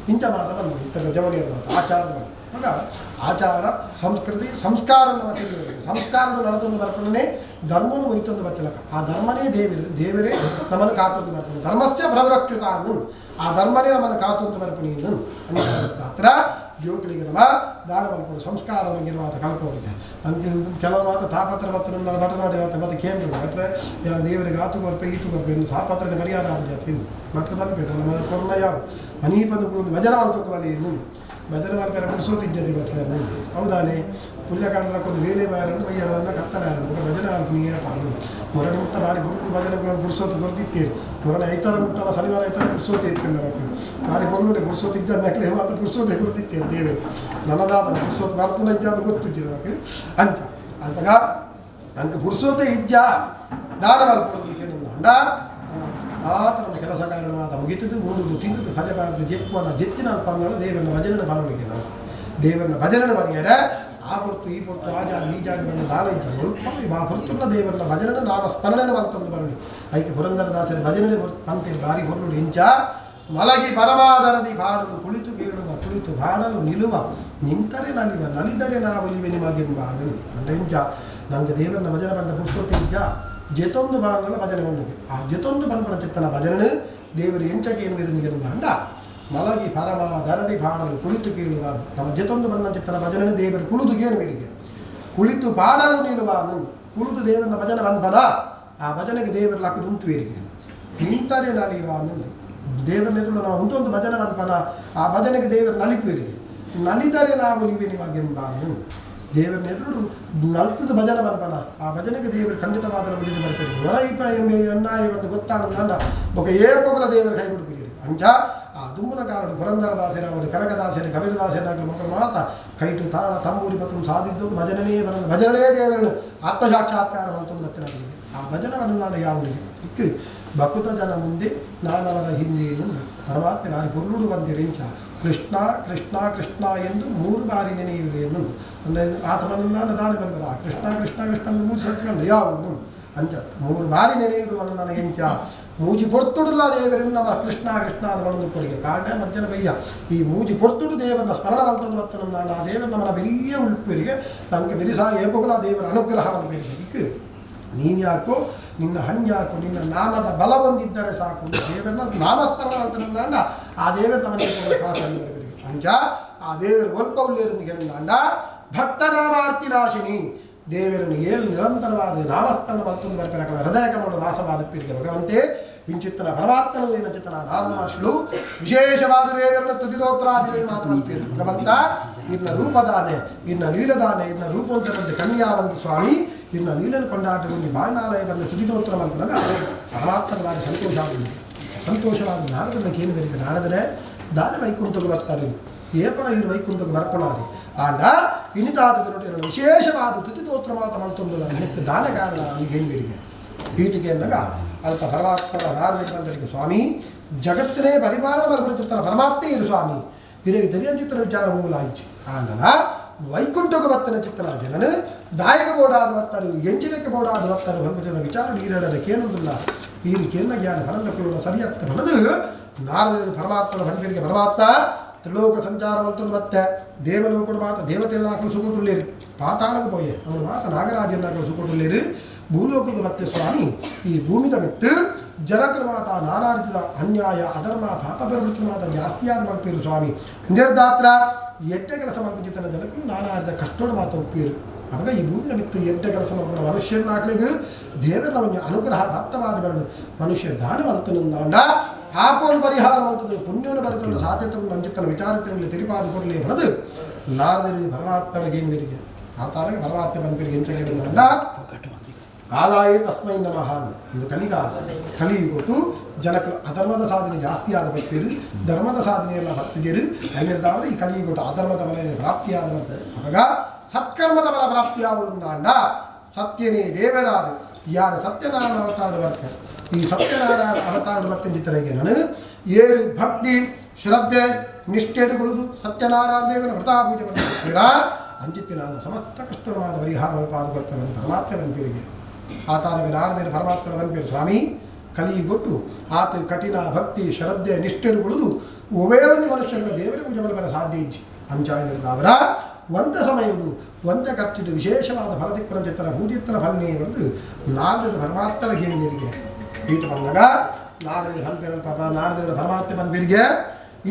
ಇಂಚ ಮಾತ ಬಂದು ಇತ್ತದ ಜವಳಿಯ ಮಾತು ಆಚಾರ ಬಂದು ಆಗ ಆಚಾರ ಸಂಸ್ಕೃತಿ ಸಂಸ್ಕಾರ ನಮ್ಮ ಸಂಸ್ಕಾರದ ನಡತೊಂದು ಬರ್ಪಣೆ ಧರ್ಮನು ಒರಿತೊಂದು ಬರ್ತಿಲಕ ಆ ಧರ್ಮನೇ ದೇವರು ದೇವರೇ ನಮ್ಮನ್ನು ಕಾತೊಂದು ಬರ್ಪಣೆ ಧರ್ಮಸ್ಯ ಪ್ರವರಕ್ಷುತಾನು ಆ ಧರ್ಮನೇ ನಮ್ಮನ್ನು ಕಾತೊಂದು ಬರ್ಪಣೆ ಮಾತ್ರ ಜೋಕಳಿಗೆ ನಮ್ಮ ದಾನ ಮಲ್ಪಡು ಸಂಸ್ಕಾರ ಮಾತ ಕಲ್ಪವರಿಗೆ ಅಂಕೆ ಕೆಲವು ಮಾತ ತಾಪತ್ರ ಬತ್ತ ಬಟ ಮಾಡಿ ಮಾತ ಮತ್ತೆ ಕೇಂದ್ರ ಬಟ್ರೆ ದೇವರಿಗೆ ಆತು ಕೊರ್ಪೆ ಈತು ಕೊರ್ಪೆ ಇನ್ನು ತಾಪತ್ರನ ಪರಿಹಾರ ಆಗುದು ತಿಂದು ಬಟ್ರೆ ಬರಬೇಕು ನಮ್ಮ ಕೊರೋನಾ ಯಾವ ಮನೀಪದ ಒಂದು ಭಜನೆ ಮಾಡ್ತೊಂದು ಬಲಿ ಇನ್ನು ಭಜನೆ ಮಾಡ್ತಾರೆ ಪುಡಿಸೋತಿದ್ದದೆ ಬಟ್ರೆ ಹೌದಾನೆ ಪುಲ್ಯಕಾಂಡಕ್ಕೊಂದು ವೇಲೆ ಬಾರನ್ನು ಬಯ್ಯಡವನ್ನು ಕತ್ತಲೆ ಭಜನೆ ಮಾಡ್ತೀನಿ ಅದು ಮೊರನೆ ಮುಟ್ಟ ಬಾರಿ ಗುರುಕು ಭಜನೆ ಪುಡಿಸೋತು ಬರ್ತಿತ್ತೇರಿ ಮೊರನೆ ಐತಾರ ಮುಟ್ಟಲ್ಲ ಶನಿವಾರ ಐತಾರ ಪುಡಿಸೋತೆ ಇತ್ತಿಲ್ಲ ಮಕ್ಕಳು ಬಾರಿ ಬೊರ್ಲುಡೆ ಪುಡಿಸೋತಿದ್ದ ನಕ್ಲೆ ಮಾತ್ರ ಪುಡಿಸೋತೆ ಗುರುತಿತ್ತೇರಿ ದೇವರು ನನದಾದ ಪುಡಿಸೋತು ಬರ್ಪುನ ಇಜ್ಜ ಅದು ಗೊತ್ತಿದ್ದಿಲ್ಲ ಮಕ್ಕಳು ಅಂತ ಅಂತಾಗ ನಂಗೆ ಪುಡಿಸೋತೆ ಇಜ್ಜ ದಾನ ಮಲ್ಪಡು ಕೇಳಿದ ಆತನ ಕೆಲಸ ಕಾರಣವಾದ ಮುಗಿತದ್ದು ಉಂಡುದು ತಿಂದದ್ದು ಭಜ ಬಾರದು ಜೆಪ್ಪುವನ ಜೆತ್ತಿನ ಪಂದಳು ದೇವರನ್ನ ಭಜನೆ ಬರಲಿಕ್ಕೆ ನಾವು ದೇವರನ್ನ ಭಜನೆ ಬಂದರೆ ಆ ಹೊರ್ತು ಈ ಹೊರ್ತು ಆ ಜಾಗ ಈ ಜಾಗ ಬಂದ ದಾನ ಇದ್ದ ಒಲ್ಪ ಆ ಹೊರ್ತುಲ್ಲ ದೇವರನ್ನ ಭಜನೆ ನಾಮ ಸ್ಮರಣೆ ಮಲ್ತೊಂದು ಬರಲಿ ಐಕೆ ಪುರಂದರದಾಸರ ಭಜನೆ ಅಂತೀರಿ ಬಾರಿ ಹೊರಡು ಇಂಚ ಮಲಗಿ ಪರಮಾದರದಿ ಬಾಡಲು ಕುಳಿತು ಕೇಳುವ ಕುಳಿತು ಬಾಡಲು ನಿಲುವ ನಿಂತರೆ ನಲಿವ ನಲಿದರೆ ನಾವೊಲಿವೆ ನಿಮಗೆಂಬ ಅಂದ್ರೆ ಇಂಚ ನನಗೆ ದೇವರನ್ನ ಭಜನೆ ಬಂದ ಪುರುಷೋತ್ತೆ ಇಂಚ ಜೆತೊಂದು ಬಾಣಗಳ ಭಜನೆ ಬಂದಿದೆ ಆ ಜೆತೊಂದು ಬಂದ್ಕೊಂಡ ಚಿತ್ತನ ಭಜನೆ ದೇವರು ಎಂಚಗೆ ಏನು ಅಂಡ ಮಲಗಿ ಪರಮ ದರದಿ ಬಾಡಲು ಕುಳಿತು ಕೇಳುವ ನಮ್ಮ ಜೆತೊಂದು ಬಂದ ಚಿತ್ತನ ಭಜನೆ ದೇವರು ಕುಳಿತು ಏನು ಮೇರಿಗೆ ಕುಳಿತು ಪಾಡಲು ನಿಲ್ಲುವ ಕುಳಿತು ದೇವರನ್ನ ಭಜನೆ ಬಂದ್ಬಲ ಆ ಭಜನೆಗೆ ದೇವರು ಲಾಕದು ಉಂಟು ಬೇರಿಗೆ ನಿಂತರೆ ನಲಿವ ಅನ್ನೊಂದು ದೇವರನ್ನ ಎದುರು ನಾವು ಒಂದೊಂದು ಭಜನೆ ಬಂದ್ಬಲ ಆ ಭಜನೆಗೆ ದೇವರು ನಲಿಪುವರಿಗೆ ನಲಿದರೆ ನಾವು ನೀವೇ ನಿಮಗೆಂಬ ದೇವರನ್ನ ಎದುರು ನಲ್ತದ ಭಜನೆ ಬಂದ್ಬಲ ಆ ಭಜನೆಗೆ ದೇವರು ಖಂಡಿತವಾದ ಬಿಡಿದು ಬರ್ತಾರೆ ಹೊರ ಇಪ್ಪ ಎಂಬ ಎನ್ನಾಯ ಒಂದು ಗೊತ್ತಾನಂದ ಬೊಕ ಏಪೋಗಲ ದೇವರು ಕೈ ಬಿಡುತ್ತೀರಿ ಅಂಚ ಆ ದುಂಬದ ಕಾರಣ ಪುರಂದರದಾಸರವರು ಕನಕದಾಸರು ಕಬೀರದಾಸರಾಗಲಿ ಮಕ್ಕಳು ಮಾತ ಕೈಟು ತಾಳ ತಂಬೂರಿ ಪತ್ರ ಸಾಧಿದ್ದು ಭಜನೆ ಬರ ಭಜನೆ ದೇವರನ್ನು ಆತ್ಮಸಾಕ್ಷಾತ್ಕಾರ ಅಂತಂದು ಬರ್ತಿನ ಆ ಭಜನೆಗಳನ್ನು ನಾನು ಯಾವನಿಗೆ ಇತ್ತು ಬಕುತ ಜನ ಮುಂದೆ ನಾನವರ ಹಿಂದೆ ಎಂದು ಪರಮಾತ್ಮ ಬಾರಿ ಪೊರ್ಲುಡು ಬಂದಿರಿಂಚ ಕೃಷ್ಣ ಕೃಷ್ಣ ಕೃಷ್ಣ ಎಂದು 3 ಬಾರಿ ನೆನೆಯುವುದು ಎಂದು ಅಂದರೆ ಆತನನ್ನು ನಾನು ದಾನ ಬಂದರ ಕೃಷ್ಣ ಕೃಷ್ಣ ಕೃಷ್ಣ ಮೂರು ಸರ್ಕೊಂಡು ಯಾವನು ಅಂಚ 3 ಬಾರಿ ನೆನೆಯುವನು ನನಗೆ ಎಂಚ ಮೂಜಿ ಪೊರ್ತುಡುಲ್ಲ ದೇವರನ್ನು ನಮ್ಮ ಕೃಷ್ಣ ಕೃಷ್ಣ ಅಂತ ಕೊಡಿಗೆ ಕಾರಣ ಮಧ್ಯಾಹ್ನ ಬಯ್ಯ ಈ ಮೂಜಿ ಪೊರ್ತುಡು ದೇವರನ್ನ ಸ್ಮರಣ ಮಾಡ್ತಂದು ಬರ್ತಾನೆ ನಾನು ಆ ದೇವರ ನಮ್ಮನ್ನ ಬೆರಿಯ ಉಳ್ಪಿರಿಗೆ ನಮಗೆ ಬೆರಿಸಾ ಏಪೋಗಲ ದೇವರ ಅನುಗ್ರಹವನ್ನು ಬೆರಿಗೆ ನೀನು ಯಾಕೋ ನಿನ್ನ ಹಂಗ್ಯಾಕು ನಿನ್ನ ನಾಮದ ಬಲ ಹೊಂದಿದ್ದರೆ ಸಾಕು ದೇವರನ್ನ ನಾಮಸ್ಮರಣ ಮಾಡ್ತಾನೆ ಆ ದೇವರ ನಮ್ಮನೆ ಕಾತಂದು ಬರಬೇಕು ಅಂಚ ಆ ದೇವರು ಒಲ್ಪ ಉಳ್ಳೇರನ್ನು ಕೇಳಿದ ಭಕ್ತನಾಮಾರ್ತಿ ನಾಶಿನಿ ದೇವರನ್ನು ಏಳು ನಿರಂತರವಾದ ನಾಮಸ್ಮರಣ ಮತ್ತೊಂದು ಬರ್ಪಿರಕಲ ಹೃದಯ ಕಮಲು ವಾಸವಾದ ಪೀರಿಗೆ ಭಗವಂತೆ ಇಂಚಿತ್ತನ ಪರಮಾತ್ಮನ ಚಿತ್ತನ ನಾರದ ಮಹರ್ಷಿಗಳು ವಿಶೇಷವಾದ ದೇವರನ್ನ ಸ್ತುತಿದೋತ್ರಾದಿಗಳನ್ನು ಮಾತನಾಡ್ತೀರಿ ಭಗವಂತ ಇನ್ನ ರೂಪದಾನೆ ಇನ್ನ ಲೀಲದಾನೆ ಇನ್ನ ರೂಪವಂತರಂತೆ ಕನ್ಯಾವಂತ ಸ್ವಾಮಿ ಇನ್ನ ಲೀಲನ ಕೊಂಡಾಟದಲ್ಲಿ ಬಾಯ್ನಾಲಯ ಬಂದ ಸ್ತುತಿದೋತ್ರ ಮಾಡ್ಕೊಂಡಾಗ ಪರಮಾತ್ಮನವಾಗಿ ಸಂತೋಷ ಆಗುವುದು. ಸಂತೋಷವಾದ ನಾರದಕ್ಕೆ ಏನು ಬರೀತಾರೆ ನಾರದರೆ ದಾನ ವೈಕುಂಠಕ್ಕೆ ಬರ್ತಾರೆ ಏಪನ ಇರು ವೈಕುಂಠಕ್ಕೆ ಬರ್ಪಣಾರಿ ಆಂಡ ಇನಿತಾದ ವಿಶೇಷವಾದ ತುತಿದೋತ್ರ ಮಾತ ಮಾಡ್ತೊಂದು ದಾನ ಕಾರಣ ಅವನಿಗೆ ಪೀಠಿಕೆ ಅಂದಾಗ ಅಲ್ಪ ಪರಮಾತ್ಮನ ನಾರದಕ್ಕೆ ಬಂದರಿಗೆ ಸ್ವಾಮಿ ಜಗತ್ತಿನೇ ಪರಿವಾರ ಬಲಪಡಿಸುತ್ತಾನೆ ಪರಮಾತ್ಮೇ ಇರು ಸ್ವಾಮಿ ಇರಗೆ ತಿಳಿಯಂಚಿತ್ರ ವಿಚಾರ ಹೋಗಲಾಯಿತು ಆಂಡನ ವೈಕುಂಠಕ್ಕೆ ಬರ್ತನ ಚಿತ್ತನ ಜನನು ದಾಯಕ ಬೋಡಾದ ಬರ್ತಾರೆ ಎಂಚಿನಕ್ಕೆ ಬೋಡಾದ ಬರ್ತಾರೆ ಬಂದ ವಿಚಾರ ಈರಡಕ್ಕೆ ಏನೊಂದಿಲ್ಲ ಈ ಕೇಂದ್ರ ಜ್ಞಾನ ಫಲಂದ ಸರಿಯಾಗ್ತದೆ ಫಲದು ನಾರದರಿಗೆ ಪರಮಾತ್ಮನ ಭಂಡರಿಗೆ ಪರಮಾತ್ಮ ತ್ರಿಲೋಕ ಸಂಚಾರ ಮಂತೊಂದು ಬತ್ತೆ ದೇವಲೋಕಡು ಮಾತ ದೇವತೆಲ್ಲ ಹಾಕಲು ಸುಖಟುಳ್ಳೇರು ಪಾತಾಳಕ್ಕೆ ಪೋಯೆ ಅವನು ಮಾತ ನಾಗರಾಜನ್ನಾಕಲು ಸುಖಟುಳ್ಳೇರು ಭೂಲೋಕಕ್ಕೆ ಬತ್ತೆ ಸ್ವಾಮಿ ಈ ಭೂಮಿದ ಬಿಟ್ಟು ಜನಕರ ಮಾತ ನಾನಾರ್ಜಿತ ಅನ್ಯಾಯ ಅಧರ್ಮ ಪಾಪ ಪ್ರವೃತ್ತಿ ಮಾತ ಜಾಸ್ತಿಯಾದ ಮಲ್ಪೇರು ಸ್ವಾಮಿ ನಿರ್ದಾತ್ರ ಎಡ್ಡೆ ಕೆಲಸ ಮಾಡ್ಬಿಟ್ಟಿದ್ದಾನೆ ಜನಕ್ಕೂ ನಾನಾರ್ಧ ಕಷ್ಟೋಡು ಮಾತು ಒಪ್ಪೀರು ಅವಾಗ ಈ ಭೂಮಿನ ಬಿಟ್ಟು ಎಡ್ಡೆ ಕೆಲಸ ಮಾಡ್ಕೊಂಡು ಮನುಷ್ಯನಾಗ್ಲಿಗೆ ದೇವರ ಅನುಗ್ರಹ ಪ್ರಾಪ್ತವಾದ ಬರಡು ಮನುಷ್ಯ ದಾನ ಮಂತನಂದಾಂಡ ಪಾಪವನ್ನು ಪರಿಹಾರ ಮಂತದ್ದು ಪುಣ್ಯವನ್ನು ಪಡೆದುಕೊಂಡು ಸಾಧ್ಯತೆ ನಂಜಿತ್ತನ ವಿಚಾರತಿನಲ್ಲಿ ತಿರುಪಾದು ಕೊರಲಿ ಬರದು ನಾರದರಿಗೆ ಪರಮಾತ್ಮನಿಗೆ ಏನ್ವರಿಗೆ ಆತಾನಿಗೆ ಪರಮಾತ್ಮ ಬಂದ್ಪಿರಿಗೆ ಎಂಚಗೆ ಬಂದ ಕಾಲಾಯೇ ತಸ್ಮೈ ನಮಃ. ಇದು ಕಲಿಗಾಲ ಕಲಿಯುಗೊಟ್ಟು ಜನಕ್ಕಳು ಅಧರ್ಮದ ಸಾಧನೆ ಜಾಸ್ತಿಯಾದ ಭಕ್ತಿಯರು ಧರ್ಮದ ಸಾಧನೆಯೆಲ್ಲ ಭಕ್ತಿಯರು ಐನಿರ್ದಾವರು ಈ ಕಲಿಯುಗೊಟ್ಟು ಅಧರ್ಮದ ಬಲ ಪ್ರಾಪ್ತಿಯಾದ ಅವಾಗ ಸತ್ಕರ್ಮದ ಬಲ ಪ್ರಾಪ್ತಿಯಾಗುವುದಾಂಡ ಸತ್ಯನೇ ದೇವರಾದ ಯಾರು ಸತ್ಯನಾರಾಯಣ ಅವತಾರದ ಬರ್ತಾರೆ ಈ ಸತ್ಯನಾರಾಯಣ ಅವತಾರದ ಬರ್ತೀನಿ ಚಿತ್ರಗೆ ನಾನು ಏರು ಭಕ್ತಿ ಶ್ರದ್ಧೆ ನಿಷ್ಠೆಡುಗೊಳ್ಳುವುದು ಸತ್ಯನಾರಾಯಣ ದೇವನ ವ್ರತ ಪೂಜೆ ಮಾಡ್ತೀರಾ ಅಂಚಿತ್ತು ನಾನು ಸಮಸ್ತ ಕಷ್ಟವಾದ ಪರಿಹಾರ ಪಾದ ಕೊಡ್ತೇನೆ ಪರಮಾತ್ಮ ಬಂದಿರಿಗೆ ಆತಾನಗೆ ನಾರದೇವರು ಪರಮಾತ್ಮನ ಬಂದಿರು ಸ್ವಾಮಿ ಕಲಿಗೊಟ್ಟು ಆತ ಕಠಿಣ ಭಕ್ತಿ ಶ್ರದ್ಧೆ ನಿಷ್ಠೆಡುಗೊಳ್ಳುದು ಒವೇ ಒಂದು ಮನುಷ್ಯನ ದೇವರ ಪೂಜೆ ಮಲ್ಪರ ಸಾಧ್ಯ ಇಜ್ಜಿ ಅಂಚಾಯಿನವರ ಒಂದ ಸಮಯವು ಒಂದ ಖರ್ಚಿಡು ವಿಶೇಷವಾದ ಫಲತಿಕ್ಕುನ ಭೂಜಿತ್ತನ ಫನ್ನೇ ಬಂದು ನಾರದರ ಪರಮಾತ್ಮನ ಗೇಣಿಗೆ ಈತ ಬಂದಾಗ ನಾರದರ ಫನ್ಪೇರಲ್ ಪಾಪ ನಾರದರ ಪರಮಾತ್ಮ ಬಂದ್ಬಿರಿಗೆ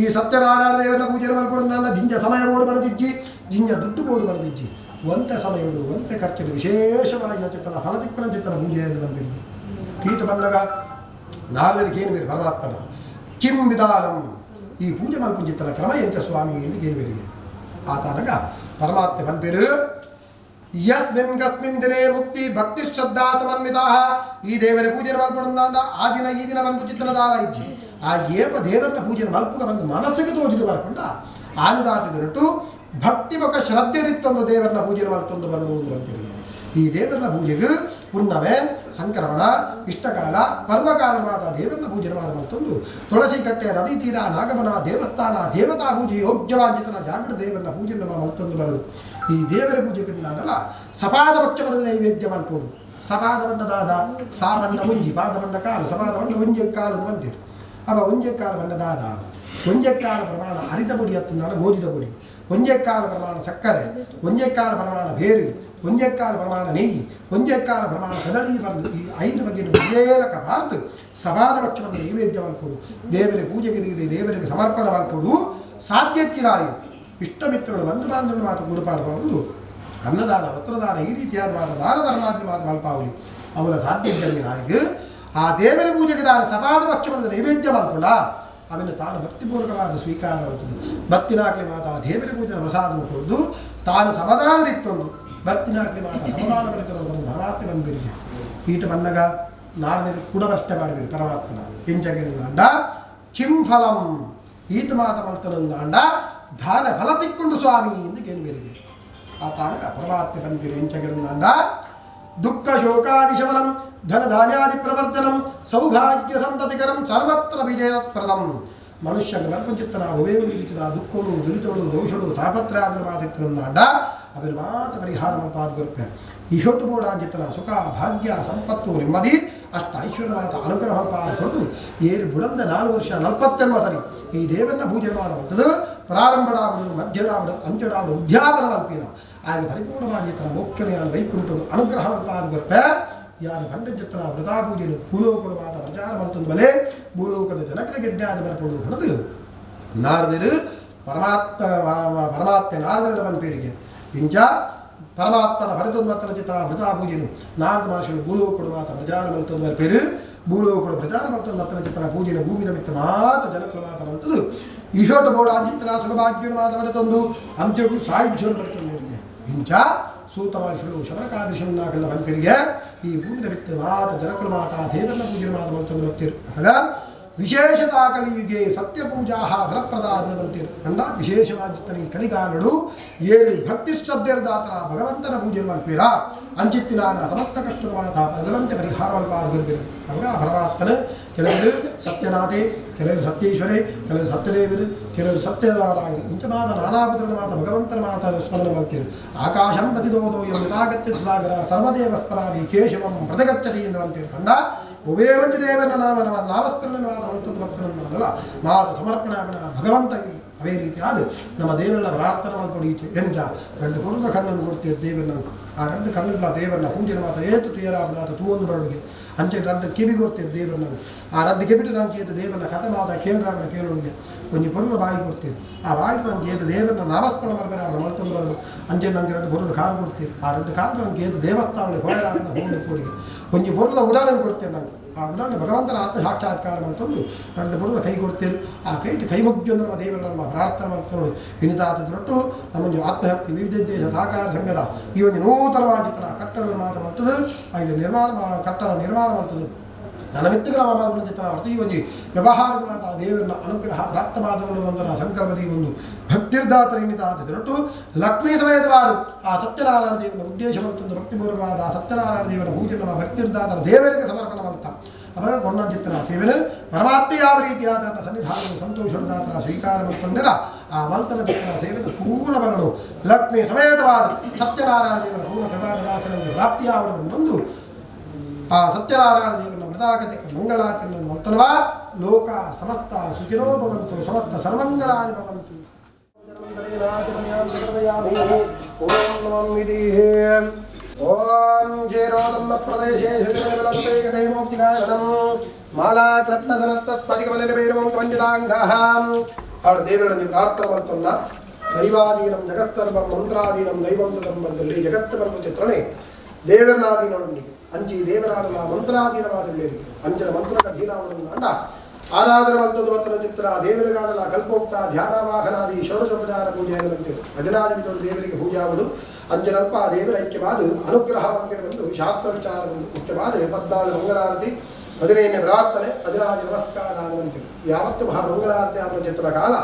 ಈ ಸತ್ಯನಾರಾಯಣ ದೇವರನ್ನ ಪೂಜೆ ಮಲ್ಪಡು ಜಿಂಜ ಸಮಯ ಬೋಡು ಬಣದಿಜ್ಜಿ ಜಿಂಜ ದುಡ್ಡು ಬೋಡು ಬಣದಿಜ್ಜಿ ಒಂತ ಸಮಯಡು ಒಂತ ಖರ್ಚಿಡು ವಿಶೇಷವಾಗಿ ಚಿತ್ತನ ಫಲತಿಕ್ಕುನ ಚಿತ್ತನ ಪೂಜೆ ಬಂದಿರಿಗೆ ಈತ ಬಂದಾಗ ನಾರದರಿಗೆ ಏನು ಬೇರೆ ಪರಮಾತ್ಮನ ಕಿಂ ವಿಧಾನಂ ಈ ಪೂಜೆ ಮಲ್ಪುಂಚಿತ್ತನ ಕ್ರಮ ಎಂತ ಸ್ವಾಮಿ ಎಂದು ಏನು ಬೇರಿಗೆ ಆತನಗ ಪರಮಾತ್ಮ ಪನ್ಪೇರು ಯಸ್ಮಿನ್ ಕಸ್ಮಿನ್ ದಿನೇ ಮುಕ್ತಿ ಭಕ್ತಿ ಶ್ರದ್ಧಾ ಸಮನ್ವಿತಾ ಈ ದೇವರ ಪೂಜೆ ಮಲ್ಪಡುಂದಾಂಡ ಆ ದಿನ ಈ ದಿನ ಬಂದು ದಾಲ ಇಜ್ಜಿ ಆ ಏಪ ದೇವರನ್ನ ಪೂಜೆ ಮಲ್ಪುಗ ಬಂದು ಮನಸ್ಸಿಗೆ ತೋಜಿದು ಬರ್ಕೊಂಡ ಆನದಾತಿದನಟ್ಟು ಭಕ್ತಿ ಬೊಕ ಶ್ರದ್ಧೆ ಇತ್ತೊಂದು ದೇವರನ್ನ ಪೂಜೆ ಮಲ್ತೊಂದು ಬರಡು ಒಂದು ಬರ್ತೀರಿ. ಈ ದೇವರನ್ನ ಪೂಜೆಗೆ ಪುಣ್ಣಮೆ ಸಂಕ್ರಮಣ ಇಷ್ಟಕಾಲ ಪರ್ವಕಾಲವಾದ ದೇವರನ್ನ ಪೂಜೆ ಮಾಡುವಂತೊಂದು ತುಳಸಿ ಕಟ್ಟೆ ನದಿ ತೀರ ನಾಗವನ ದೇವಸ್ಥಾನ ದೇವತಾ ಪೂಜೆ ಯೋಗ್ಯವಾಂಚಿತನ ಜಾಗೃತ ದೇವರನ್ನ ಪೂಜೆ ನಮ್ಮ ಮಲ್ತೊಂದು ಬರಡು. ಈ ದೇವರ ಪೂಜೆಗೆ ನಾನಲ್ಲ ಸಪಾದ ಪಕ್ಷ ನೈವೇದ್ಯ ಮಲ್ಪೋಡು. ಸಪಾದ ಬಣ್ಣದಾದ ಸಾ ಬಣ್ಣ ಒಂಜಿ ಪಾದ ಬಣ್ಣ ಕಾಲು ಸಪಾದ ಬಣ್ಣ ಒಂಜೆ ಕಾಲು ಬಂದಿರು ಅವ ಒಂಜೆ ಕಾಲು ಬಣ್ಣದಾದ ಒಂಜೆ ಕಾಲ ಪ್ರಮಾಣ ಹರಿತ ಪೊಡಿ ಹತ್ತು ಗೋಧಿದ ಪೊಡಿ ಒಂಜೆ ಕಾಲ ಪ್ರಮಾಣ ಸಕ್ಕರೆ ಒಂಜೆ ಕಾಲ ಪ್ರಮಾಣ ಬೇರು ಒಂಜೆ ಕಾಲ ಪ್ರಮಾಣ ನೆಯ್ಯಿ ಒಂಜೆ ಕಾಲ ಪ್ರಮಾಣ ಕದಳಿ ಬಂದು ಈ ಐದು ಬಗೆಯನ್ನು ಏಲಕ ಭಾರತು ಸಭಾದ ಪಕ್ಷವನ್ನು ನೈವೇದ್ಯ ಮಲ್ಪೋಡು. ದೇವರ ಪೂಜೆಗೆ ದೇವರಿಗೆ ಸಮರ್ಪಣೆ ಮಲ್ಪೋಡು. ಸಾಧ್ಯತಿರಾಯಿ ಇಷ್ಟಮಿತ್ರರು ಬಂಧು ಬಾಂಧವರು ಮಾತು ಗುಡುಪಾಡುವ ಅನ್ನದಾನ ವಸ್ತ್ರದಾನ ಈ ರೀತಿಯಾದ ಮಾತು ದಾನ ಧರ್ಮಾದಿ ಮಾತು ಮಲ್ಪಾವಲಿ ಅವಳ ಸಾಧ್ಯದಲ್ಲಿ ನಾಯಕ ಆ ದೇವರ ಪೂಜೆಗೆ ದಾನ ಸಭಾದ ಪಕ್ಷವನ್ನು ನೈವೇದ್ಯ ಮಲ್ಪುಡ ಅವನು ತಾನು ಭಕ್ತಿಪೂರ್ವಕವಾದ ಸ್ವೀಕಾರ ಮಾಡ್ತದೆ. ಭಕ್ತಿನಾಗಲಿ ಮಾತಾ ದೇವರ ಪೂಜೆಯ ಪ್ರಸಾದವನ್ನು ಕೊಡದು ತಾನು ಸಮಾಧಾನದಿತ್ತೊಂದು ಭಕ್ತಿನಾಗಲಿ ಮಾತಾ ಸಮಾಧಾನ ಪಡೆದ ಪರಮಾತ್ಮ ಬಂದಿರಿಗೆ ಈತ ಬಂದಾಗ ನಾರದರು ಕೂಡ ಪ್ರಶ್ನೆ ಮಾಡಿದಿರಿ ಪರಮಾತ್ಮನ ಎಂಚಗಿಂದ ಕಿಂ ಫಲಂ ಈತ ಮಾತ ಮಲ್ತನಂದ ದಾನ ಫಲ ತಿಕ್ಕೊಂಡು ಸ್ವಾಮಿ ಎಂದು ಕೇಳಿಬೇರಿಗೆ. ಆ ತಾನಕ ಪರಮಾತ್ಮ ಬಂದಿರಿ ಎಂಚಗಿಂದ ದುಃಖ ಶೋಕಾದಿಶಮನಂ ಧನಧಾನ್ಯಾದಿ ಪ್ರವರ್ಧನಂ ಸೌಭಾಗ್ಯ ಸಂತತಿಕರಂ ಸರ್ವತ್ರ ವಿಜಯಪ್ರದಂ. ಮನುಷ್ಯನ ಮಲ್ಪಂಚಿತ್ತನ ಒವೇ ಒಂದು ರೀತಿಯ ದುಃಖಗಳು ದುರಿತಗಳು ದೋಷಗಳು ತಾಪತ್ರಾದ್ರ ಮಾತಿತ್ತನಂದಾಂಡ ಅವನ ಮಾತ ಪರಿಹಾರ ಮಲ್ಪಾದ ಇಹೊಟ್ಟು ಬೋಡಾಂಚಿತ್ತನ ಸುಖ ಭಾಗ್ಯ ಸಂಪತ್ತು ನೆಮ್ಮದಿ ಅಷ್ಟ ಐಶ್ವರ್ಯವಾದ ಅನುಗ್ರಹ ಹೊರತು ಏರು ಬುಡಂದ 4 ವರ್ಷ 40 ಸರಿ ಈ ದೇವರನ್ನ ಪೂಜೆ ಮಾಡುವಂಥದ್ದು ಪ್ರಾರಂಭಡಾವಡು ಮಧ್ಯಡಾವಡು ಅಂತ್ಯಡಾವಡು ಉದ್ಯಾಪನ ಮಲ್ಪಿನ ಆಗ ಪರಿಪೂರ್ಣವಾಗಿ ತನ್ನ ಮೋಕ್ಷನೆಯ ವೈಕುಂಠರು ಅನುಗ್ರಹ ಮಲ್ಪಾದ ಯಾರು ಖಂಡಜಿತ್ತನ ವ್ರತಾ ಪೂಜೆಯನ್ನು ಭೂಲೋಕವಾದ ಪ್ರಚಾರ ಮಂತಂದು ಬಲೆ ಭೂಲೋಕದ ಜನಕರ ಗೆಡ್ಡೆ ಬರ್ಪಡು ಹೊಡೆದು ನಾರದರು ಪರಮಾತ್ಮ ಪರಮಾತ್ಮ ನಾರದರ ಪೇರಿಗೆ ಇಂಚ ಪರಮಾತ್ಮನ ಭರತೊಂದು ಬರ್ತನ ಚಿತ್ರ ವ್ರತಾ ಪೂಜೆಯನ್ನು ನಾರದ ಮಹರ್ಷಿಗಳು ಭೂಲೋಕವಾದ ಪ್ರಚಾರ ಮಂತಂದು ಪೇರು ಭೂಲೋಕಡು ಪ್ರಚಾರ ಮಂತಂದು ಬರ್ತನ ಚಿತ್ರ ಪೂಜೆಯ ಭೂಮಿ ನಿಮಿತ್ತ ಮಾತ ಜನಕರ ಮಾತ ಮಂತದ್ದು ಇಹೋಟ ಬೋಡ ಅಂಜಿತ್ತನ ಸುಖಭಾಗ್ಯನ ಮಾತ ಪಡೆತಂದು ಅಂತ್ಯಕ್ಕೂ ಸಾಯುಜ್ಯವನ್ನು ಪಡೆತಂದು ಇಂಚ ಸೂತ ಮಹರ್ಷಿಗಳು ಶಮಕಾದಿಶನ್ನಾಗಲ್ಲ ಬಂಪಿರಿಗೆ ಈ ಭೂಮಿದ ಬಿತ್ತ ಮಾತ ಜನಕರ ಮಾತಾ ದೇವರನ್ನ ಪೂಜೆ ಮಾತ ಮಂತಂದು ಬರ್ತೀರು. ಆಗ ವಿಶೇಷತಾ ಕಲಿಯುಗೆ ಸತ್ಯಪೂಜಾ ಫಲಪ್ರದಾದ ಬಂತೀರು. ಅಂದ ವಿಶೇಷವಾಗಿ ಕಲಿಗಾಲಡು ಏಳು ಭಕ್ತಿ ಶ್ರದ್ಧೆರ್ದಾತರ ಭಗವಂತನ ಪೂಜೆ ಮಾಡ್ತೀರಾ ಅಂಚಿತ್ತಿನಾನ ಸಮಸ್ತ ಕಷ್ಟವಾದ ಭಗವಂತ ಪರಿಹಾರ ಬಂದಿರು. ಆಗ ಪರಮಾತ್ಮನ ಕೆಲವರು ಸತ್ಯನಾಥೆ, ಕೆಲವರು ಸತ್ಯೇಶ್ವರೇ, ಕೆಲವರು ಸತ್ಯದೇವರು, ಕೆಲವರು ಸತ್ಯನಾರಾಯಣ ಇಂಥ ಮಾತ ನಾನಾ ಮಾತ ಭಗವಂತನ ಮಾತನ್ನು ಸ್ಮರಣೆ ಮಾಡ್ತೀರಿ. ಆಕಾಶಂ ಪ್ರತಿದೋದೋ ಯಥಾಗತ್ಯ ಸಾಗರ ಸರ್ವದೇವಸ್ಪರಾಗಿ ಕೇಶವಂ ಪ್ರತಿಗಚ್ಚತಿ ಎಂದು ಅಂತೀರಿ. ಅಂದ ಒಬ್ಬೇ ಒಂದು ದೇವರನ್ನ ನಾಮ ನಾಮಸ್ಮರಣೆ ಮಾತ ಮತ್ತೊಂದು ಭಕ್ತನನ್ನಲ್ಲ ಮಾತ ಸಮರ್ಪಣೆ ಭಗವಂತ ಅದೇ ರೀತಿಯಾದ ನಮ್ಮ ದೇವರ ಪ್ರಾರ್ಥನೆ ಮಾಡ್ಕೊಡಿ ಎಂಜ 2 ಪೂರ್ವ ಕಣ್ಣನ್ನು ಕೊಡ್ತೀವಿ ದೇವರನ್ನ ಆ 2 ಕಣ್ಣುಗಳ ದೇವರನ್ನ ಪೂಜೆ ಮಾತ್ರ ಏತು ತುಯರಾಬಲಾತ ತೂವೊಂದು ಬರಡುಗೆ ಅಂಚೆ 2 ಕಿವಿ ಕೊಡ್ತೀವಿ ದೇವರನ್ನ ಆ 2 ಕೆಬಿಟ್ಟು ನಾನು ಏತು ದೇವರನ್ನ ಕಥೆ ಮಾತ ಕೇಂದ್ರಾಗಣ ಕೇಳೋಳಿಗೆ ಒಂದು ಪೂರ್ವ ಬಾಯಿ ಕೊಡ್ತೀವಿ ಆ ಬಾಯಿ ನಮ್ಗೆ ಏತು ದೇವರನ್ನ ನಾಮಸ್ಮರಣೆ ಮಾಡಬೇಕು ಮಲ್ತೊಂದು ಬರಡು ಅಂಚೆ ನಮಗೆ 2 ಪೂರ್ವದ ಕಾಲು ಕೊಡ್ತೀವಿ ಆ 2 ಕಾಲು ನಮ್ಗೆ ಏತು ದೇವಸ್ಥಾನಕ್ಕೆ ಹೋಯರಾಗಣ ಹೋಗಿ ಕೊಡಿಗೆ ಒಂದು ಪೂರ್ವದ ಉಡಾಲನ್ನು ಕೊಡ್ತೇವೆ ನಮ್ಗೆ ಆ ಉಡಾಲನ್ನು ಭಗವಂತನ ಆತ್ಮ ಸಾಕ್ಷಾತ್ಕಾರ ಅಂತಂದು 2 ಪೂರ್ವದ ಕೈ ಕೊಡ್ತೇವೆ ಆ ಕೈಟು ಕೈ ಮುಗ್ದು ನಮ್ಮ ದೇವರ ನಮ್ಮ ಪ್ರಾರ್ಥನೆ ಮಾಡ್ಕೊಂಡು ಇನ್ನಿತಾತದೊಟ್ಟು ನಮ್ಮೊಂದು ಆತ್ಮಶಕ್ತಿ ವಿವಿಧ ದೇಶ ಸಹಕಾರ ಸಂಘದ ಈ ಒಂದು ನೂತನವಾಗಿತ್ತನ ಕಟ್ಟಡ ಮಾತು ಮಾಡ್ತದೆ ಹಾಗೆ ನಿರ್ಮಾಣ ಕಟ್ಟಡ ನಿರ್ಮಾಣ ಮಾಡ್ತದೆ ನನ್ನ ಮಿತ್ತುಗಳ ಚಿತ್ರ ಈ ಒಂದು ವ್ಯವಹಾರದ ಮಾತ ದೇವರನ್ನ ಅನುಗ್ರಹ ಪ್ರಾಪ್ತವಾದವರು ಅಂತ ಸಂಕಲ್ಪದ ಈ ಒಂದು ಭಕ್ತಿರ್ದಾತರ ಇನ್ನಿತಾತದೊಟ್ಟು ಲಕ್ಷ್ಮೀ ಸಮೇತವಾದ ಆ ಸತ್ಯನಾರಾಯಣ ದೇವನ ಉದ್ದೇಶ ಮತ್ತೊಂದು ಭಕ್ತಿಪೂರ್ವಕವಾದ ಆ ಸತ್ಯನಾರಾಯಣ ದೇವರ ಪೂಜೆ ನಮ್ಮ ಭಕ್ತಿರ್ದಾತರ ದೇವರಿಗೆ ಸಮರ್ಪಣೆ ಮಾಡ್ತಾ ಅವಾಗ ಕೊಂಡಂಚಿತ್ತನ ಸೇವೆನು ಪರಮಾತ್ಮ ಯಾವ ರೀತಿಯಾದ ಸನ್ನಿಧಾನ ಸಂತೋಷದಾತರ ಸ್ವೀಕಾರ ಮಾಡಿಕೊಂಡಿರ ಆ ಮಂತ್ರನ ಚಿತ್ತನ ಸೇವೆಗೆ ಪೂರ್ಣ ಬರಲು ಲಕ್ಷ್ಮೀ ಸಮೇತವಾದ ಸತ್ಯನಾರಾಯಣ ದೇವರ ಪೂರ್ಣ ಕೃಪಾಕಟಾಕ್ಷ ಪ್ರಾಪ್ತಿಯಾವಡನ್ನೊಂದು ಆ ಸತ್ಯನಾರಾಯಣ ದೇವನ ಮೃತಾಗತಿಕ ಮಂಗಳಾಚರಣೆ ಮಲ್ತನವಾ ಲೋಕ ಸಮಸ್ತ ಸುಖಿನೋ ಭವಂತು ಸಮಸ್ತ ಸರ್ವಂಗಳಾನಿ ಭವಂತು. ಓಂ ಜೇರೋದಮ್ಮ ಪ್ರದೇಶೇ ಮಾಲಾ ದೇವರಲ್ಲಿ ಪ್ರಾರ್ಥನೆ ಮಾಡ್ತನ್ನ ದೈವಾಧೀನಂ ಜಗತ್ಸರ್ವಂ ಮಂತ್ರಾಧೀನಂ ದೈವಂ ತದಂ ಬಂದಲ್ಲಿ ಜಗತ್ತು ಬರುವ ಚಿತ್ರಣೆ ದೇವರನಾಧೀನೊಂದಿಗೆ ಅಂಚಿ ದೇವರಾಡಲ ಮಂತ್ರಾಧೀನವಾದುಳ್ಳೇರಿ ಅಂಚನ ಮಂತ್ರದ ಅಧೀನವನ್ನು ಅಂಡ ಆರಾಧನೆ ಮಂತ್ರದ ಬತ್ತನ ಚಿತ್ರ ದೇವರಿಗಾಡಲ ಕಲ್ಪೋಕ್ತ ಧ್ಯಾನವಾಹನಾದಿ ಷೋಡಶೋಪಚಾರ ಪೂಜೆಯನ್ನು ಅಂತಿರು ಭಜನಾದಿ ದೇವರಿಗೆ ಪೂಜಾವಡು ಅಂಚನಲ್ಪ ದೇವರ ಐಕ್ಯವಾದ ಅನುಗ್ರಹ ಬಂದು ಶಾಸ್ತ್ರ ವಿಚಾರವನ್ನು ಮುಖ್ಯವಾದ 14 ಮಂಗಳಾರತಿ 15ನೇ ಪ್ರಾರ್ಥನೆ 16 ನಮಸ್ಕಾರ ಅನ್ನುವಂತಿರು. ಯಾವತ್ತು ಮಹಾಮಂಗಳಾರತಿ ಆಗುವ ಚಿತ್ರ ಕಾಲ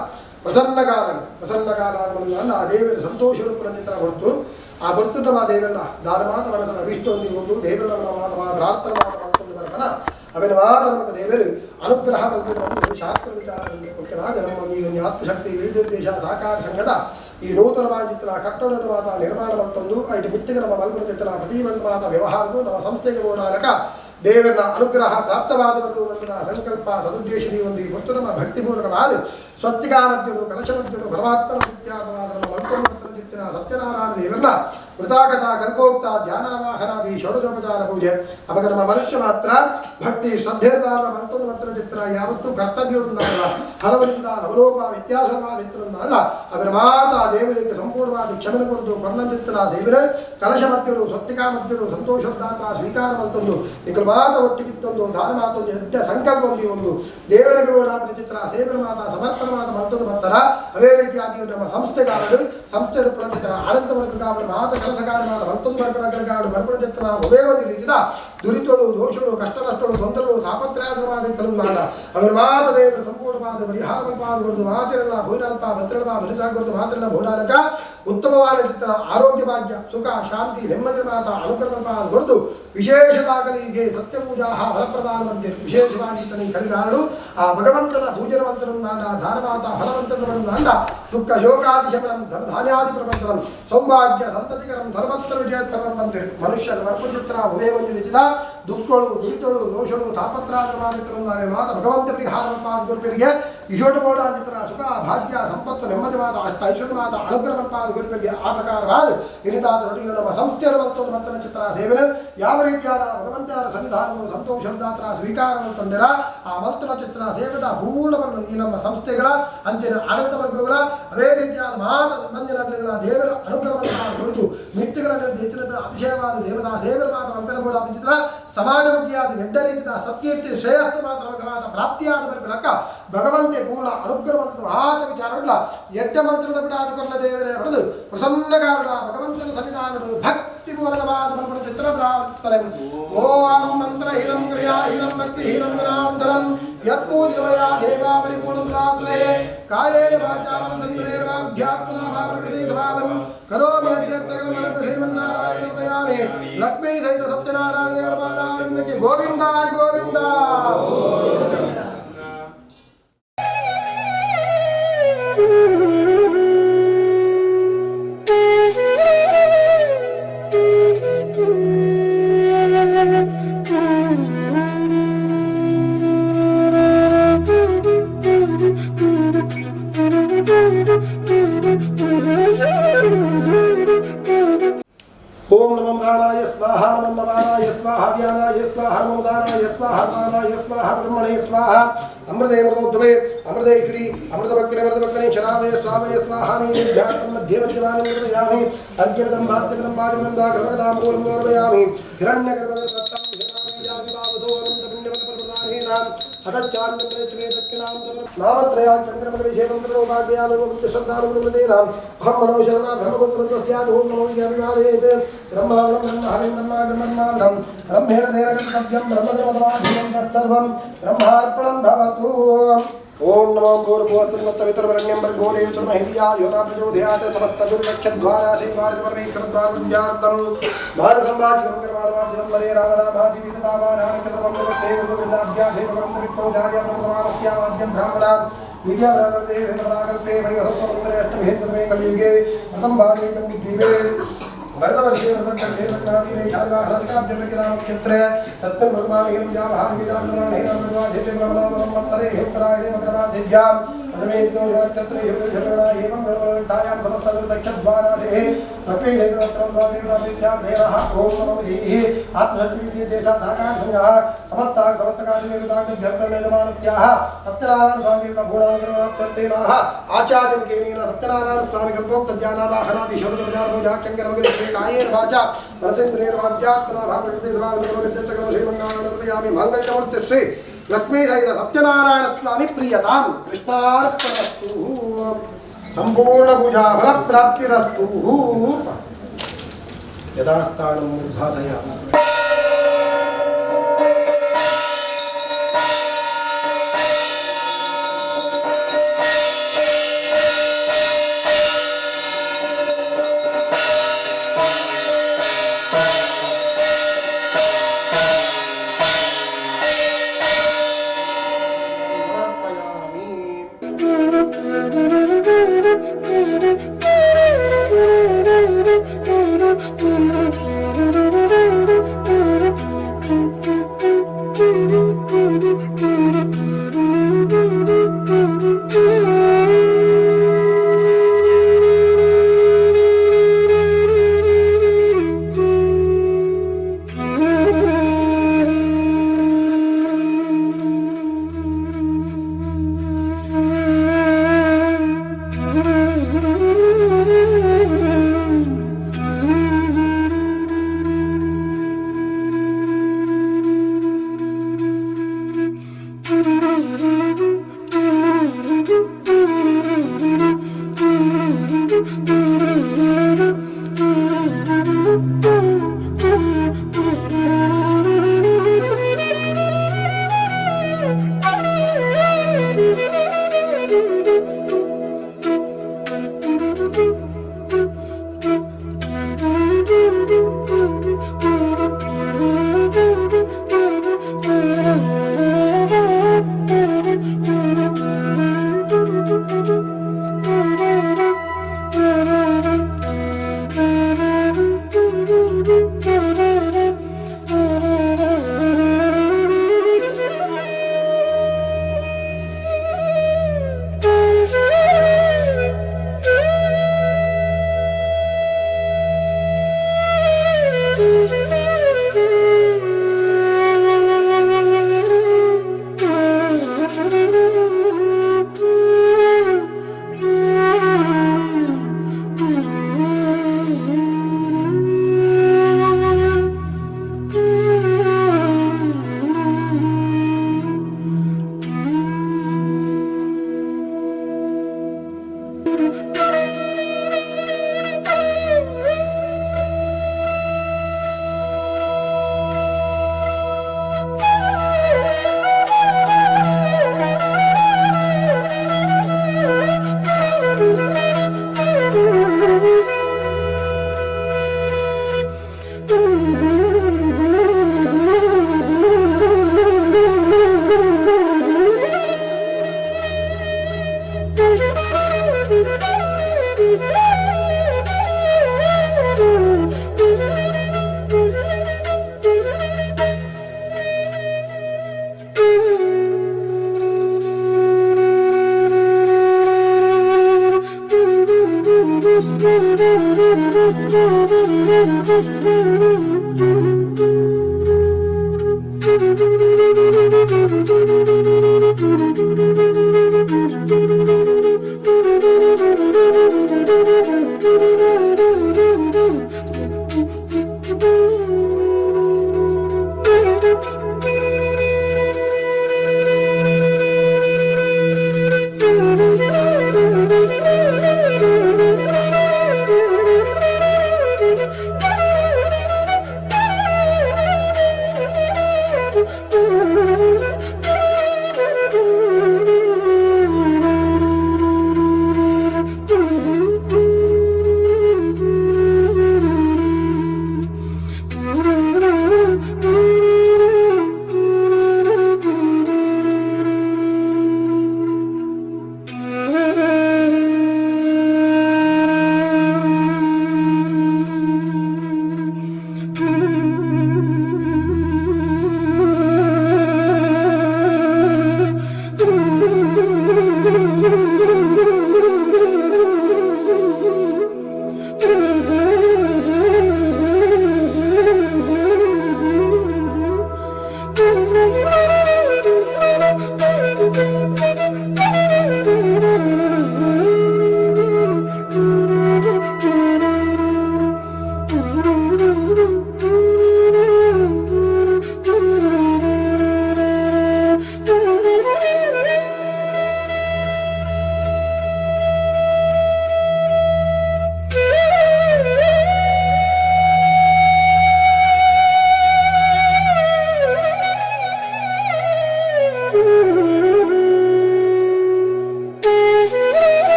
ಪ್ರಸನ್ನ ಕಾಲ ಪ್ರಸನ್ನ ಕಾಲ ಅನ್ನುವುದಲ್ಲ ಆ ದೇವರ ಸಂತೋಷ ಚಿತ್ರ ಹೊರತು ಆ ಹೊರತು ನಮ್ಮ ದೇವರ ದಾನ ಮಾತ ಮನಸ್ಸನ್ನು ಅಭಿಷ್ಟೊಂದಿ ಒಂದು ದೇವರ ನಮ್ಮ ಮಾತ ಪ್ರಾರ್ಥನೆ ಮಾತ ಮತ್ತೊಂದು ಬರಪನ ಅವನ ಮಾತ ನಮಗ ದೇವರು ಅನುಗ್ರಹ ಒಂದು ಶಾಸ್ತ್ರ ವಿಚಾರ ಮುಖ್ಯವಾದ ನಮ್ಮ ಈ ಒಂದು ಆತ್ಮಶಕ್ತಿ ವಿದ್ಯುದ್ದೇಶ ಸಹಕಾರ ಸಂಘದ ಈ ನೂತನವಾದ ಚಿತ್ರ ಕಟ್ಟಡದ ಮಾತ ನಿರ್ಮಾಣ ಮತ್ತೊಂದು ಐಟು ಮಿತ್ತಿಗೆ ನಮ್ಮ ಮಲ್ಪುಣ ಚಿತ್ರ ಪ್ರತಿಯೊಂದು ಮಾತ ವ್ಯವಹಾರವು ನಮ್ಮ ಸಂಸ್ಥೆಗೆ ಓಡಾಲಕ ದೇವರನ್ನ ಅನುಗ್ರಹ ಪ್ರಾಪ್ತವಾದವರು ಒಂದು ಸಂಕಲ್ಪ ಸದುದ್ದೇಶದಿ ಒಂದು ಈ ಹೊರತು ನಮ್ಮ ಭಕ್ತಿಪೂರ್ವಕವಾದ ಸ್ವಸ್ತಿಕಾಮಧ್ಯಡು ಕಲಶಮಧ್ಯಡು ಪರಮಾತ್ಮನ ಮುಖ್ಯಾರ್ಥವಾದ ನಮ್ಮ ಮಲ್ಪುಣ ಚಿತ್ತಿನ ಸತ್ಯನಾರಾಯಣ ದೇವರನ್ನ ವೃತಾಕಥಾ ಕಲ್ಪೋಕ್ತ ಧ್ಯಾನಾವಾಹನಾದಿ ಷೋಡಶೋಪಚಾರ ಪೂಜೆ ಅವಾಗ ನಮ್ಮ ಮನುಷ್ಯ ಮಾತ್ರ ಭಕ್ತಿ ಶ್ರದ್ಧೆದಾನ ಮತ್ತೊಂದು ಮಾತ್ರ ಚಿತ್ರ ಯಾವತ್ತೂ ಕರ್ತವ್ಯವನ್ನಲ್ಲ ಹಲವರಿಂದ ನವಲೋಪ ವ್ಯತ್ಯಾಸವಾದಿತ್ತರನ್ನಲ್ಲ ಅವರ ಮಾತಾ ದೇವರಿಗೆ ಸಂಪೂರ್ಣವಾದ ಕ್ಷಮನೆ ಕೊರತು ಕೊರ್ಣಚಿತ್ತನ ಸೇವನೆ ಕಲಶ ಮಧ್ಯಡು ಸ್ವಸ್ತಿಕಾ ಮಧ್ಯಡು ಸಂತೋಷದಾತ್ರ ಸ್ವೀಕಾರ ಮತ್ತೊಂದು ನಿಖಲ ಮಾತ ಒಟ್ಟಿಗಿತ್ತೊಂದು ದಾನ ಮಾತೊಂದು ಯಜ್ಞ ಸಂಕಲ್ಪ ಒಂದು ಒಂದು ದೇವರಿಗೆ ಓಡಾಪಿನ ಚಿತ್ರ ಸೇವನ ಮಾತ ಸಮರ್ಪಣ ಮಾತ ಮತ್ತೊಂದು ಬರ್ತಾರ. ಅದೇ ರೀತಿಯಾಗಿ ನಮ್ಮ ಸಂಸ್ಥೆಗಾರರು ಸಂಸ್ಥೆ ಚಿತ್ರ ಆಡಳಿತ ವರ್ಗಗಾವಳು ಮಾತ ಕೆಲಸಗಾರ ಮಾತ ಮತ್ತೊಂದು ವರ್ಗಗಾಡು ಬರ್ಪಣ ಚಿತ್ರ ಒದೇ ಒಂದು ರೀತಿಯ ದುರಿತಳು ದೋಷಗಳು ಕಷ್ಟ ನಷ್ಟಗಳು ತೊಂದರೆಗಳು ತಾಪತ್ರಯಾದವಾದ ಅವರ ಮಾತ ದೇವರ ಸಂಪೂರ್ಣವಾದ ಪರಿಹಾರ ಹೊರತು ಮಾತಿರಲ್ಲ ಭೂನಲ್ಪ ಭದ್ರಲ್ವ ಬಲಿಸಾಗುವುದು ಮಾತಿರಲ್ಲ ಭೂಡಾಲಕ ಉತ್ತಮವಾದ ಚಿತ್ರ ಆರೋಗ್ಯ ಭಾಗ್ಯ ಸುಖ ಶಾಂತಿ ನೆಮ್ಮದಿ ಮಾತ ಅನುಗ್ರಹ ಹೊರತು ವಿಶೇಷದಾಗಲಿಗೆ ಸತ್ಯಪೂಜಾ ಫಲಪ್ರದಾನ ಮಧ್ಯೆ ವಿಶೇಷವಾಗಿ ಕಲಿಗಾರರು ಆ ಭಗವಂತನ ಪೂಜನವಂತನಂದಾಂಡ ದಾನಮಾತ ಫಲವಂತನಂದಾಂಡ ದುಃಖ ಶೋಕಾದಿ ಶಮನಂ ಧನಧಾನ್ಯಾದಿ ಪ್ರಪಂಚನಂ ಸೌಭಾಗ್ಯ ಸಂತತಿಕರಂ ಸರ್ವತ್ರ ವಿಜಯಕರಂ ಬಂದಿರು ಮನುಷ್ಯನ ವರ್ಪಚಿತ್ರ ಉಭಯ ಒಂದು ನಿಜಿದ ದುಃಖಗಳು ದುರಿತಗಳು ದೋಷಗಳು ತಾಪತ್ರಾದ್ರವಾದಿತ್ತರಂದಾನೆ ಮಾತ ಭಗವಂತ ಪರಿಹಾರ ಗುರುಪರಿಗೆ ಇಶೋಟಬೋಡ ಚಿತ್ರ ಸುಖ ಭಾಗ್ಯ ಸಂಪತ್ತು ನೆಮ್ಮದಿ ಮಾತ ಅಷ್ಟ ಐಶ್ವರ್ಯ ಮಾತ ಅನುಗ್ರಹ ಗುರುಪರಿಗೆ ಆ ಪ್ರಕಾರವಾದ ಇನಿತಾದ ರೊಟ್ಟಿಯು ನಮ್ಮ ಸಂಸ್ಥೆಯ ಮತ್ತೊಂದು ಮತ್ತನ ಚಿತ್ರ ಸೇವನೆ ಯಾವ ರೀತಿಯಾದ ಭಗವಂತರ ಸನ್ನಿಧಾನವು ಸಂತೋಷದಾತ್ರ ಸ್ವೀಕಾರವನ್ನು ಆ ಮಲ್ತನ ಚಿತ್ರ ಸೇವದ ಪೂರ್ಣವನ್ನು ಈ ನಮ್ಮ ಸಂಸ್ಥೆಗಳ ಅಂಚಿನ ಆಡಳಿತ ವರ್ಗಗಳ ಅದೇ ರೀತಿಯಾದ ಮಾತ ಮಂದಿರಗಳ ದೇವರ ಅನುಗ್ರಹವನ್ನು ಕುರಿತು ಮಿತ್ತಿಗಳ ಹೆಚ್ಚಿನ ಅತಿಶಯವಾದ ದೇವತಾ ಸೇವರ ಮಾತ ಮಂಪೆರಬೋಡ ಚಿತ್ರ ಸಮಾಜಮುಖಿಯಾದ ಎಡ್ಡ ರೀತಿಯ ಸತ್ಕೀರ್ತಿ ಶ್ರೇಯಸ್ಸು ಮಾತ್ರ ಮಾತ ಪ್ರಾಪ್ತಿಯಾದ ಬರಬೇಕ ಭಗವಂತೆ ಪೂರ್ಣ ಅನುಗ್ರಹವಂತದ ಮಹಾತ ವಿಚಾರವುಳ್ಳ ಎಡ್ಡ ಮಂತ್ರದ ಬಿಡಾದ ಕೊರಲ ದೇವರೇ ಹೊಡೆದು ಪ್ರಸನ್ನಗಾರಡ ಭಗವಂತನ ಸನ್ನಿಧಾನದ ಭಕ್ತಿಪೂರ್ವಕವಾದ ಬಲ್ಪಣ ಚಿತ್ರ ಪ್ರಾರ್ಥನೆ. ಓಂ ಮಂತ್ರಹೀನಂ ಕ್ರಿಯಾಹೀನಂ ಭಕ್ತಿಹೀನಂ ಜನಾರ್ದನಂ ಯತ್ಪೂಜಿತಮಯಾ ದೇವಾ ಪರಿಪೂರ್ಣಂ ದಾತುಲೇ ಕಾಯೇನ ವಾಚಾ ಮನಸೇಂದ್ರಿಯೈರ್ವಾ ವಾ ಬುದ್ಧ್ಯಾತ್ಮನಾ ವಾ ಪ್ರಕೃತಿರ್ಭಾವಂ ಕರೋಮಿ ಯದ್ಯರ್ಥಕಲಮನಃ ಶ್ರೀಮನ್ನಾರಾಯಣ ಕೃಪಯಾಮಿ ಲಕ್ಷ್ಮೀ ಸಹಿತ ಸತ್ಯನಾರಾಯಣ ದೇವರ ಪಾದಾರವಿಂದಕ್ಕೆ ಗೋವಿಂದ ಗೋವಿಂದ. ओम नमः प्राणाय स्वाहा नमः नवानाय स्वाहा व्यानाय स्वाहा नमः दानाय स्वाहा मानाय स्वाहा ब्रह्मणे स्वाहा अमृते अमृतोद्भवे अमृतेश्वरी अमृतभक्तिने अमृतभक्तिने शरावय स्वावय स्वाहा नैवेद्यार्थं मध्ये मध्यमानं निर्वयामि अर्घ्यमिदं पाद्यमिदं पाद्यमिदं दाघर्मदामूलं निर्वयामि हिरण्यगर्भगर्भस्थं ब्रह्मार्पणं भवतु। ओम नमो भूर्भुवस्सुर्वस्सवितुर्वरेण्यं भर्गो देवस्य यो न प्रचोदयात् समस्तदुर्लक्ष्यद्वारा श्रीभारतपरमेश्वरद्वार विद्यार्थं भारसंवाचिकं कर्माणवाचिकं हरे राम रामादिवीतदावारामचन्द्रमं देवगोविन्दाभ्याशे ब्राह्मणात् विद्याभ्रामणे वेदपराकल्पे वैवसत्वमन्त्रे अष्टभेदमे कलियुगे प्रथम भागे द्वीपे ಭರತವರ್ಷೇ ವ್ರತಖಂಡೇ ರತ್ನಾತೀರೆ ಝಾರಿವಾಹನಕಾಬ್ಜಮೃಗಿರಾಮಕ್ಷೇತ್ರೆ ತಸ್ಮಿನ್ ವೃತಮಾನೇನ ಜಾವಹಾರಿವಿಜಾಂದ್ರಮಾಣೇನ ಮೃದ್ವಾಧೇತೆ ಬ್ರಹ್ಮಣಾಮಲಂ ವತ್ಸರೆ ಹೇಮಕರಾಯಣೇ ಮಕರಮಾಸಿದ್ಯಾಂ ಅಸಮೇಧಿತೋ ನಕ್ಷತ್ರೆ ಯೋಗಶರಣಾ ಏವಂ ಗಣವಣಾಯಾಂ ಸಮಸ್ತದಕ್ಷದ್ವಾರಾಶೇಃ ಲಕ್ಷ್ಮೀ ದೇವತಾಂ ಓಂ ನಮೋ ದೇಹಿ ಆತ್ಮಸತ್ವೀತಿ ದೇಶ ಸಹಕಾರ ಸಂಘಃ ಸಮಸ್ತ ಸಮಸ್ತಕಾರ್ಯನಿರ್ಮಾಣಸ್ಯಾಹ ಸತ್ಯನಾರಾಯಣ ಸ್ವಾಮಿ ಭೂಣಾನುಗ್ರಹಣಾರ್ಥೇನಾಹ ಆಚಾರ್ಯಂ ಕೇನೇನ ಸತ್ಯನಾರಾಯಣ ಸ್ವಾಮಿ ಕಲ್ಪೋಕ್ತ ಜ್ಞಾನಾವಾಹನಾದಿ ಶರುತಪಜಾರಭೋಜಾಕ್ಷಂಕರಮಗರಿ ಕಾಯೇನ ವಾಚಾ ಮನಸೇಂದ್ರಿಯೇನ ವಾದ್ಯಾತ್ಮನಾ ಭಾವೃತಿ ಸಭಾವಂತರೋ ಶ್ರೀಮನ್ನಾರಾಯಣ ಮಾಂಗಲ್ಯಮೂರ್ತಿ ಶ್ರೀ ಲಕ್ಷ್ಮೀ ಸಹಿತ ಸತ್ಯನಾರಾಯಣ ಸ್ವಾಮಿ ಪ್ರಿಯತಾಂ ಕೃಷ್ಣಾರ್ಪಣಸ್ತು ಸಂಪೂರ್ಣ ಪೂಜಾ ಫಲ ಪ್ರಾಪ್ತಿರಸ್ತು. ಯಥಾಸ್ಥಾನಂ ಉದ್ಭಾಸಯಾಮಿ. ಸಮರ್ಪಯಾಮಿ. Thank you.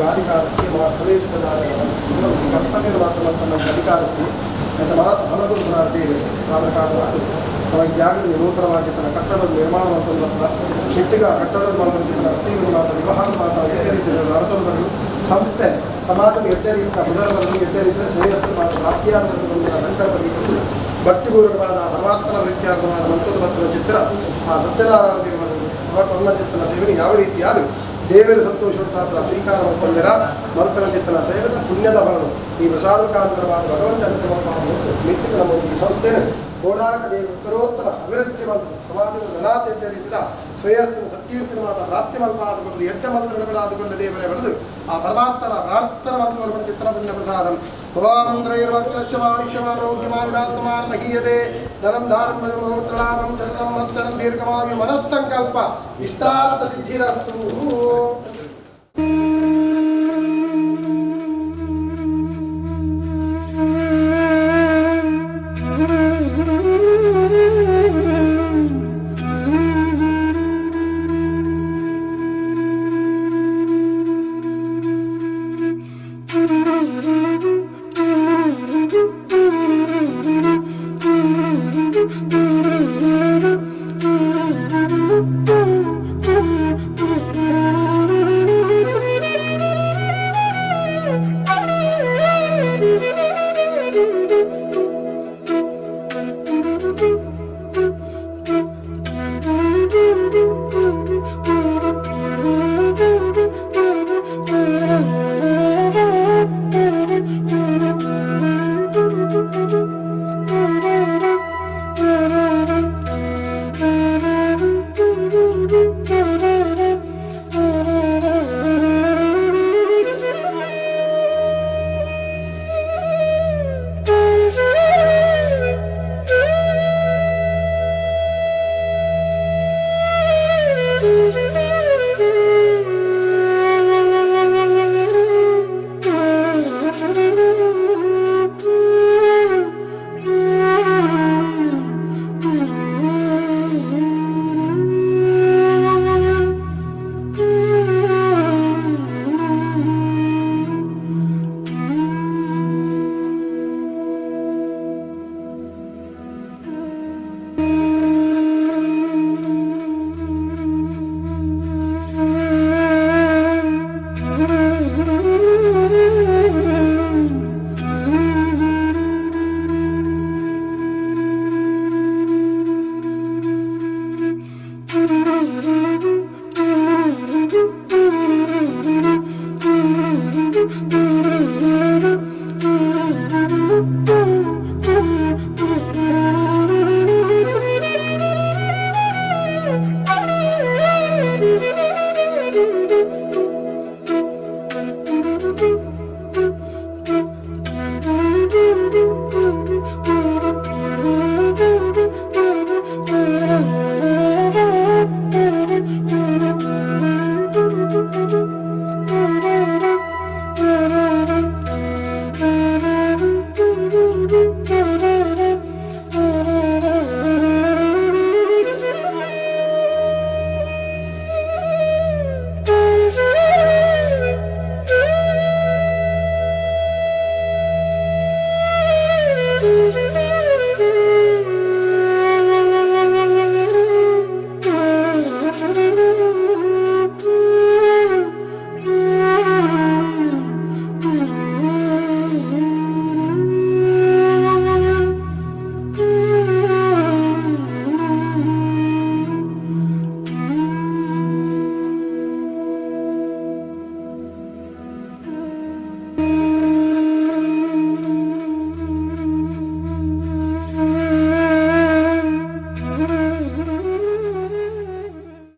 ಅಧಿಕಾರಕ್ಕೆ ಮಾ ಫಲೇಶ್ವರ ಕರ್ತವ್ಯ ಮಾತ್ರ ನಮ್ಮ ಅಧಿಕಾರಕ್ಕೆ ಆಯ್ತು ಮಾತ್ರ ಫಲಭೂತನಾದ ದೇವರು ಕಾರಣ ನಮಗೆ ಜಾಗೃತಿ ನೂತನವಾಗಿ ತನ್ನ ಕಟ್ಟಡ ನಿರ್ಮಾಣ ಮಾಡ್ಕೊಂಡು ಕೆಟ್ಟಿಗ ಕಟ್ಟಡದ ಮಾಡ್ಕೊಂಡು ಪ್ರತಿಯೊಂದು ಮಾತ್ರ ವ್ಯವಹಾರ ಮಾತ್ರ ಎಟ್ಟೆ ರೀತಿಯಲ್ಲಿ ನಡ್ಕೊಂಡು ಬರಲು ಸಂಸ್ಥೆ ಸಮಾಜದ ಎಟ್ಟೆ ರೀತಿಯ ಮೊದಲ ಬರಲು ಎಟ್ಟೆ ರೀತಿಯ ಶ್ರೇಯಸ್ಸು ಮಾತ್ರ ಪ್ರಾಪ್ತಿಯಾಗಬೇಕು ಒಂದು ಸಂಕಲ್ಪ ಇಟ್ಟು ಭಕ್ತಿಪೂರ್ವಕವಾದ ಪರಮಾತ್ಮನ ವೃತ್ತಿಯಾಗವಾದ ಮಂತ್ರದ ಭಕ್ತರ ಚಿತ್ರ ಆ ಸತ್ಯನಾರಾಯಣ ದೇವರ ಕೊನ್ನ ಚಿತ್ತನ ಸೇವೆ ಯಾವ ರೀತಿಯಾದ ದೇವರ ಸಂತೋಷ ಉಂಟಾತ್ರ ಸ್ವೀಕಾರ ಮಾಡಿಕೊಂಡಿರ ಮಂತ್ರನ ಚಿತ್ತನ ಸೇವೆದ ಪುಣ್ಯದ ಫಲನು ಈ ಪ್ರಸಾದಕಾಂತರವಾದ ಭಗವಂತ ಮಿತ್ತಿಗೆ ನಮ್ಮ ಈ ಸಂಸ್ಥೆಯನ್ನು ಗೋಡಾಕ ದೇವ ಉತ್ತರೋತ್ತರ ಅಭಿವೃದ್ಧಿ ಮಂತ್ರ ಸಮಾಜದ ನಾನಾ ರೀತಿಯ ಶ್ರೇಯಸ್ಸಿನ ಸತ್ಕೀರ್ತಿನ ಮಾತ್ರ ಪ್ರಾಪ್ತಿ ಮಲ್ಪಾದುಕೊಂಡು ಎಡ್ಡ ಮಂತ್ರಗಳಾದುಕೊಂಡ ದೇವರೇ ಬರೆದು ಆ ಪರಮಾತ್ಮನ ಪ್ರಾರ್ಥನ ಮಂತ್ರ ಚಿತ್ತನ ಪುಣ್ಯ ಪ್ರಸಾದಂ. ಓಂ ತ್ರೈರ್ವರ್ಚಸ್ಯಮಾಯುಷ್ಯಮಾರೋಗ್ಯಮಾವಿದಾತ್ಮಾನ ಮಹೀಯತೆ ಧನಂ ದಾನಂ ಭಜಮೋತ್ರಲಾಭಂ ಚತಂ ಮತ್ತರಂ ದೀರ್ಘಮಾಯು ಮನಸ್ಸಂಕಲ್ಪ ಇಷ್ಟಾರ್ಥ ಸಿದ್ಧಿರಸ್ತು. Thank you.